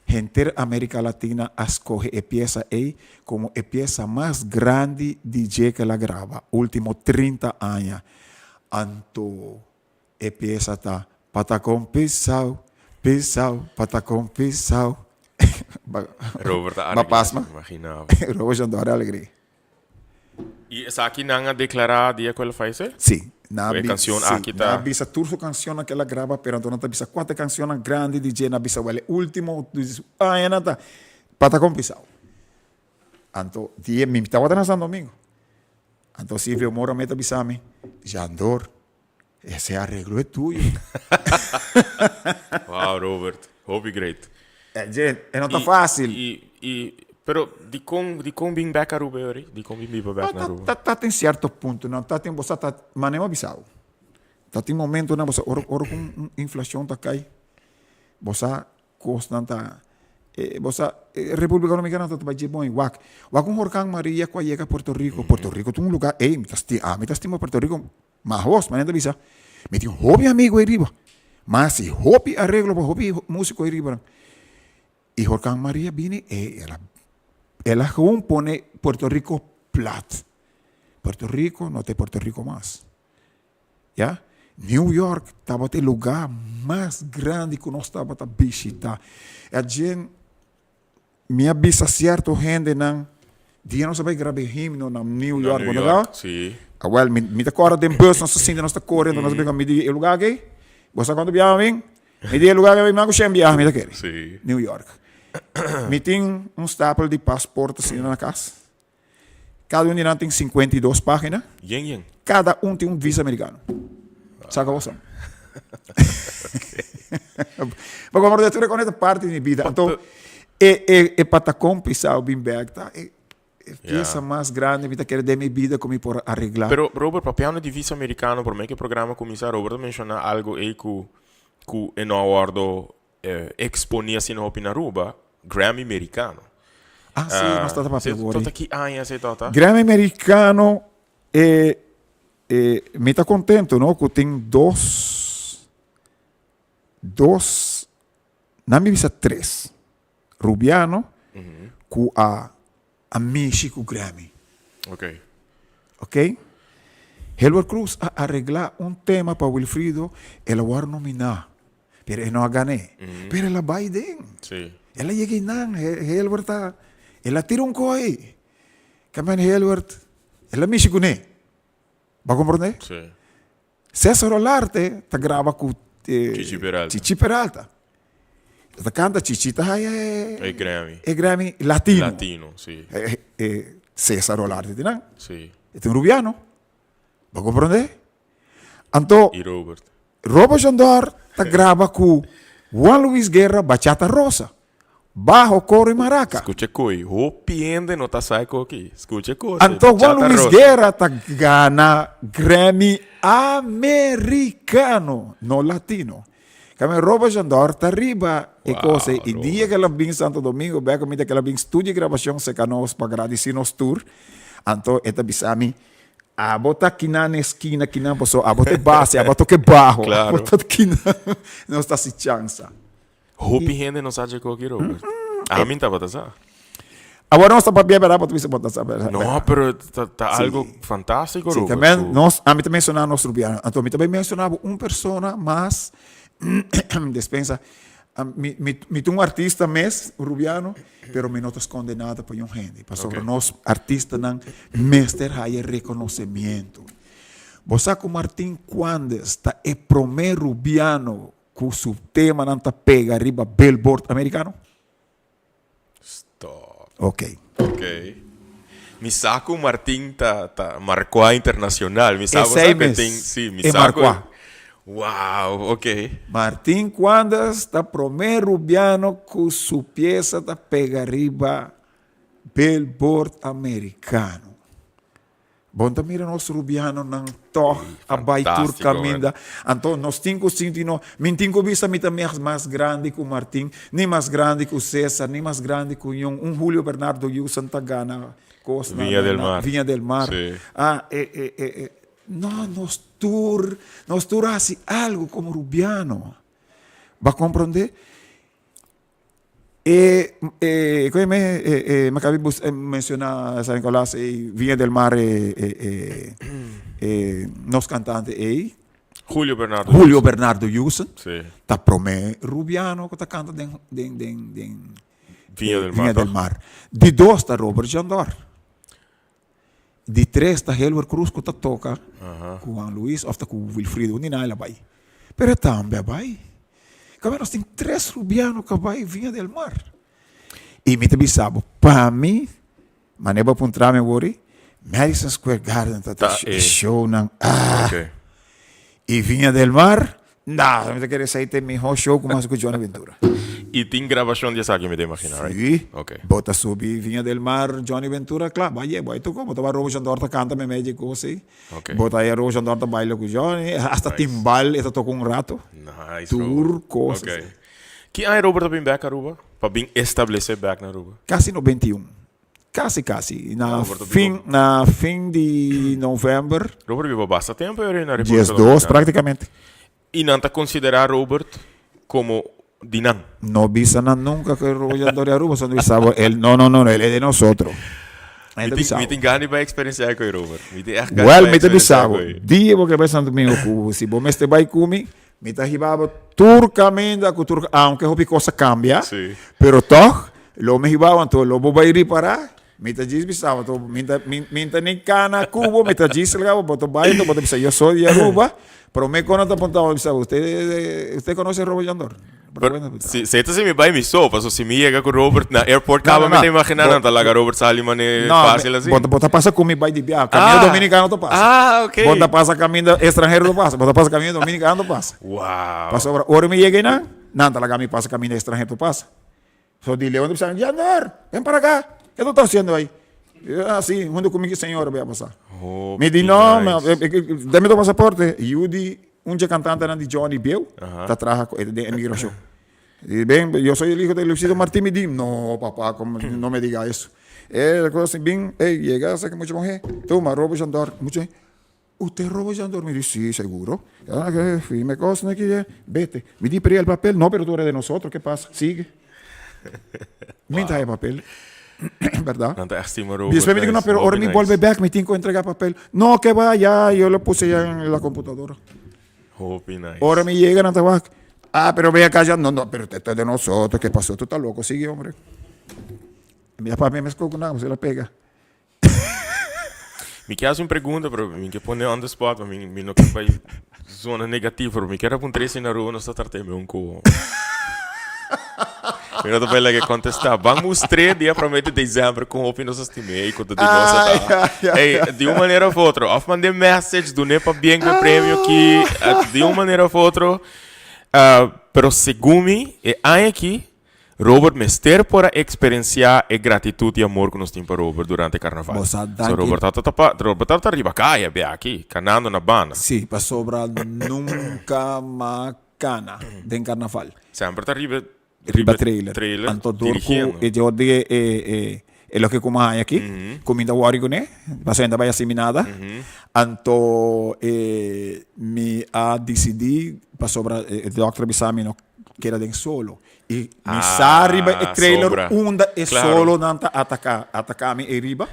henter America Latina a scoge e pieza ey como e pieza mas grandi di dje cu el a graba ultimo 30 aña. Anto E piesa ta Patacon pisao, pisao, patacon pisao.
Robert ta
Ba pasma.
Imagina.
Robert Jandor alegria.
Y esaki nan a declara dia cu el a fallece?
Sí. Na
E cancion
sí,
aki ta.
Na bisa tur su cancionnan cu el a graba, pero anto nan ta bisa cuatro cancionnan grandi di dje, na bisa wel e ultimo aña nan ta Patacon pisao. Anto dia mi tabata na San Domingo. Anto Silvio Mora me ta bisa mi, Jandor, ese arreglo es tuyo.
Wow, Robert, hopi great.
Eh, e no ta fácil.
Y, y, pero di con, di con bin back Aruba yori? Di con bin biba back na Aruba?
Ta, ta, ta tin cierto punto, no? Ta tin, bosa ta, manera bisao. Ta tin momento na bosa, ora, ora con inflacion ta cai, bosa Kosnan ta bo sa Republica Dominicana ta tabata dje bon wak wak un horkan Maria ku a yega Puerto Rico Puerto Rico ta un lugar ey mi ta ami ta stima Puerto Rico mas hos manera ta bisa mi tin hopi amigo ey riba mas si hopi areglo pa hopi musico ey riba y horkan Maria bini ey el a el a gewoon pone Puerto Rico plat Puerto Rico no ta e Puerto Rico mas. Ya, New York tabata e lugá mas grandi ku nos tabata bishitá. E djen mi a bisa sierto hendenan, dia nos a bai graba e himno na New
Na
York,
New
bo ta
York,
kòrda?
sí.
Awèl, mi mi ta kòrda den bus nos ta sinta, nos ta kore, nos ta brinka, mi di e lugá aki, bo sa kuantu biaha mi bin? Mi di e lugá aki, mi a ku shen biaha mi ta kere.
Sí.
New York. Mi tin un stapel di pasport asina na kas. Cada un di nan tin 52 pagina.
Yen yen.
Cada un tin un visa americano. Saca bo son. Maar como de tur con parte di mi vida. Anto e e e patacon pisao bin bek ta e e pieza mas grande mi ta kere den mi vida cu mi por arregla.
Pero Robert, papiando di visa americano, prome cu e programa cuminsa, Robert a menciona algo ey cu cu e no a wordo exponi asina hopi na Aruba, Grammy Mericano.
Ah, sí, nos tata papia
Se
wori.
Tota ki aña se tota?
Grammy Mericano, eh, eh, mi ta contento, no, cu tin dos, dos, nan mi bisa tres, Rubiano, cu a, a mishi cu Grammy.
Ok.
Ok? Hilbert Cruz a arregla un tema pa Wilfrido, el a wòrdu nominá, pero e no a gan'é. Pero el a bai den.
Sí.
El a yega einan, Hilbert a, el a tira un koi. Kamen Hilbert, el a mishi kuné. Bo a komprondé?
Sí.
Cesar Olarte ta graba ku
Chichi Peralta.
Chichi Peralta. E ta kanta Chichi ta haya e
E Grammy.
E Grammy latino.
Latino, si.
E Cesar Olarte tin nan.
Si.
E ta un rubiano. Bo komprondé? Anto
I Robert.
Robert Jandor ta graba ku Juan Luis Guerra Bachata Rosa. Bajo, coro y maraca.
Scucha koe, hopi hende no ta sa koki. Scucha koe.
Anto Juan Luis Guerra ta gana Grammy americano, no latino. Cambio Robert Jandor ta riba e cosa y dia que el a bin Santo Domingo bek mi ta que el a bin studio de grabacion seca nos pa gradici nos tur. Anto e ta bisa mi, abo ta kinan na esquina kinan paso abo ta e base, abo a toca e bajo.
Claro.
Abo ta kinan, nos ta haci chansa.
Hopi hende no sa dje koki, Robert. Ami tabata sa.
Awor nos ta papia berdad, bo ta bisa bo ta sa berdad.
No, pero ta, ta algo fantástico,
Sí,
Robert.
también
ku-
nos, ami ta menciona nos rubiano. Anto mi ta bay menciona bo un persona mas despensa. Mi, mi, mi ta un artista mes, rubiano, pero mi no ta sconde nada pa yon hende. Pasobra
Ok.
nos artistanan mester haya reconocimiento. Bo sa cu Martin Cuandes ta e prome rubiano Ku su temanan ta pega riba billboard americano?
Stop.
Ok.
Ok. Mi sa ku Martin ta ta markua internacional. Mi sa bo
Esei
sa ku
mes,
tin, si, mi
e
sa ku
markua.
Wow, ok.
Martin Quandas ta prome Rubiano ku su piesa ta pega riba Billboard Americano. Bon ta mira nos Rubianonan tog a bai tur caminda. Anto nos tin cu sinti no, min tin cu bisa mi ta mas grandi cu Martin, ni mas grandi cu Cesar, ni mas grandi cu Ñon. Un Julio Bernardo Yusan ta gana cos na
Viña del Mar.
Viña del Mar.
Sí.
Ah, e, e, e, e. No, nos tur, nos tur a haci algo como Rubiano. Bo a comprende? E e koe me e e me kabi bus menciona San Nicolas e Viña del Mar e e e e nos cantante ey.
Julio Bernardo.
Julio Bernardo Yusen.
Sí.
Ta prome Rubiano ku ta kanta den den den den
Viña del Mar.
Viña del Mar. Di dos ta Robert Jandor. Di tres ta Helwer Cruz ku ta toka ku Juan Luis of ta ku Wilfrido, un di nan el a bai. Pero e tambe a bai. Kaminda nos tin tres rubiano ku a bai Viña del Mar. I mi ta bisa bo, pa mi, manera bo a puntra mi awor, Madison Square Garden ta
Ta
e
e.
shownan, ah!
Ok.
I Viña del Mar, nah, mi ta kere esei ta e mihó show ku mas ku Johnny Ventura.
I tin grabashon di esaki mi ta imagina, right?
Sí.
Ok.
Bo ta subi Viña del Mar, Johnny Ventura, kla, bo a yega, bo a tokó, bo ta bai Robo Shandor ta kanta meimei dje kos ei.
Ok.
Bo ta haya Robo Shandor ta baila ku Johnny, hasta
Nice.
timbal e ta toka un rato.
Nice,
Tur
Robert.
kos
Ok.
asina.
Ki aña Robert a bin bek Aruba? Pa bin establesé bek na Aruba?
Kasi 91. Kasi kasi. Na
Robert a
fin,
biba-
na fin di november.
Robert a biba basta tempo ahora na República
12
Dominicana.
prácticamente.
I nan ta konsiderá Robert komo di nan.
No bisa nan nunca ku Robert Jandor di Aruba, son bisa bo el no no no, el es de nosotros.
Mi tin, mi tin gana di bai eksperensiá ku e Robert. Mi tin ègt gana di
Well,
bai
mi ta
eksperensiá
bisa bo,
ku e.
dia bo ke bai Santo Domingo ku si bo mester bai ku mi, mi ta hiba bo tur kaminda ku tur, aunke hopi kos a kambia,
Sí.
pero tòg lo mi hiba bo, anto lo bo bai ripará Mi ta djis bisa bo, to mi ta mi mi ta ni cana cu bo, mi ta djis laga bo, bo ta bai, to bo ta bisa yo soy di Aruba, prome cu nan ta punta bo, bisa usted usted conoce Robert Jandor?
Pero si si ta si mi bai mi so, paso si mi yega cu Robert na airport
No,
caba
no,
mi ta
no.
imagina
Bo
nan ta laga Robert sali mane
No,
facil
mi
asi.
bo ta bo ta pasa cu mi bai di biaha, caminda
Ah,
dominicano ta pasa.
ah, ok.
Bo ta pasa caminda extranhero ta pasa, bo ta pasa caminda dominicano ta pasa.
Wow.
Pasobra ora mi yega einan, nan ta laga mi pasa caminda extranhero ta pasa. So di Leon ta bisa, Jandor, ven para acá, ke tu ta haciendo ahí? Ah, sí, junto con mi señora voy a pasar.
Oh,
Mi di, no,
nice.
dame tu pasaporte. Yu di un dje cantantenan di Johnny Bieu, ta traha cu den emigracion. Di, ven, yo soy el hijo de Luisito Martin. Mi di, no, papá, como, no me diga eso. Eh, cosa, bin, ey, llega, saca mucho mujer. Toma, robo Jandor, mucho. Usted robo Jandor? Mi di, sí, seguro. Ah, que firme cosa aquí, vete. Mi di, pero ¿y el papel? No, pero tú eres de nosotros, ¿qué pasa? Sigue. Mi ta e papel, ¿verdad?
Nan ta echt stima Robert.
Después me dijo, no,
nice,
pero ahora
hopi
mi
nice.
vuelve back, mi tengo que entregar papel. No, que va, ya, yo lo puse ya en la computadora.
Hopi nice.
Ahora me llegan a trabajar. Ah, pero ve acá ya. No, no, pero usted es de nosotros. ¿Qué pasó? Tú estás loco. Sigue, hombre. Mi papá me escoge nada, se la pega.
Mi ke hasi un pregunta, pero mi ke pone on the spot, pa mi, mi no ke bai zona negativo, pero mi kier a puntra si na Aruba nos ta trata un ku. Mi no ta bai laga kontestá. Ban mustr'é dia promé di december kon hopi nos a stim'é i kon ta di nos a ta. Ey, di un manera of otro, of mand'é message, dun'é pabien ku e premio aki, di un manera of otro. Pero segun mi, e aña aki, Robert mester por a experencia e gratitud y amor cu nos tin pa Robert durante carnaval.
Bo sa
So
danki.
Robert tabata ta pa, Robert tabata riba caya be aki, canando na banda.
Sí, pasobra nunca m'a cana den carnaval.
Semper ta riba,
Riba trailer.
trailer
Anto dor cu
dirigiendo.
e djo di e e e loke cu m'a haña aki, cu mi ta worry cune, pasobra mi ta bay haci mi nada. Anto e mi a dicidi, pasobra e dokter a bisa mi no keda den solo. I mi sa riba e trailer
Sobra.
unda e
Claro.
solonan ta ataka, ataka mi ei riba.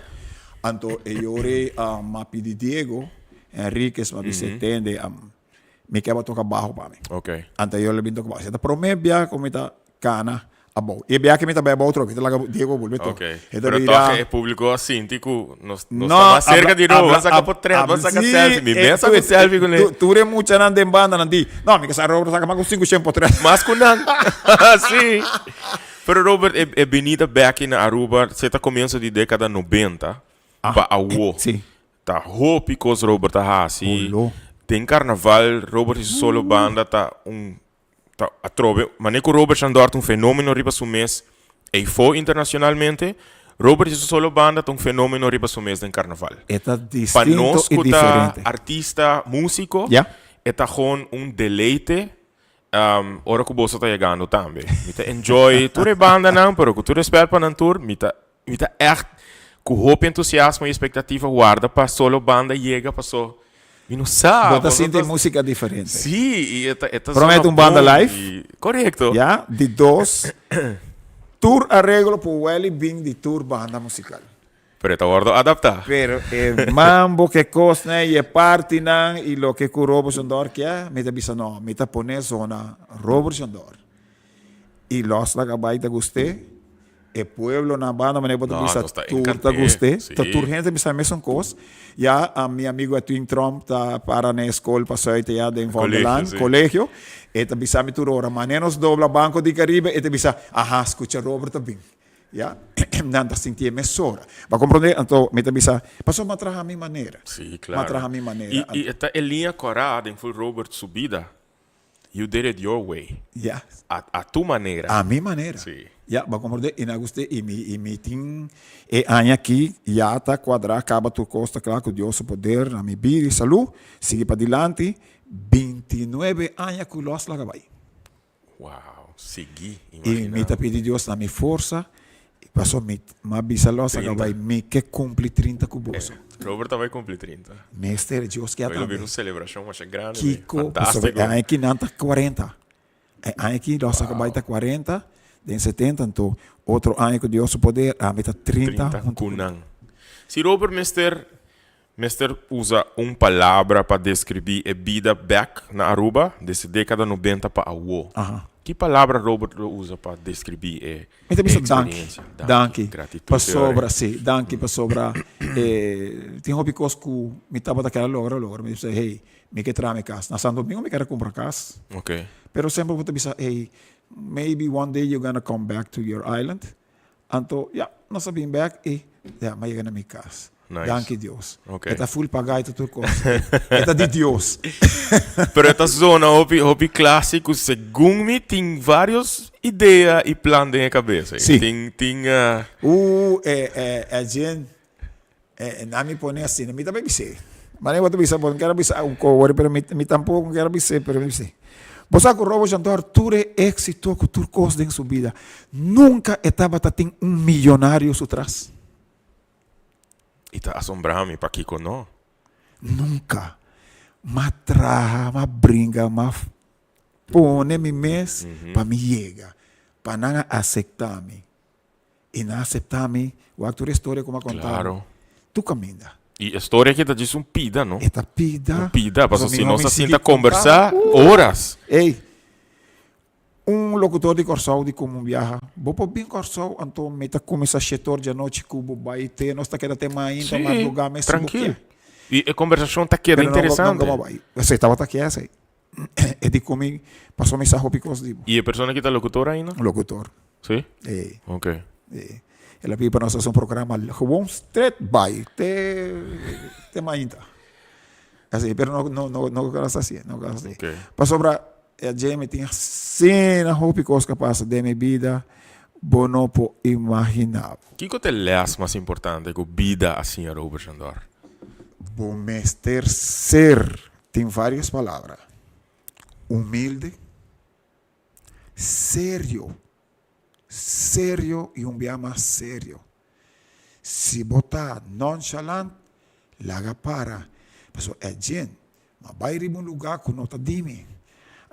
Anto e yore m'a pidi Diego Enriquez, m'a bisa tende, mi ke bo toka baho pa mi. Anto e yore lo bin toka baho. Esei ta prome bia ku mi ta kana abou. E bia ku mi ta bai abou trobe, mi ta laga Diego bolbe toka.
Ok.
E ta
Pero
bira
toch e publico a sinti ku nos, nos
No,
ta mas cerca
habla,
di Robert.
habla,
Bo saka potret, bo
habla,
saka
sí,
selfie. Mi mes saka un selfie ku ne.
Tur e muchanan den banda nan di, no, mi ke sa Robert saka mas ku sinku shen potret.
Mas ku nan. Sí. Pero Robert, e, e binida bek na Aruba, se ta comienzo di década 90. pa awo.
Sí.
Ta hopi kos Robert a hasi.
Holo.
Den karnaval Robert i su solo banda ta un ta atrobe manera ku Robert Chandor ta un fenomeno riba su mes eifo internacionalmente, Robert i su solo banda ta un fenomeno riba su mes den karnaval.
E ta
Pa
distinto
nos
i
ku ta
diferente.
artista musiko
Ya.
e ta gewoon un deleite ora ku boso ta yegando tambe. Mi ta enjoy tur e bandanan pero ku tur respet pa nan tur mi ta Mi ta ègt ku hopi entusiasmo i espektativa warda pa solo banda yega paso mi no sa.
Bo ta sinti e músika diferente.
Sí, i e ta e ta
Promé
zona
un banda
bon
live.
i korekto.
Ya, di dos, tur areglo por wèl i bin di tur banda musikal.
Pero e ta wòrdu adaptá.
Pero e mambo ku e kosnan i e partinan i loke ku Robert Jondor ke, mi ta bisa no, mi ta pone zona Robert Jondor. I los laga bai ta gust'é. E pueblo na banda manera bo ta
No,
bisa
nos ta
tur ta
encant'é,
gust'é.
sí.
Ta tur hende ta bisa mesun kos. Ya a mi amigo Edwin Tromp ta para na e skol pa Zuid ya den
Colegio,
Vondellaan,
sí.
colegio. E ta bisa mi tur ora, manera nos dobla Banco di Caribe, e ta bisa, aha, skucha Robert ta bin. Ya, nan ta sintié mesora. Bo a komprondé? Anto mi ta bisa, pasobra mi a traha mi manera.
Sí,
Mi a
claro.
traha mi manera.
I, i e ta e liña kòrá den ful Robert su bida. You did it your way.
Ya.
A, a tu manera.
A mi manera.
Sí.
Ya, bo a comprende? I na guste, i mi, i mi tin e aña aki ya ta cuadra, caba tur cos ta cla cu Dios su poder na mi bida i salud, sigui padilanti, 29 aña cu los laga bay.
Wow, sigui,
I mi
imagina.
ta pidi Dios na mi forsa, paso mi, m'a bisa los laga
30.
bay, mi ke cumpli 30 cu boso.
Robert ta bai cumpli 30.
Mester Dios kia
Bai lo
tambe.
bira un celebracion masha grandi mi.
Kiko, pasobra e
Fantastico.
aña aki nan ta 40. E aña aki nos a bai ta 40, den 70, anto otro aña ku Dios su poder, ami ta 30
30
huntu
ku
ku
nan. Si Robert mester mester usa un palabra pa describi e bida bek na Aruba desde dekada 90 pa awo,
Aha.
ki palabra Robert lo usa pa describi e
Mi ta bisa danki,
Experiencia.
danki.
Gratitud,
Pasobra, si, danki pasobra eh, tin hopi kos ku mi tabata kere logra, logra. Mi bisa, hey, mi ke traha mi kas. Na Santo Domingo mi kere kumpra kas.
Ok.
Pero semper bo ta bisa, hey, maybe one day you're gonna come back to your island. Anto, ya, nos a bin bek i ya, mi a yega na mi kas.
Nice.
Danki Dios.
Ok.
E ta full pagá i ta tur kos. E ta di Dios.
Pero e ta zona hopi, hopi clásico. Segun mi tin varios idea y plan den e cabeza.
Sí.
Tin, tin, uh,
E, e, e djen, e, e na mi pone asina, mi ta bay bis'é. Mane bo ta bisa, bo no kier a bisa un kower, pero mi, mi tampoco no kier a bis'é, pero mi bis'é. Bo sa ku Robo Chantor tur e éxito ku tur kos den su bida, nunca e tabata tin un millonario su tras.
I ta asombrá mi, pakiko no?
Nunka. M'a traha, m'a bringa, m'a pone mi mes pa mi yega, pa nan a aceptá mi. I nan a aceptá mi, wak tur e storia ku m'a kontá bo,
Claro.
tur kaminda.
I e storia aki ta djis un pida, no?
E ta pida.
Un pida, pasobra
Pasobra
si
mi
nos
homi
a
sigui
sinta
kontá,
kombersá horas.
Ey, Un locutor di Kòrsou di komo biaha, Bo por bin Kòrsou? Anto mi ta kuminsá shetor djanochi ku bo bai te nos ta keda te mainta
Sí,
madrugá mes si bo
trankil.
ke.
I e kombersashon ta keda
Pero no,
interesante.
nunka bo bai. Esei tabata ke esei. E di ku mi pasobra mi sa hopi kos di bo.
I e persona ki ta locutor ainda?
Locutor.
Sí?
E.
Ok.
E. El a pidi pa nos hasi un programa gewoon stret bai te te mainta. Así, pero no no no no kos así, no kos así.
Ok.
Pasobra E dje mi tin asina hopi kos ku a pasa den mi bida, bo no por imaginá bo.
Kiko ta e lès mas importante ku bida a siña Robert Shandor?
Bo mester ser, tin vários palabra, humilde, serio, serio i un bia mas serio. Si bo ta nonchalant, laga para, pasobra e djent m'a bai riba un lugá ku no ta di mi.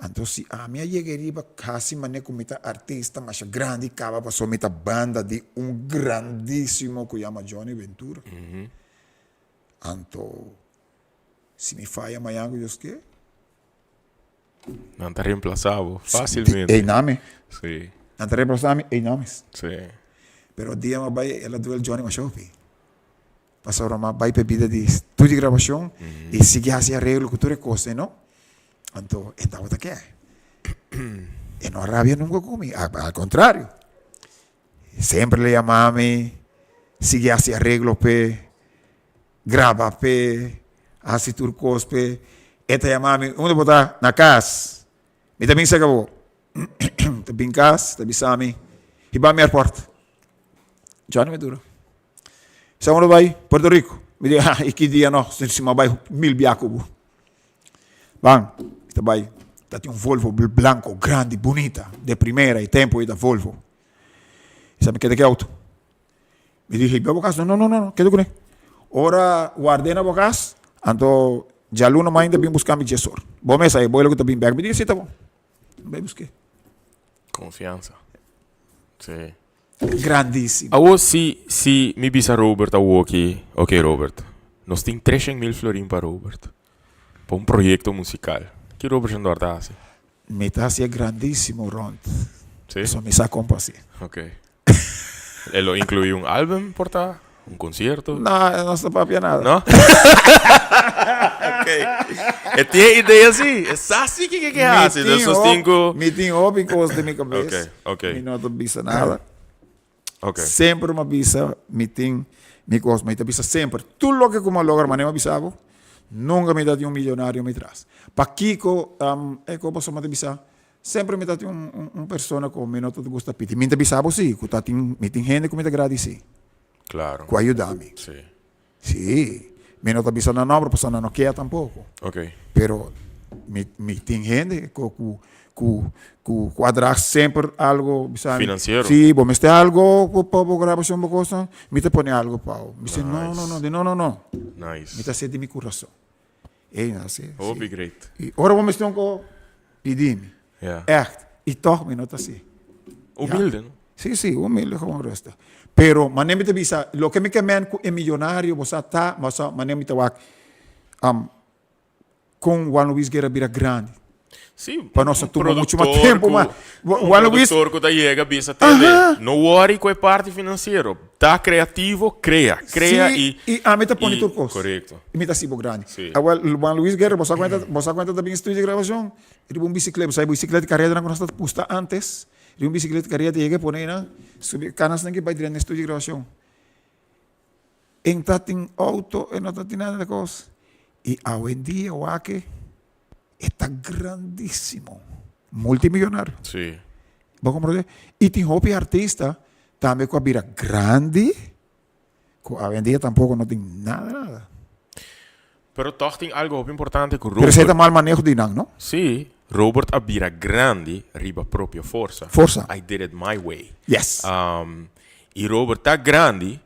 Anto si ami a yega riba hasi manera ku mi ta artista masha grandi kaba pasobra mi ta banda di un grandísimo ku yama Johnny Ventura. Anto si mi faya mañan ku Dios ke.
Nan ta reemplasa bo facilmente.
Ey nami.
Sí.
Nan ta reemplasa mi, ey namis.
Sí.
Pero dia m'a bai, el a duel Johnny masha hopi. Pasobra m'a bai p'e bida di studio di grabacion y sigui haci areglo cu tur e cosnan, no? Anto e tabata ke. E no a rabia nunca cu mi, al contrario. Semper el a yama mi, sigui haci areglo p'e. graba p'e, hasi tur kos p'e. E ta yama mi, unda bo ta? Na kas. Mi ta bin saka bo. Ta bin kas, ta bisa mi, hiba mi airport. Johnny Maduro. Sa unda bo bai? Puerto Rico. Mi di, ha, i ki dia no? Si mi a bai mil bia ku bo. Ban, mi ta bai. Ta tin un Volvo blanco, grandi, bunita, de primera, e tempo ei ta Volvo. Mi sa mi keda ki auto. Mi di, hiba bo kas? No, no, no, no, keda kuné. Ora ward'é na bo kas, anto djaluna mainta bin buska mi djesor. Bo mes a e boila ku ta bin bèk. Mi di, si ta bon. Mi bai busk'é.
Konfiansa. Sí.
Grandísimo.
Awor si, si mi bisa Robert awoki, ok Robert, nos tin treshen mil florin pa Robert, pa un proyecto musical. Ki Robert Shandor ta hasi?
Mi ta hasi e grandísimo rond.
Sí?
So mi sa kon pa hasi.
Ok. E lo inclui un album por ta? Un concierto?
No, nos ta papia nada.
No? Ok. E tin e idea si. E sa si kiko ke hasi.
Mi
Dus nos tin ku.
Mi tin hopi kos den mi kabes.
Ok, ok.
Mi no ta bisa nada.
Ok.
Semper mi a bisa mi tin mi kos. Mi ta bisa semper. Tur loke ku mi a logra manera mi a bisa bo, nunka mi ta tin un millonario mi tras. Pakiko e kos pasobra mi ta bisa Semper mi ta tin un un persona ku mi no ta gusta pidi. Mi ta bisa bo si, ku ta tin, mi tin hende ku mi ta gradisí.
Claro.
Ku a yuda mi.
Sí.
Sí. Mi no ta bisa nan nomber pasobra nan no kea tampoko.
Ok.
Pero mi mi tin hende ku ku ku ku ku a draag semper algo bisa mi.
Financiero.
Sí, bo mester algo pa bo grabashon bo kosnan, mi ta pone algo pa bo. Mi si no no no, di no no no.
Nice.
Mi ta hasi di mi kurason. Ey, no, sí,
Hopi
sí.
great.
Y ora bo mester un ko, pidi mi.
Ja.
Echt. Y toch mi no ta así.
Humilde, no?
Sí, sí, humilde, gewoon rustig. Pero mane mi ta bisa, loke mi ke men ku e millonario bo sa ta, bo sa mane mi ta wak, kon Juan Luis Guerra bira grandi.
Sí,
Pa nos a
un
tuma mucho mas
productor
tempo,
ku-
ma
un
Juan Luis
productor ku ta yega bisa tende,
Aha.
no worry ku e parti financiero. Ta creativo, crea, crea
Sí,
y
y ami ta pone
y
tur kos.
Correcto.
Y mi ta hasi bo grandi.
Sí.
Awel, Juan Luis Guerra, bo sa kuenta, bo sa kuenta ta bin estudio di grabacion? Riba un bicicleta, bo sa e bicicleta carrera nan ku nos ta pusta antes? Riba un bicicleta carrera ta yega e pone einan, subi kanas nan ke bai drenta estudio di grabacion. En ta tin auto, e no ta tin nada de kos. Y awendia wak e ta grandísimo, multimillonario.
Sí.
Bo comprende? Y tin hopi artista tambe cu a bira grandi, cu awendia tampoco no tin nada, nada.
Pero toch tin algo hopi importante cu
Pero esey
Robert.
ta mal maneho di nan, no?
Sí, Robert a bira grandi riba propio forsa.
Forsa.
I did it my way.
Yes.
Y Robert ta grandi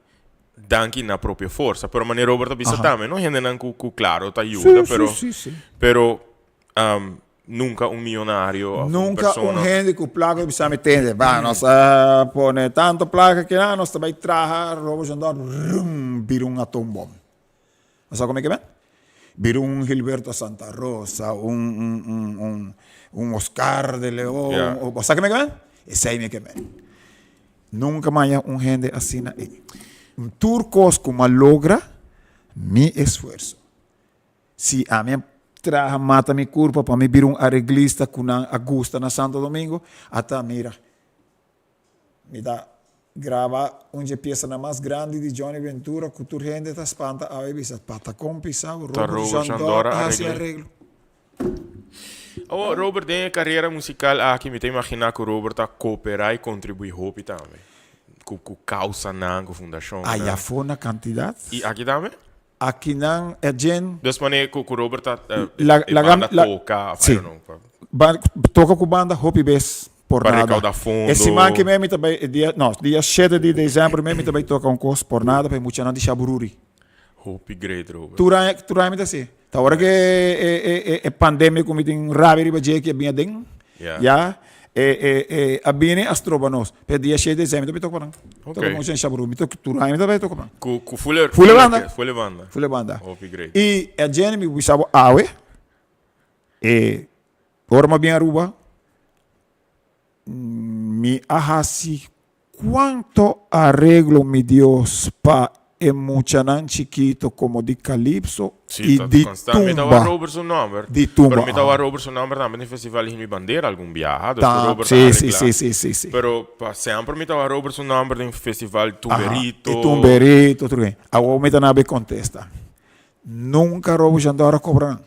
danki na propio forsa. Pero manera Robert a bisa tambe, no? Hendenan cu, cu claro ta yuda,
Sí,
pero,
sí, sí, sí.
pero nunca un millonario of un
Nunca
persona.
un hende cu placa ta bisa mi tende, ba, nos a pone tanto placa que nos ta bay traha Robert Jandor, rum, bira un atoombom. Bo sa con mi ke ben? Bira un Gilberto Santa Rosa, un, un, un, un, un Oscar de Leon,
Ja.
o, bo sa ke mi ke ben? Esey mi ke ben. Nunca maya un hende asina ey. Tur cos cu m'a logra, mi esfuerzo. Si ami a traha mata mi curpa pa mi bira un areglista cu nan a gusta na Santo Domingo, ata mira, mi ta graba un dje piesanan mas grandi di Johnny Ventura cu tur hende ta spanta awe y bisa, Patacon pisao,
Ta
Robert
Robert
Jandor
Jandor
a haci
arregle.
arreglo.
Awo, Robert, den e carera musical aki mi ta imagina cu Robert a coopera y contribui hopi tambe. Cu, cu causanan, cu fundacionnan.
Aya afo na cantidad.
Y aki tambe?
Akinan e djen.
Dus mane cu, cu Robert ta, eh,
La,
e
laga,
banda
la,
toca, of I
sí.
don't know. Pa,
Ba, toca cu banda hopi bes por
pa
nada.
recauda fondo.
E siman ki mi ta bay, e dia, no, dia shete di december mi ta bay toca un cos por nada pa e muchanan di Shabururi.
Hopi great, Robert.
Tur aña, tur aña mi ta haci. Ta ora cu e, e, e, e pandemia cu mi tin rabia riba dje ki a bini aden,
Ja.
ya, e, e, e, a bini a stroba nos. Pero dia shete di december mi ta bay toca pa nan.
Ok.
Toca pa muchanan di Shabururi. Mi toca, tur aña mi ta bay toca pa nan.
Cu, cu fuller,
Fuller banda.
Fuller banda.
Fuller banda.
Hopi great.
Y e djene mi bisa bo awe, e ora mi a bin Aruba, mi a haci cuanto arreglo mi Dios pa e muchanan chikito como di Calypso
Sí,
y
ta
di
constant. Mi tawa
Tumba.
Robert su nomber.
Di Tumba,
Pero mi tawa
aha.
Robert su nomber tambe den Festival Himno y Bandera algun biaha. Dus
Ta,
Robert a
sí, sí,
arregla.
sí, sí, sí, sí.
Pero pa semper mi tawa Robert su nomber den Festival
Aha,
Tumberito.
e Tumberito, tur. Awor mi ta na be contesta. Nunka Robo Shandor a kobra nan.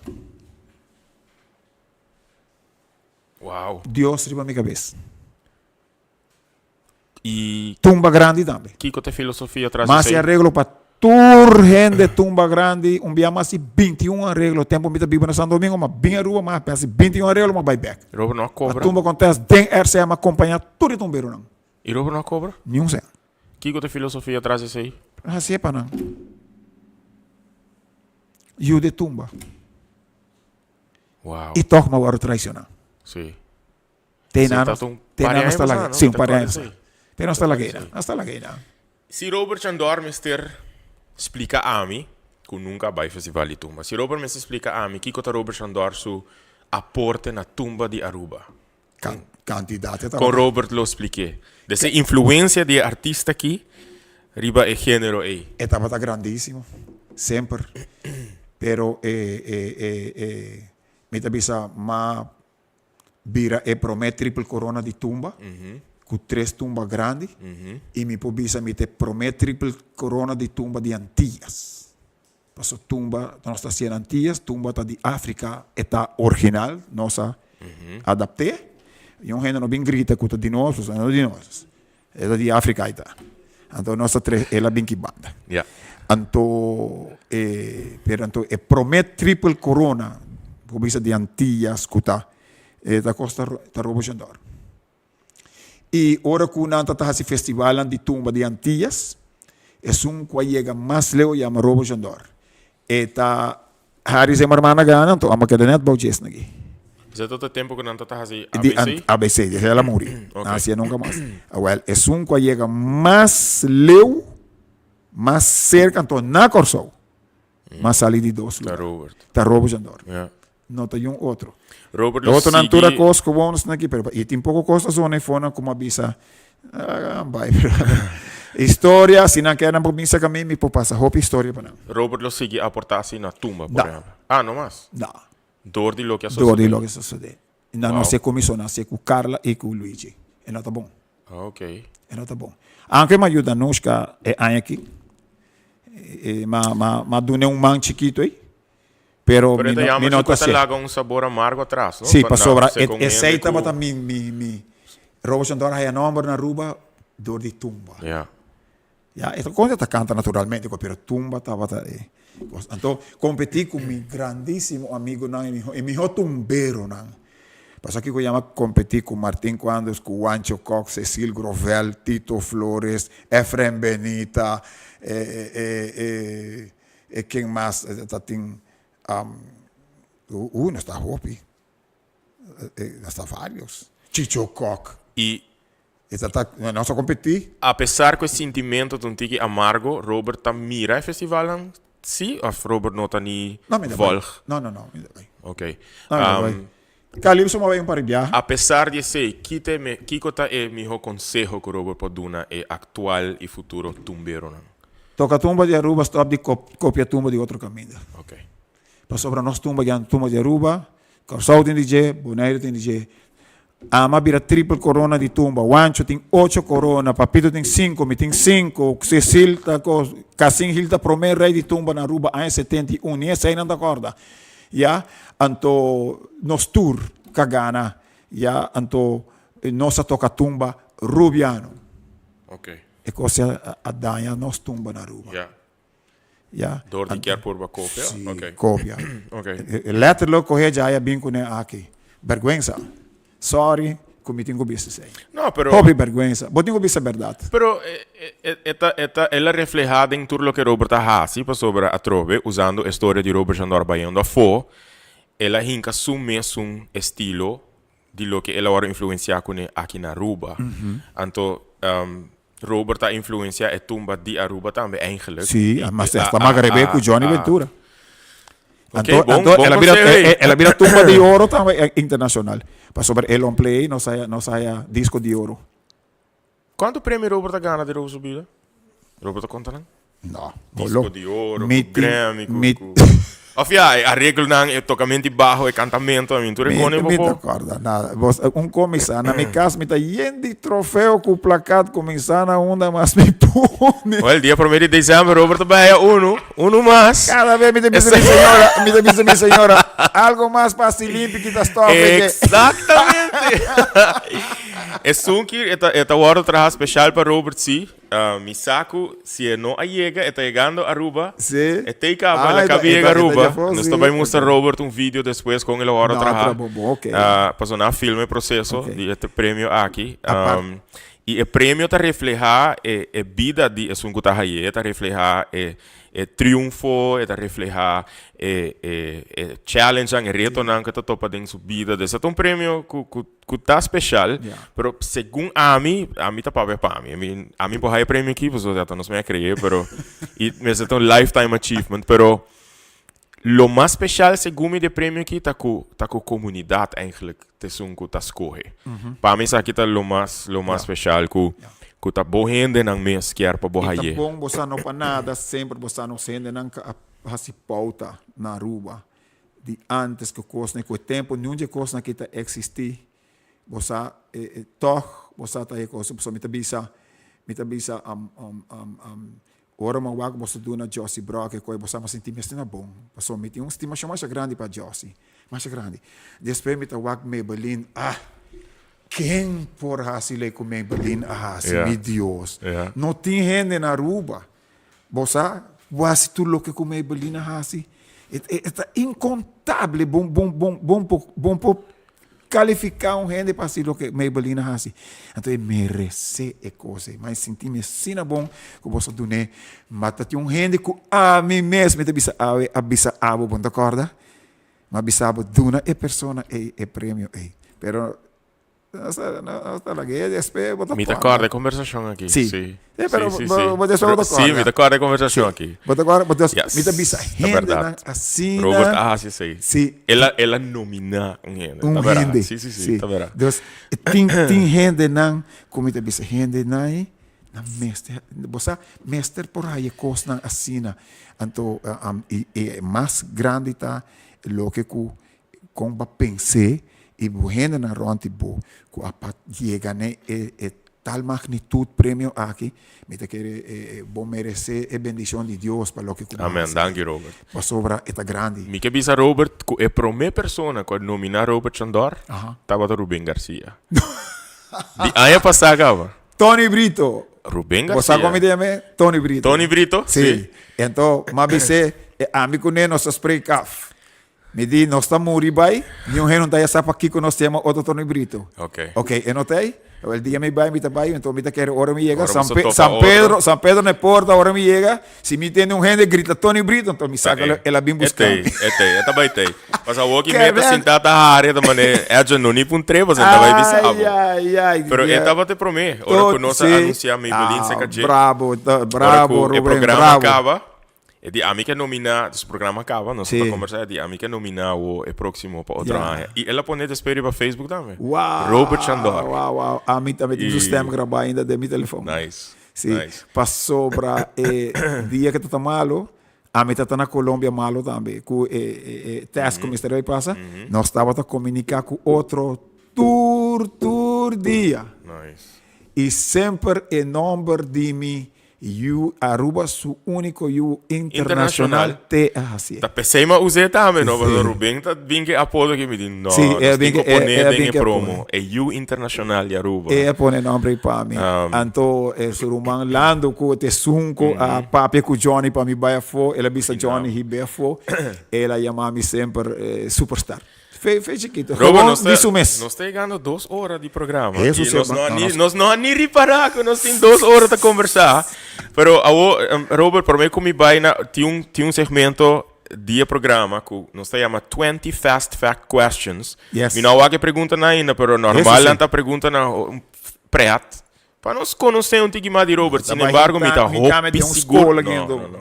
Wow.
Dios riba mi kabes.
I
Tumba grandi tambe.
kiko ta e filosofia tras
Mas e
esei?
areglo pa tur hende tumba grandi, un bia mas di 21 areglo. Tempo mi ta biba na Santo Domingo, ma bin Aruba mas hasi 21 areglo, ma bai bek.
Robert no a
Pa
kobra?
tumba contest den RCM a kompaña tur e tumberonan.
I Robert no a kobra?
Ni un cent.
Kiko ta e filosofia tras esei?
Hasié pa nan. Yuda e tumba.
Wow.
I tòg mi a wòrdu traishoná.
Sí.
Te
Sí,
nan,
ta un
te
par
nan
aña
nos ta
pasá,
laga.
no?
Sí, un
Te
par
acuerdas
aña pasá.
esei?
Te nos ta
Te
laga
acuerdas
einan.
esei?
Nos ta laga einan.
Si Robert Chandor mester splika ami, ku nunka a bai Festival di Tumba, si Robert mester splika ami kiko ta Robert Chandor su aporte na tumba di Aruba,
Kan, kantidat e
kon
tabata.
Robert lo splik'é? Des e influensia di e artista aki riba e género ei.
E tabata grandísimo, semper. Pero e, e, e, e, mi ta bisa ma bira e promé triple corona di tumba, ku tres tumba grandi, i mi por bisa mi ta e promé triple corona di tumba di Antillas. Paso tumba nos ta hasié na Antillas, tumba ta di Afrika, e ta original, nos a adapt'é. I un hende no bin grita ku ta di nos, pasobra no ta di nos. E ta di Afrika e ta. Anto nos ta tres el a bin ki banda. Anto e pero anto e prome triple corona bo bisa di Antillas ku ta e ta kosta ta robo shendor. I ora ku nan ta ta hasi festivalnan di tumba di Antillas esun ku a yega mas leu yama robo shendor. E ta Harry Zimmerman a gana, anto amo keda net bou djes naki.
Esei ta ta tempo ku nan ta ta hasi
Di
ABC?
ABC, dje el a muri.
Ok.
Nan hasié nunka mas. Awel, esun ku a yega mas leu, mas serka, anto na Kòrsou, mas sali di dos
Ta
lugar.
Robert.
Ta Robert Jandor.
Ja.
No ta yun otro.
Robert
E
lo
otronan tur a
sigui.
kos ku bon esaki, pero i tin poko kos ta zona eifonan ku mi a bisa, ah, bai. Historia, si nan kier nan por bin saka mi, mi por pasa hopi historia pa nan.
Robert lo sigui aporta asina na tumba, por
No.
ehempel. Ah, no mas?
No.
Door di loke a
Door di
sosode.
loke a sosode. Nan no
Wow.
se ku mi so, nan se ku Carla i ku Luigi. E no ta bon.
Ah, ok.
E no ta bon. Aunke mi a yuda Anushka e aña aki, ma, ma, ma dun'e un man chikito ei. Pero,
Pero
mi
e ta
no,
yama
mi no
si
ta
ku ta
se.
laga un sabor amargo atras, no?
Sí,
Pa
pasobra
na
e,
segun
esei
hende ku.
tabata mi, mi, mi. Robert Shandor haya nomber na Aruba door di tumba.
Ja.
Ja, e ta konta ta kanta naturalmente, pero tumba tabata e kos. Anto, kompetí ku mi grandísimo amigonan i mi mihó tumberonan. Pasobra kiko yama kompetí ku Martin Quandus, ku Juancho Kok, Cecil Grovel, Tito Flores, Efrem Benita, e, e, e, E ken mas ta tin uh nos ta hopi nos ta varios Chicho Kok
I
e ta ta nos a competi.
Apesar ku e sintimento ta un tiki amargo, Robert ta mira e festivalnan si of Robert no ta ni
No mi ta bai.
volg?
No no no mi ta bai.
Ok.
No mi ta bai. Calypso mi a bai un par di biaha.
Apesar di esei, ki ta e me kiko ta e miho konseho ku Robert por duna e aktual i futuro tumberonan?
Toka tumba di Aruba stop di kopia tumba di otro kaminda.
Ok.
Pasobra nos tumba ya tumba di Aruba, Kòrsou tin di dje, Boneiru tin di dje. Ama bira triple korona di tumba. Wancho tin ocho korona, Papito tin sinku, mi tin sinku, Cecil ta kos, Casin Gil ta promé rei di tumba na Aruba aña 71, ni esei nan ta kòrda. Ya, anto nos tur ka gana, ya, anto nos a toka tumba Rubiano.
Ok.
E kos a a daña nos tumba na Aruba.
Ya.
Ya.
Door di kier purba kopia?
Si,
Ok.
kopia.
Ok.
Letterlijk kohe djaya bin kuné aki. Bergwensa. Sorry ku mi tin ku bisa esei.
No, pero.
Hopi bergwensa. Bo tin ku bisa bèrdat.
Pero e e ta e ta el a reflehá den tur loke Robert a hasi pasobra atrobe usando e storia di Robert Shandor bayendo afó el a hinka su mesun estilo di loke el a wòrdu influensiá kuné aki na Aruba. Anto Robert a influensiá e tumba di Aruba tambe eigenlijk.
Sí, mas esta Magrebe ku Johnny Ventura.
Ok,
Anto,
bon,
anto
bon
el a bira,
conseho ei.
el a bira tumba di oro tambe internacional. Pasobra e long play nos haya, nos haya disco di oro.
Cuanto premio Robert a gana den su bida? Robert a conta nan?
No,
Disco di oro, cu Grammy, cu, cu. Of ja, e areglonan, e tocamento di bajo, e cantamento, I mean, tur e cone
Mi ta corda nada. Bos, un comisa, na mi cas mi ta yen di trofeo cu plakat, cuminsa na unda mas mi pone.
Well, dia prome di december, Robert ta bay uno, uno mas.
Cada vez mi ta bisa mi señora, mi ta bisa mi señora, algo mas pa haci limpi, kita stof.
Exactamente. Esun ki e ta, e ta wordo traha special pa Robert, si. Mi sa cu si e no a yega, e ta yegando Aruba.
Sí.
E ta caba,
Ah,
el a
e ta-
caba
e
yega
ta- e ta
Aruba.
dja for,
Nos
sí.
ta bay mustra Robert un video despues con el a wordo
No,
traha.
tra bo, bo, ok.
Ah, pasobra nan a filma e proceso
Ok.
di e premio aki.
Apart-
Y e premio ta refleha e, e bida di esun cu ta haye. E ta refleha e, e triunfo, e ta refleha e, e, e challengenan, e retonan cu e ta topa den su bida. Dus e ta un premio cu, cu Cu ta special, pero segun ami, ami ta papia pa ami. I mean, ami por haya premio aki, pasobra ta nos mi a cree, pero y mester ta un lifetime achievement, pero lo mas special segun mi di e premio aki ta cu ta cu comunidad eigenlijk ta esun cu ta scoge. Pa mi esaki ta lo mas lo mas special cu cu ta bo hendenan mes kier pa bo
Y ta
haye.
bon bo sa no pa nada, semper bo sa nos hendenan cu a haci pauta na Aruba. di antes ku kosnan ku e tempu niun di e kosnan aki ta eksistí bo sa e tòg bo sa ta e kos pasobra mi ta bisa mi ta bisa ora mi a wak bo sa duna Jossy Brock e kos bo sa mi a sinti mi asina bon pasobra mi tin un stimashon masha grandi pa Jossy masha grandi despues mi ta wak Maybelline ah ken por hasi loke ku Maybelline a hasi mi Dios no tin hende na Aruba Bo sa wasi tur loke ku Maybelline a hasi? E e ta inkontable. Bon bon bon bon por bon por kalifiká un hende pa hasi loke Maybelline a hasi. Anto e meresé e kos ei. Ma e sinti mi asina bon ku bo sa dun'é. Ma ta tin un hende ku ami mes mi ta bisa awe a bisa abo, bo no ta kòrda? Mi a bisa bo duna e persona ei e premio ei. Pero
Mi ta kòrda e kombersashon aki.
Sí.
Sí.
Sí, pero
Sí, sí,
bo-
sí.
bo después bo ta
Sí, mi
kòrda.
ta kòrda e kombersashon aki.
Bo ta kòrda, bo ta,
Yes,
mi ta bisa
ta
hendenan
bèrdat.
asina.
Robert a hasi esei.
Sí.
El a, el a nominá un hende.
Un
Ta bèrdat.
hende.
Sí, sí, sí, ta bèrdat.
Dus, tin, tin hendenan ku mi ta bisa hendenan ei, nan mester, bo sa, mester por haya kosnan asina. Anto, i, i mas grandi ta loke ku Kon bo a pens'é i bo hendenan rònt di bo ku a pa yega n'e e tal magnitud premio aki, mi ta kere bo meresé e bendishon di Dios pa loke ku bo
Amen.
hasi.
Danki, Robert.
Pasobra e ta grandi.
Mi ke bisa Robert ku e promé persona ku a nominá Robert Chandor
Aha.
tabata Ruben Garcia. Di aña pasá kaba.
Tony Brito.
Ruben
Bo sa
Garcia.
kon mi ta yam'é? Tony Brito.
Tony Brito?
Sí.
Sí.
Anto, m'a bis'é, e ami kuné nos ta spreek af. Mi di, nos ta muri bai, niun hende no ta ya sa pakiko nos ta yama otro Tony Brito.
Ok.
Ok, e no ta ei? El dia mi bai, mi ta bai, enton mi ta kere ora mi yega,
Ora
San
boso
Pe-
topa
San
otro.
Pedro, San Pedro na e porta, ora mi yega, si mi tende un hende grita Tony Brito, enton mi
Ta
sa ku
ei.
el a bin
E
buska
tei,
mi.
e tei, e ta bai tei. Pasobra awor ki
Ke
mi ta
ben.
sinta ta hari, ta mane, Edson no ni pun tre, pasobra e ta bai bisa
Ai,
abo.
ai, ai,
Pero e
dia.
tabata e promé, ora
Tot,
ku nos a
sí.
anunsia Maybelline
Ah,
serka dje.
bravo, ta,
Ora
bravo,
ku e
Ruben,
programa
bravo.
kaba, E di ami ke nominá, dus programa kaba, nos
Sí.
ta kombersá, e di ami ke nominá awo e próksimo pa otro
Ja.
aña. I el a pone despues riba Facebook tambe.
Wow!
Robert Chandor.
Wow, wow. Ami tambe tin su
I-
stem grabá ainda den mi telefon.
Nice.
Sí.
Nice.
Pasobra e dia ke ta ta malo, ami ta ta na Colombia malo tambe. Ku e, e, e test ku mester bai pasa, nos tabata komuniká ku otro tur, tur dia.
Nice.
I semper e nomber di mi Yu Aruba su unico yu internacional te a hacié.
Ta pesey m'a us'é tambe no, pasobra Ruben ta bin ke apodo aki mi di no,
Sí,
nos
e a
tin
bin
ku
ke, e,
pone
e a
den
bin
e
ke
promo,
pone.
e yu internacional di Aruba.
E a pone nomber ei pa mi. Anto e su ruman Lando ku ta esun ku a papia ku Johnny pa mi bai afó, el a bisa Johnny hib'é afó, el a yama mi semper superstar. Fe, fe chiquito.
Robert,
Gewoon
nos ta,
di su mes.
nos ta yegando dos ora di programa.
Eso
Y
sí,
nos
ma-
no a
no,
ni,
nos-
nos no a ni ripará ku nos tin dos ora ta conversá. Pero awo, em, Robert, promé ku mi bai na, tin un, tin un segmento di e programa ku nos ta yama 20 Fast Fact Questions.
Yes.
Mi no a wak e preguntanan ainda, pero normal
Eso sí.
nan ta preguntanan un pret. Pa nos konosé un tiki mas di Robert.
Ta
Sin
bai
embargo, mi ta
hinta- mi kame
hopi
den un
sigur.
skola
No,
guindo.
no, no.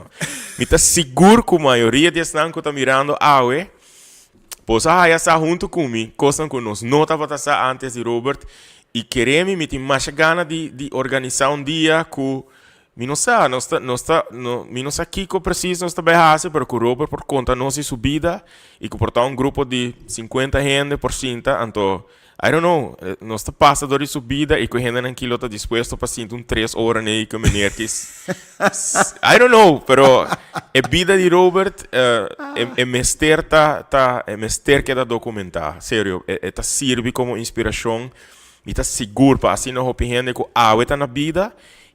Mi ta sigur ku mayoria di esnan ku ta mirando awe, boso a haya sa huntu ku mi kosnan ku nos no tabata sa antes di Robert. I kere mi, mi tin masha gana di, di organisá un dia ku. Mi no sa, nos ta, nos ta, no, mi no sa kiko precies nos ta bay haci, pero cu Robert por conta nos di su bida y cu por ta un grupo di 50 hende por sinta, anto, I don't know, nos ta pasa door di su bida y cu hendenan ki lo ta dispuesto pa sinta un tres ora nei cu meneer ki I don't know, pero e bida di Robert, e, e mester ta, ta, e mester keda documenta, serio, e, e ta sirbi como inspiracion, mi ta sigur pa asina hopi hende cu awe ta na bida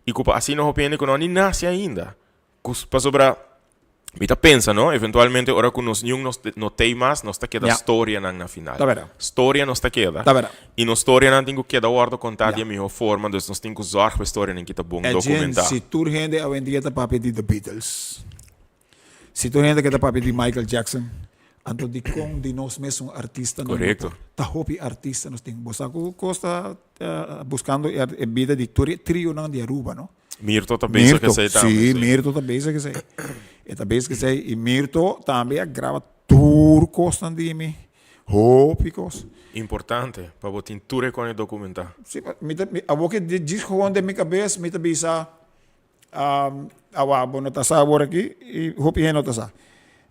I ku pa asina hopi hende ku no a ni nase ainda. Ku pasobra mi ta pensa no, eventualmente ora ku nos niun nos no tei mas, nos ta keda storianan na final.
Ta berdad.
Storia nos ta keda.
Ta berdad.
I nos storianan tin ku keda wòrdu kontá di e mihó forma, dus nos tin ku zòrg pa e storianan kita bon
Edjean,
dokumentá.
si tur hende awendia ta papia di The Beatles, Si tur hende ke ta papia di Michael Jackson, anto dikon di nos mesun artistanan no
Korekto.
por? Ta hopi artista nos tin. Bo sa ku kos ta buskando e bida di tur e trionan di Aruba, no?
Mirto ta bezig
Mirto,
esei tambe,
si,
si.
Mirto ta bezig esei. E ta bezig esei i Mirto tambe a graba tur kosnan di mi, hopi kos.
Importante pa bo tin tur e kos dokumentá.
Si, mi ta, awor ke djis gewoon den mi kabes mi ta bisa Awa bo no ta sa awor aki y hopi hende no ta sa.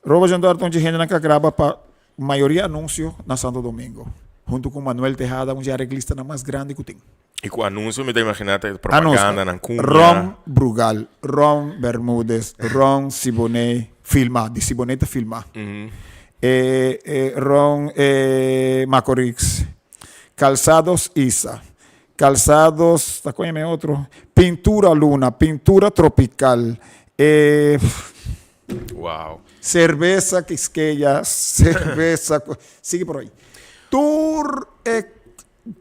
Robert Jean Duarte un dje hendenan ka graba pa mayoria anuncio na Santo Domingo, hunto cu Manuel Tejada, un dje areglistanan mas grandi cu tin.
Y cu anuncio mi ta imagina ta propaganda nan cuña.
Ron Brugal, Ron Bermudez, Ron Siboney, filma, di Siboney ta filma. Ron Macorix, Calzados Isa, Calzados, ta con e otro? Pintura Luna, Pintura Tropical, eh,
Wow.
Cerveza Quisqueya, cerveza, sigue por ahí. Tur e,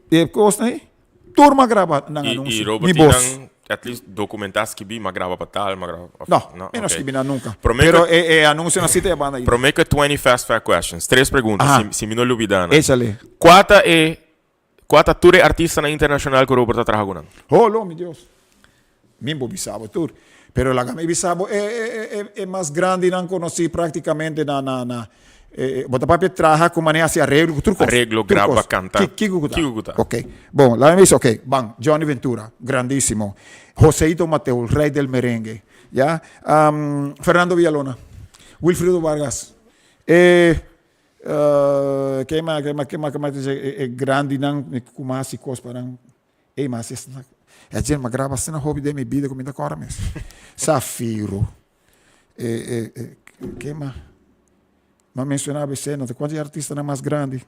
e cosnan ahí, tur m'a graba nan
Y, y
anuncio,
Robert
mi
tin
voz.
nan at least documentá skibí, m'a graba pa tal, m'a graba pa...
No,
no,
mi no
ok.
skibi nan nunca.
Promé
Pero
que,
e, e anuncio nan sí ta e banda ahí.
promé que 20 fast fact questions, tres preguntas,
Aha.
si, si mi no lubidá nan.
Échale.
Kua ta e Kua ta tur e artistanan internashonal ku Robert a traha ku nan?
Ho lo, mi Dios! Mi bo bisa bo tur. Pero laga mi bisa bo e, e, e, e mas grandinan konosí praktikamente na, na, na, e, bo ta papia traha ku manera hasi areglo ku tur kos.
Areglo,
Tur
graba,
kos.
kanta.
Ki, kiko ku ta?
Kiko ku ta?
Ok. Bon, laga mi bisa, ok, ban, Johnny Ventura, grandísimo. Joseito Mateo, el rey del merengue, ya. Fernando Villalona, Wilfrido Vargas, e, Ke mas, ke mas, ke mas, ke mas e grandinan ku mas hasi kos pa nan. Ey, mas esnan, e dje mi a graba asina hopi den mi bida ku mi ta kòrda mes. Safiro, e e e ke mas? Mi a menshoná abc, no ta kuantu e artistanan mas grandi.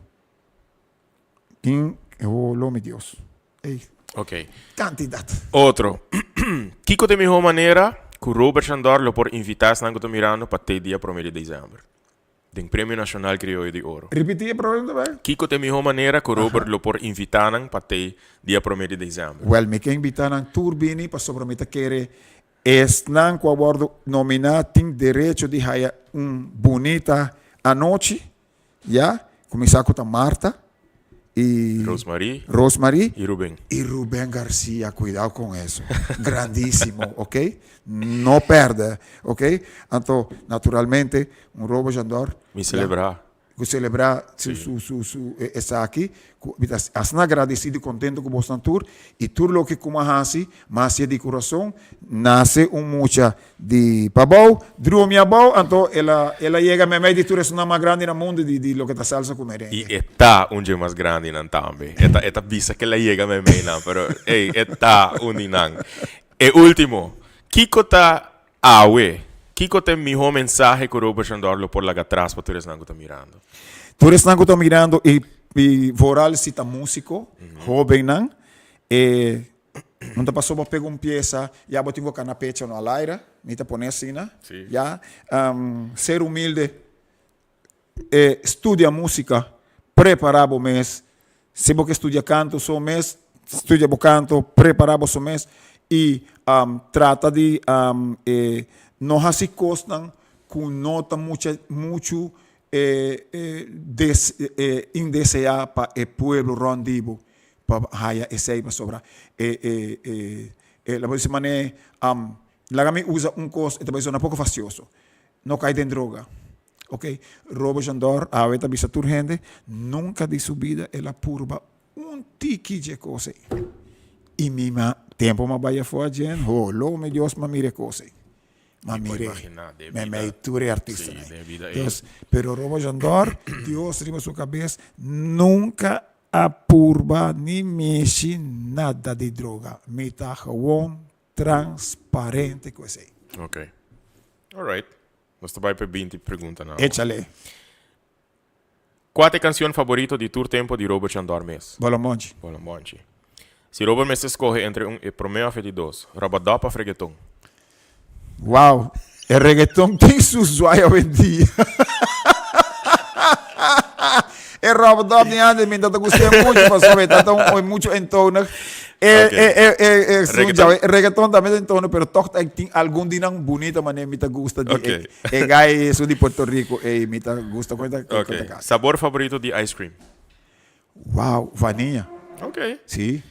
Tin, oh lo mi Dios. Ey.
Ok.
Kantidat.
Otro. Kiko ta e mihó manera ku Robert Shandor lo por invitá esnan ku ta mirando pa te dia promé di desèmber? Den Premio Nacional Crioyo di Oro.
Ripití e pregunta bai.
Kiko ta e mihó manera ku Robert lo por invitá nan pa tei dia promé di desèmber?
Wèl, mi ke invitá nan tur bini pasobra mi ta kere esnan ku a wòrdu nominá tin derecho di haya un bunita anochi, ya. Kuminsá ku ta Martha y
Rosemarie.
Rosemarie.
Y Ruben.
Y Ruben Garcia, cuidao con eso. Grandísimo, ok? No perde, ok? Anto, naturalmente, un Robo Jandor.
Mi celebra.
Cu celebra su, su, su, su esaki. Cu mi ta asina agradecido y contento cu bosnan tur. Y tur loke cu mi a haci, mi a haci di corazon. Nace un mucha Di pabou, drumi abou, anto el a el a yega meimei di tur esunnan mas grandi na mundu di di loke ta salsa ku merengue.
I e ta un dje mas grandinan tambe. E ta e ta bisa ku el a yega meimei nan, pero ey, e ta un di nan. E ultimo, kiko ta awe? Kiko ta e mihó mensahe ku Robert Shandor lo por laga atras pa tur esnan ku ta mirando?
Tur esnan ku ta mirando i i vooral si ta músiko, hóbennan, e No ta pasobra bo pega un piesa, ya bo tin ku kana pecho no al aire, mi ta pone asina, ya. Ser humilde, studia músika, prepará bo mes, si bo ke studia kanto so mes, studia bo kanto, prepará bo so mes i trata di no hasi kosnan ku no ta mucha muchu indeseá pa e pueblo rònt di bo. Pa haya esei pasobra e e e e la bo disi mane am laga mi usa un kos e ta bai sona poko fastioso no kai den droga ok Robo Jandor awe ta bisa tur hende nunka di su bida el a purba un tiki dje kos ei. I mi ma tempo m'a bai afó ajen, ho, lo mi Dios m'a mira e kos ei. M'a
Mi por
mir'é.
imaginá, den
Me
bida.
mei tur e artistanan
Sí,
ei.
den bida ei.
Dus, pero Robert Jandor, Dios riba su kabes, nunka a purba ni mishi nada di droga. Mi ta gewoon transparente ku esei.
Ok. Alright. Nos ta bai pa e binti preguntanan.
Échale.
Kua ta e kansion faborito di tur tempo di Robert Chandor mes?
Bolomonchi.
Bolomonchi. Si Robert mester skohe entre un e promé òf e di dos, ròbadòp òf regeton?
Wow! E regeton tin su zwaai awendia. E ròbadòp di antes mi no ta gust'é muchu pasobra e ta ta un muchu entonig. E
Ok.
e e e e su
Reggaeton?
djawe reggaeton tambe ta entonig pero tòg ta tin algun di nan bunita manera mi ta gusta di
Ok.
e E guy esun di Puerto Rico ey mi ta gusta con ta
Ok.
con ta casa.
Sabor favorito di ice cream?
Wow, vanilla.
Ok.
Si.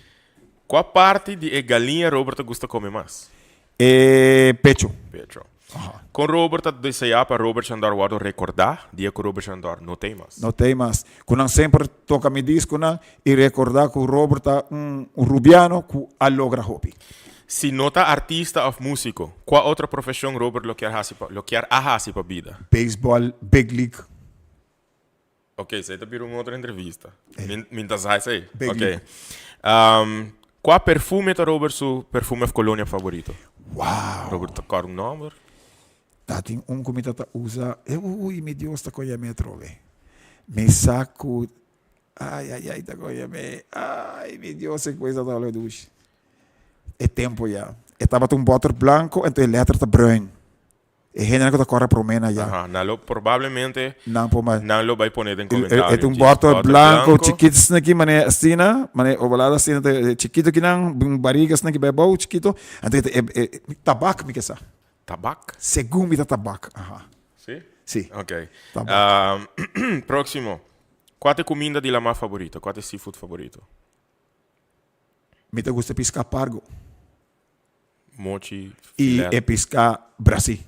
Cua parti di e galiña Robert ta gusta come mas?
E pecho.
Pecho.
Aha.
Con Robert ta desea pa Robert Chandor wordo recorda dia cu Robert Chandor no t'ey mas?
No t'ey mas. Cu nan semper toca mi disconan y recorda cu Robert ta un Rubiano cu a logra hopi.
Si no ta artista of musico, cua otro profesion Robert lo kier haci pa lo kier a haci pa bida?
Baseball, big league.
Ok, esey ta bira un otro entrevista. Mi mi ta sa esey.
Big
Ok.
league.
Cua perfume ta Robert su perfume of colonia favorito?
Wow!
Robert ta cor un nomber?
Ta tin un cu mi ta ta usa, uy mi Dios ta coge mi atrobe. Mi sa cu Ay, ay, ay, ta coge mi. Ay, mi Dios, e cuesta ta lo dushi. E tempo ya. E tabata un boter blanco, entonces e letter ta bruin. E hendenan cu ta corre prome na ya.
Aha, nan lo probablemente
Nan por ma
nan lo bay pone den
E,
comentario.
e ta un
Djis
boter
boter
blanco,
blanco.
chikito asina aki, mane asina, mane ovalado asina, ta e chikito kinan, un bariga asina aki bay abou, chikito. Anto e, e, e, tabak mi ke sa.
Tabak?
Segun mi ta tabak, aha.
Si?
Si.
Ok.
Tabak.
Próximo. Kua ta e kuminda di lamá faborito? Kua ta e seafood faborito?
Mi ta gusta piská pargo.
Mochi,
I
filet.
e piská brasí.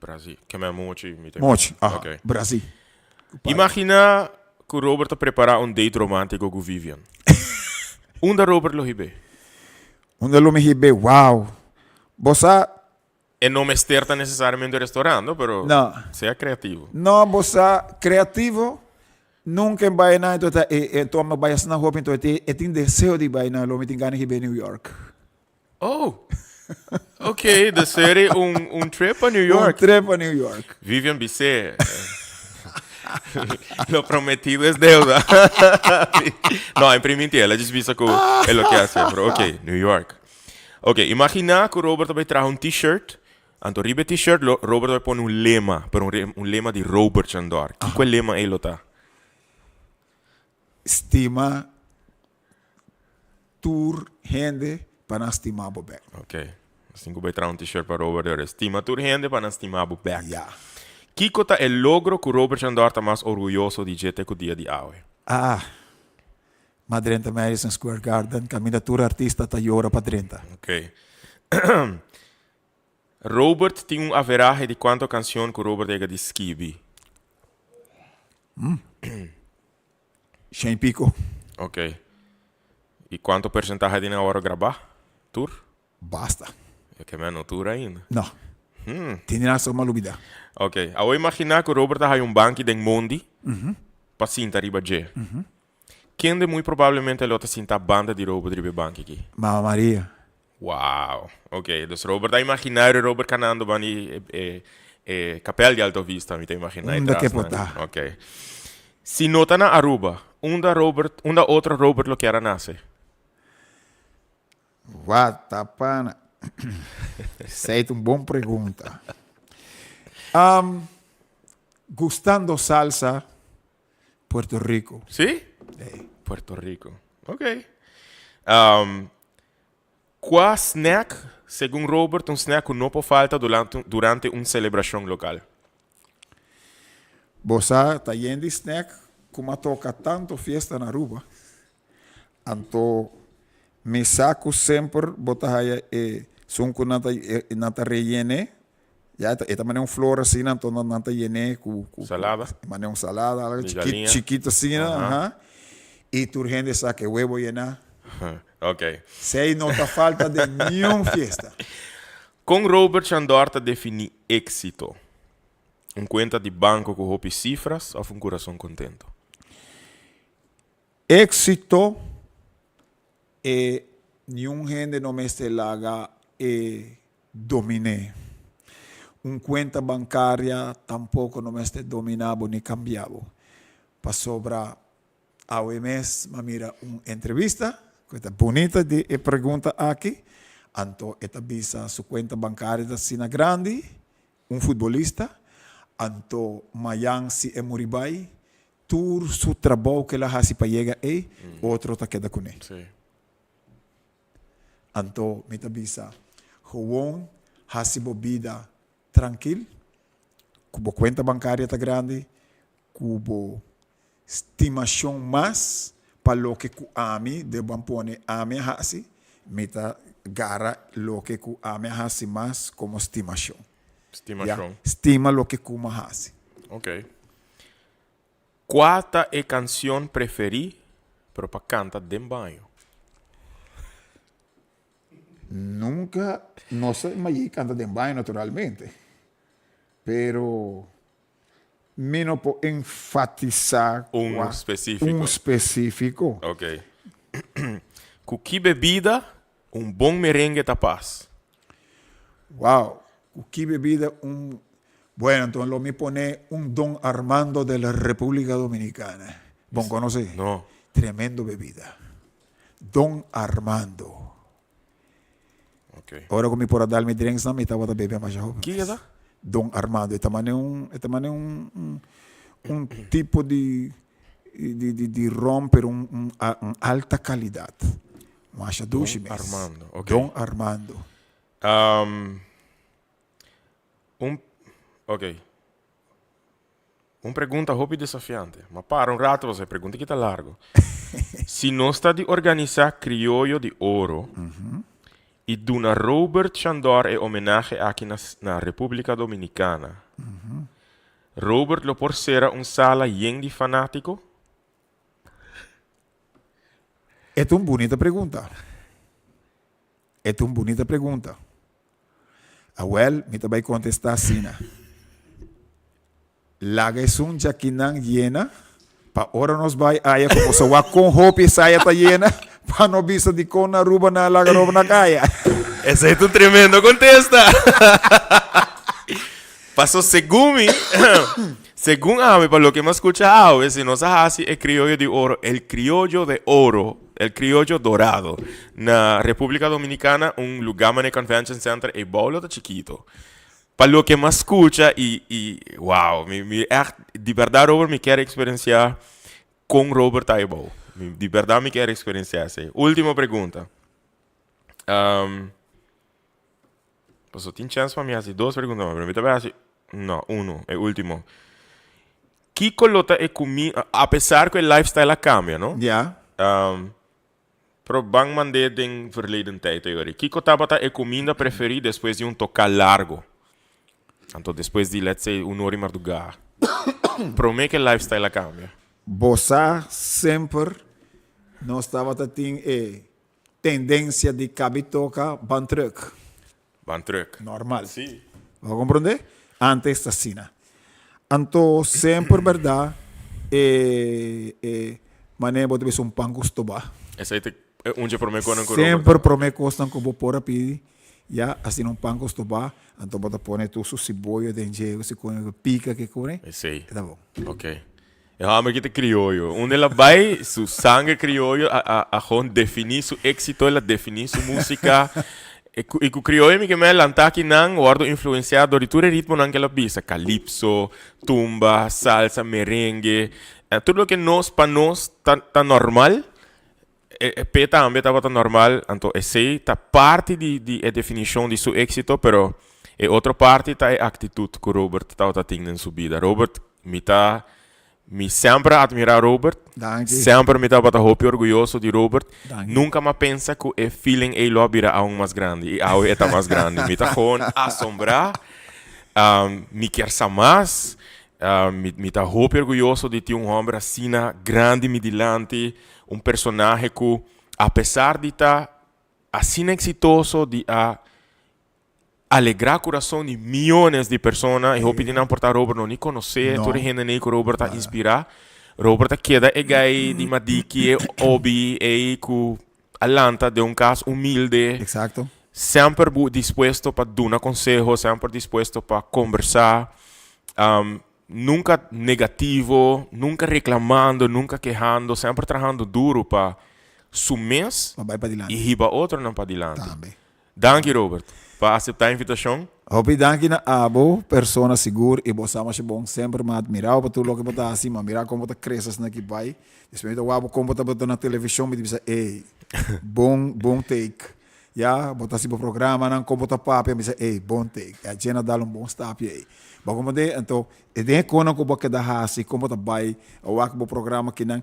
Brasí. Keme mochi mi ta.
Mochi, aha.
Ok.
Brasí.
Imaginá ku Robert ta prepará un date romántiko ku Vivian. Unda Robert lo hib'é?
Unda lo mi hib'é? Wow! Bo sa
E no mester ta necesariamente un restaurant, no, pero
No.
sea creativo.
No, bo sa creativo, nunca e bai na, enton ta e e toma bai asina hopi, enton e tin e tin deseo di bai na, lo mi tin gana di bai New York.
Oh, ok, dus seri un un trip pa New York.
Un trip pa New York.
Vivian Bisé, lo prometido es deuda. No, en priminti el a djis bisa cu e lo ke haci, pero ok, New York. Ok, imaginá ku Robert ta bai traha un t-shirt, anto riba e t-shirt lo Robert ta bai pone un lema, pero un un lema di Robert Chandor. Kiko e lema ei lo ta?
Stima tur hende pa nan stima bo bek.
Ok, nos tin ku bai traha un t-shirt pa Robert ora. Stima tur hende pa nan stima bo bek.
Ya.
Kiko ta e logro ku Robert Chandor ta mas orguyoso di dje te ku dia di awe?
Ah. Ma drenta Madison Square Garden kaminda tur artista ta yora pa drenta.
Ok. Robert tin un averahe di kuantu kansion ku Robert yega di skibi?
Shen y piko.
Ok. I kuantu persentahe di nan awor a grabá? Tur?
Basta.
E ke men no tur ainda.
No. Tin di nan so malubida.
Ok. Awor imaginá ku Robert a haya un banki den mondi pa sinta riba dje. Kende muy probablemente lo ta sinta banda di Robert riba e banki aki?
Mama Maria.
Wow. Ok. Dus Robert a imaginario Robert canando banda di e, e, e kapel di Alto Vista, mi ta imagina e
Unda ke
tras
por
nan.
ta.
Ok. Si no ta na Aruba, unda Robert, unda otro Robert lo kier a nace?
Watapana. Esei ta un bon pregunta. Gustando salsa, Puerto Rico.
Sí?
Ey.
Puerto Rico. Ok. Kua snack, segun Robert, un snack ku no por falta durante, durante un selebrashon lokal?
Bo sa ta yen di snack ku m'a toka tanto fiesta na Aruba. Anto mi sa ku semper bo ta haya e sun ku nan ta nan ta reyené, ya e ta manera un flor asina anto nan nan ta yené ku ku
Salada.
manera un salada algo
Di
chikito
galiña.
chikito asina, aha, i tur hende sa ke webo yená.
Ok.
Esey no ta falta den niun fiesta.
Con Robert Chandor ta defini exito? Un cuenta di banco cu hopi cifras of un curason contento?
Exito e niun hende no mester laga e dominé. Un cuenta bancaria tampoco no mester dominá bo ni cambia bo. Pasobra awe mes m'a mira un entrevista cu ta bunita di e pregunta aki, anto e ta bisa su cuenta bancaria ta asina grandi, un futbolista, anto mayan si e muri bai, tur su trabou cu el a haci pa yega ey, otro ta keda cune. Anto mi ta bisa, gewoon haci bo bida trankil, cu bo cuenta bancaria ta grandi, cu bo stimacion mas pa loke cu ami deban pone ami a haci, mi ta gara loke cu ami a haci mas como stimacion.
Stimacion.
Ya, stima loke cu mi a haci.
Ok. Cua ta e cancion preferi pero pa canta den baño?
Nunca nos a mayi canta den baño naturalmente, pero mi no por enfatisa
Un
cua
specifico.
un specifico.
Ok. Cu ki bebida un bon merengue ta pas?
Wow, cu ki bebida un Bueno, enton lo mi pone un Don Armando de la República Dominicana. Bon conoce?
No.
Tremendo bebida. Don Armando.
Ok.
Ora cu mi por a dal mi drinksnan, mi tabata bebe masha hopi.
Ki esa?
Don Armando. E ta mane un, e ta mane un, un, un tipo di, di, di, di rom, pero un, un, un alta calidad. Masha dushi
Don
mes.
Armando, ok.
Don Armando.
Un, ok. Un pregunta hopi desafiante. Ma para un rato, pasobra e pregunta aki ta largo. Si nos ta di organisa Crioyo di Oro y duna Robert Chandor e homenahe aki na na Republica Dominicana, Robert lo por sera un sala yen di fanatico?
E ta un bunita pregunta. E ta un bunita pregunta. Awel, mi ta bai kontestá asina, Laga esun djakinan yena, pa ora nos bai aya ku boso wak kon hopi esaya ta yena, pa no bisa dikon na Aruba nan a laga roba na kaya.
Esei ta un tremendo kontesta! Paso segun mi, segun ami, pa loke mi a skucha awe, si nos a hasi e Crioyo di Oro, el Criollo de Oro, el Criollo Dorado, na República Dominicana, un lugá manera Convention Center, e bou lo ta chikito. Pa loke mi a skucha i, i, wow, mi, mi ègt, di bèrdat Robert, mi kier eksperensiá kon Robert ta e bou. Mi, di bèrdat mi kier eksperensiá esei. Último pregunta. Paso tin chèns pa mi hasi dos pregunta mas, pero mi ta bai hasi, no, uno, e ultimo. Kiko lo ta e kumi, apesar ku e lifestyle a kambia, no?
Ya.
Pero ban mand'é den verleden tijd ayori. Kiko tabata e kuminda preferí despues di un toká largo? Anto despues di, let's say, un ora i mardugá. Promé ku e lifestyle a kambia.
Bo sa semper nos tabata tin e Tendencia di cabi toca ban truck.
Ban truck.
Normal.
Si.
Bo a comprende? Antes ta asina. Anto semper berdad e e manera bo ta bisa un pan cu stoba.
Esey ta e un dje prome cosnan cu Robert.
Semper prome cosnan cu bo por a pidi ya asina un pan cu stoba anto bo ta pone tur su siboyo den dje cu si cone pica ke cone.
Esey.
E ta bon.
Ok. E homber ki ta crioyo. Unda el a bai, su sangre crioyo a a a gewoon defini su exito, el a defini su musica. E cu y cu crioyo mi ke me a lanta aki nan wordo influencia door di tur e ritmonan ke el a bisa, calypso, tumba, salsa, merengue, tur loke nos pa nos ta ta normal, e p'e tambe tabata normal, anto esey ta parti di di e definicion di su exito, pero e otro parti ta e actitud cu Robert tabata tin den su bida. Robert, mi ta, mi semper a admira Robert,
Danki.
semper mi tabata hopi orguyoso di Robert,
Danki.
nunca mi a pensa cu e feeling ey lo a bira aun mas grandi y awe e ta mas grandi. Mi ta gewoon asombra, mi kier sa mas, mi mi ta hopi orguyoso di tin un homber asina grandi mi dilanti. Un personahe ku Apesar di ta asina eksitoso, di a alegrá kurason di miónes di persona, i hopi di nan por ta Robert no ni konosé, tur e hendenan ku Robert a inspirá. Robert a keda e gai di Madiki, e obi ei ku a lanta den un kas humilde. Semper bu dispuesto pa duna konseho, semper dispuesto pa kombersá. Nunka negativo, nunka reklamando, nunka kehando, semper trahando duru pa su mes
Pa bai padilanti.
i hiba otronan padilanti.
Tambe.
Danki Robert pa aseptá e invitashon.
Hopi danki na abo, persona sigur i bo sa masha bon. Semper mi a admirá bo pa tur loke bo ta hasi, mi a mira kon bo ta krese asina aki bai. Despues mi ta wak bo kon bo tabata na televishon, mi ta bisa ey, bon bon take. Ya, bo ta hasi bo programanan, kon bo ta papia, mi bisa ey, bon take. E Jane a dal un bon stapje ey. Bo a komprendé? Anto, e den e konan ku bo a keda hasi, kon bo ta bai, a wak bo programa kinan,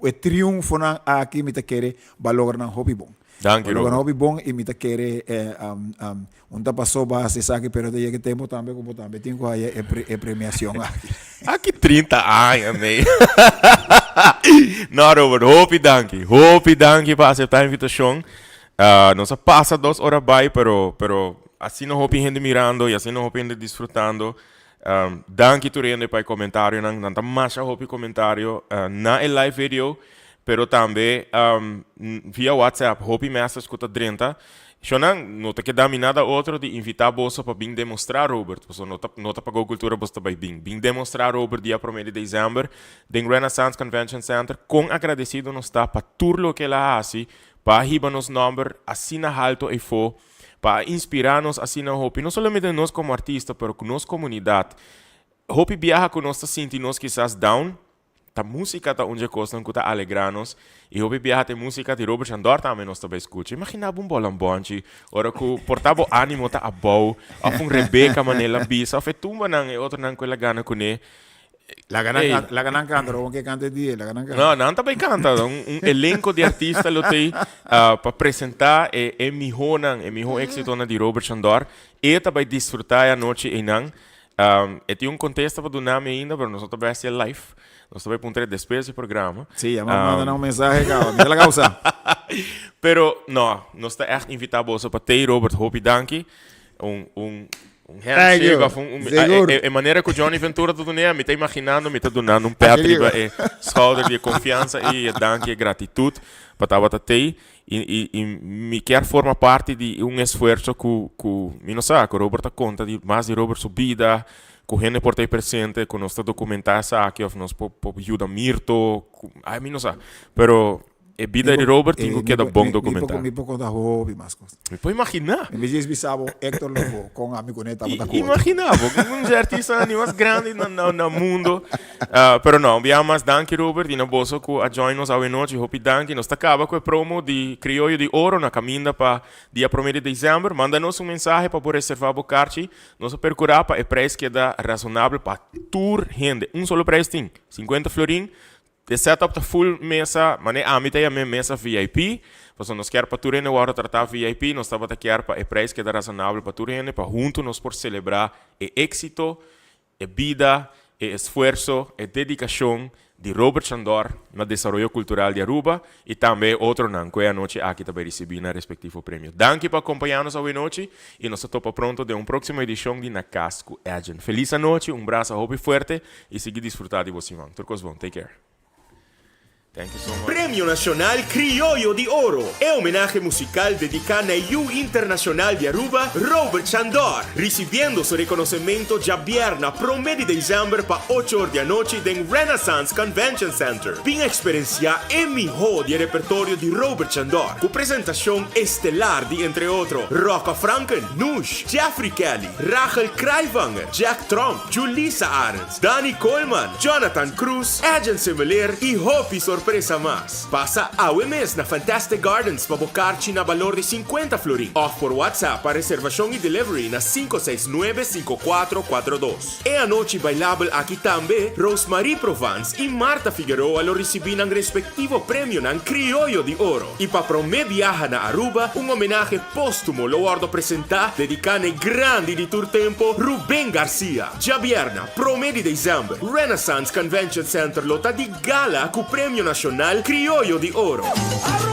E triunfonan aki mi ta kere bo a logra nan hopi bon.
Danki
Bo a logra nan
Robert.
hopi bon i mi ta kere un ta pasó bo a hasi esaki pero ta yega e tempo tambe ku bo tambe tin ku haya e e premiacion aki.
Aki 30 aña nee. No Robert, hopi danki. Hopi danki pa aseptá e invitashon. Nos a pasa dos ora bai pero pero asina hopi hende mirando i asina hopi hende disfrutando. Danki tur hende pa e comentarionan. Nan ta masha hopi comentario na e live video, pero tambe via WhatsApp hopi message cu ta drenta. Shownan, no ta keda mi nada otro di invita boso pa bin demostra Robert, pasobra no ta no ta pa Go Cultura boso ta bay bin. Bin demostra Robert dia prome di december den Renaissance Convention Center con agradecido nos ta pa tur loke el a haci pa hiba nos nomber asina halto eyfo. Pa a inspirá nos asina hopi, no solamente nos komo artista, pero ku nos komunidat. Hopi biaha ku nos ta sinti nos kisas down, ta músika ta un dje kosnan ku ta alegrá nos, i hopi biaha ta e músika di Robert Chandor tambe nos ta bai skucha. Imaginá bo un bolambònchi ora ku por ta bo ánimo ta abou, òf un Rebecca manera el a bisa, òf e tumbanan, e otronan ku el a gana kuné.
Laga nan
Ey.
canta, laga nan canta, Rowan ke canta e dia, laga nan canta.
No, nan ta bay canta. Un, un elenco di artista lo tey ah, pa presenta e, e mihonan, e miho éxitonan di Robert Chandor. E ta bay disfruta e anochi eynan. Um, e tin un contesta pa duna mi ainda, pero nos no ta bay haci e live. Nos ta bay puntra e despues di programa.
Sí, ya me manda nan un mensahe caba, mi ta laga usa.
Pero, no, nos ta echt invita boso pa tey, Robert. Hopi danki. Un, un, un
Thank
handshake
you.
of un, un,
Sigur.
e, e manera ku Johnny Ventura ta dunea, mi ta imaginando, mi ta dunando un pet riba e schouder di e confianza i e danki e gratitud pa tabata tei. I, i, i mi kier forma parti di un esfuerzo ku, ku mi no sa, ku Robert ta konta di mas di Robert su bida, ku hende por ta ei presente, ku nos ta documentá esaki of nos por, por yuda Mirto, ku, ai mi no sa. Pero E bida di Robert tin ku keda bon dokumentá.
Mi por konta hopi mas kos.
Mi por imaginá.
Mi djis bisa bo Hector Lavoe kon ami kuné tabata ku otro.
Imaginá bo, un dje artistanan di mas grandi na mundo. Pero no, un biaha mas danki Robert i na boso ku a join nos awe nochi. Hopi danki. Nos ta kaba ku e promo di Krioyo di Oro na kaminda pa dia promé di desèmber. Manda nos un mensahe pa bo reservá bo karchi. Nos a perkurá pa e preis keda rasonabel pa tur hende. Un solo preis tin, 50 florin. E setup ta full mesa, mane ami ta yam'é mesa VIP, pasobra nos kier pa tur hende wòrdu tratá VIP, nos tabata kier pa e prijs keda razonabel pa tur hende, pa huntu nos por selebrá e éksito, e bida, e esfuerso, e dedikashon di Robert Chandor na desaroyo kultural di Aruba i tambe e otronan ku e anochi aki ta bai risibí nan respektivo premio. Danki pa akompañá nos awenochi i nos ta topa pronto den un próksimo edishon di Na Kas ku Edjean. Felis anochi, un brasa hopi fuerte I sigui disfruta di bo siman. Tur kos bon. Take care. Thank you so much.
Premio Nacional Crioyo di Oro, e homenahe musical dedica na e yu internacional di Aruba, Robert Chandor, ricibiendo su reconocemento djabièrna prome di december pa ocho or di anochi den Renaissance Convention Center. Bin experiencia e miho di e repertorio di Robert Chandor, cu presentacion estelar di entre otro Rocco Franken, Nush, Jeffrey Kelly, Rachel Kraaijvanger, Jack Tromp, Julissa Arends, Dani Koolman, Jonathan Cruz, Edjean Semeleer y hopi sorpresa mas. Pasa awe mes na Fantastic Gardens pa bo karchi na balor di 50 florin of por WhatsApp pa reservacion y delivery na 569 5442. E anochi bailabel aki tambe Rosemarie Provence y Martha Figueroa lo ricibi nan respectivo premionan Crioyo di Oro y pa prome biaha na Aruba un homenahe Póstumo lo wòrdu presentá dediká n'e grandi di tur tempo Rubén Garcia. Djabièrna, promé di desèmber, Renaissance Convention Center lo ta di gala ku Premio. Internacional Crioyo di Oro.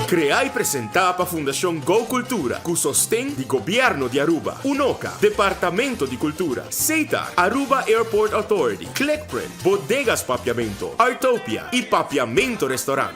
Crea y presenta pa Fundacion Go Cultura, cu sosten di Gobierno di Aruba, UNOCA, Departamento di Cultura, SETAR, Aruba Airport Authority, Clickprint, Bodegas Papiamento, Artopia y Papiamento Restaurant.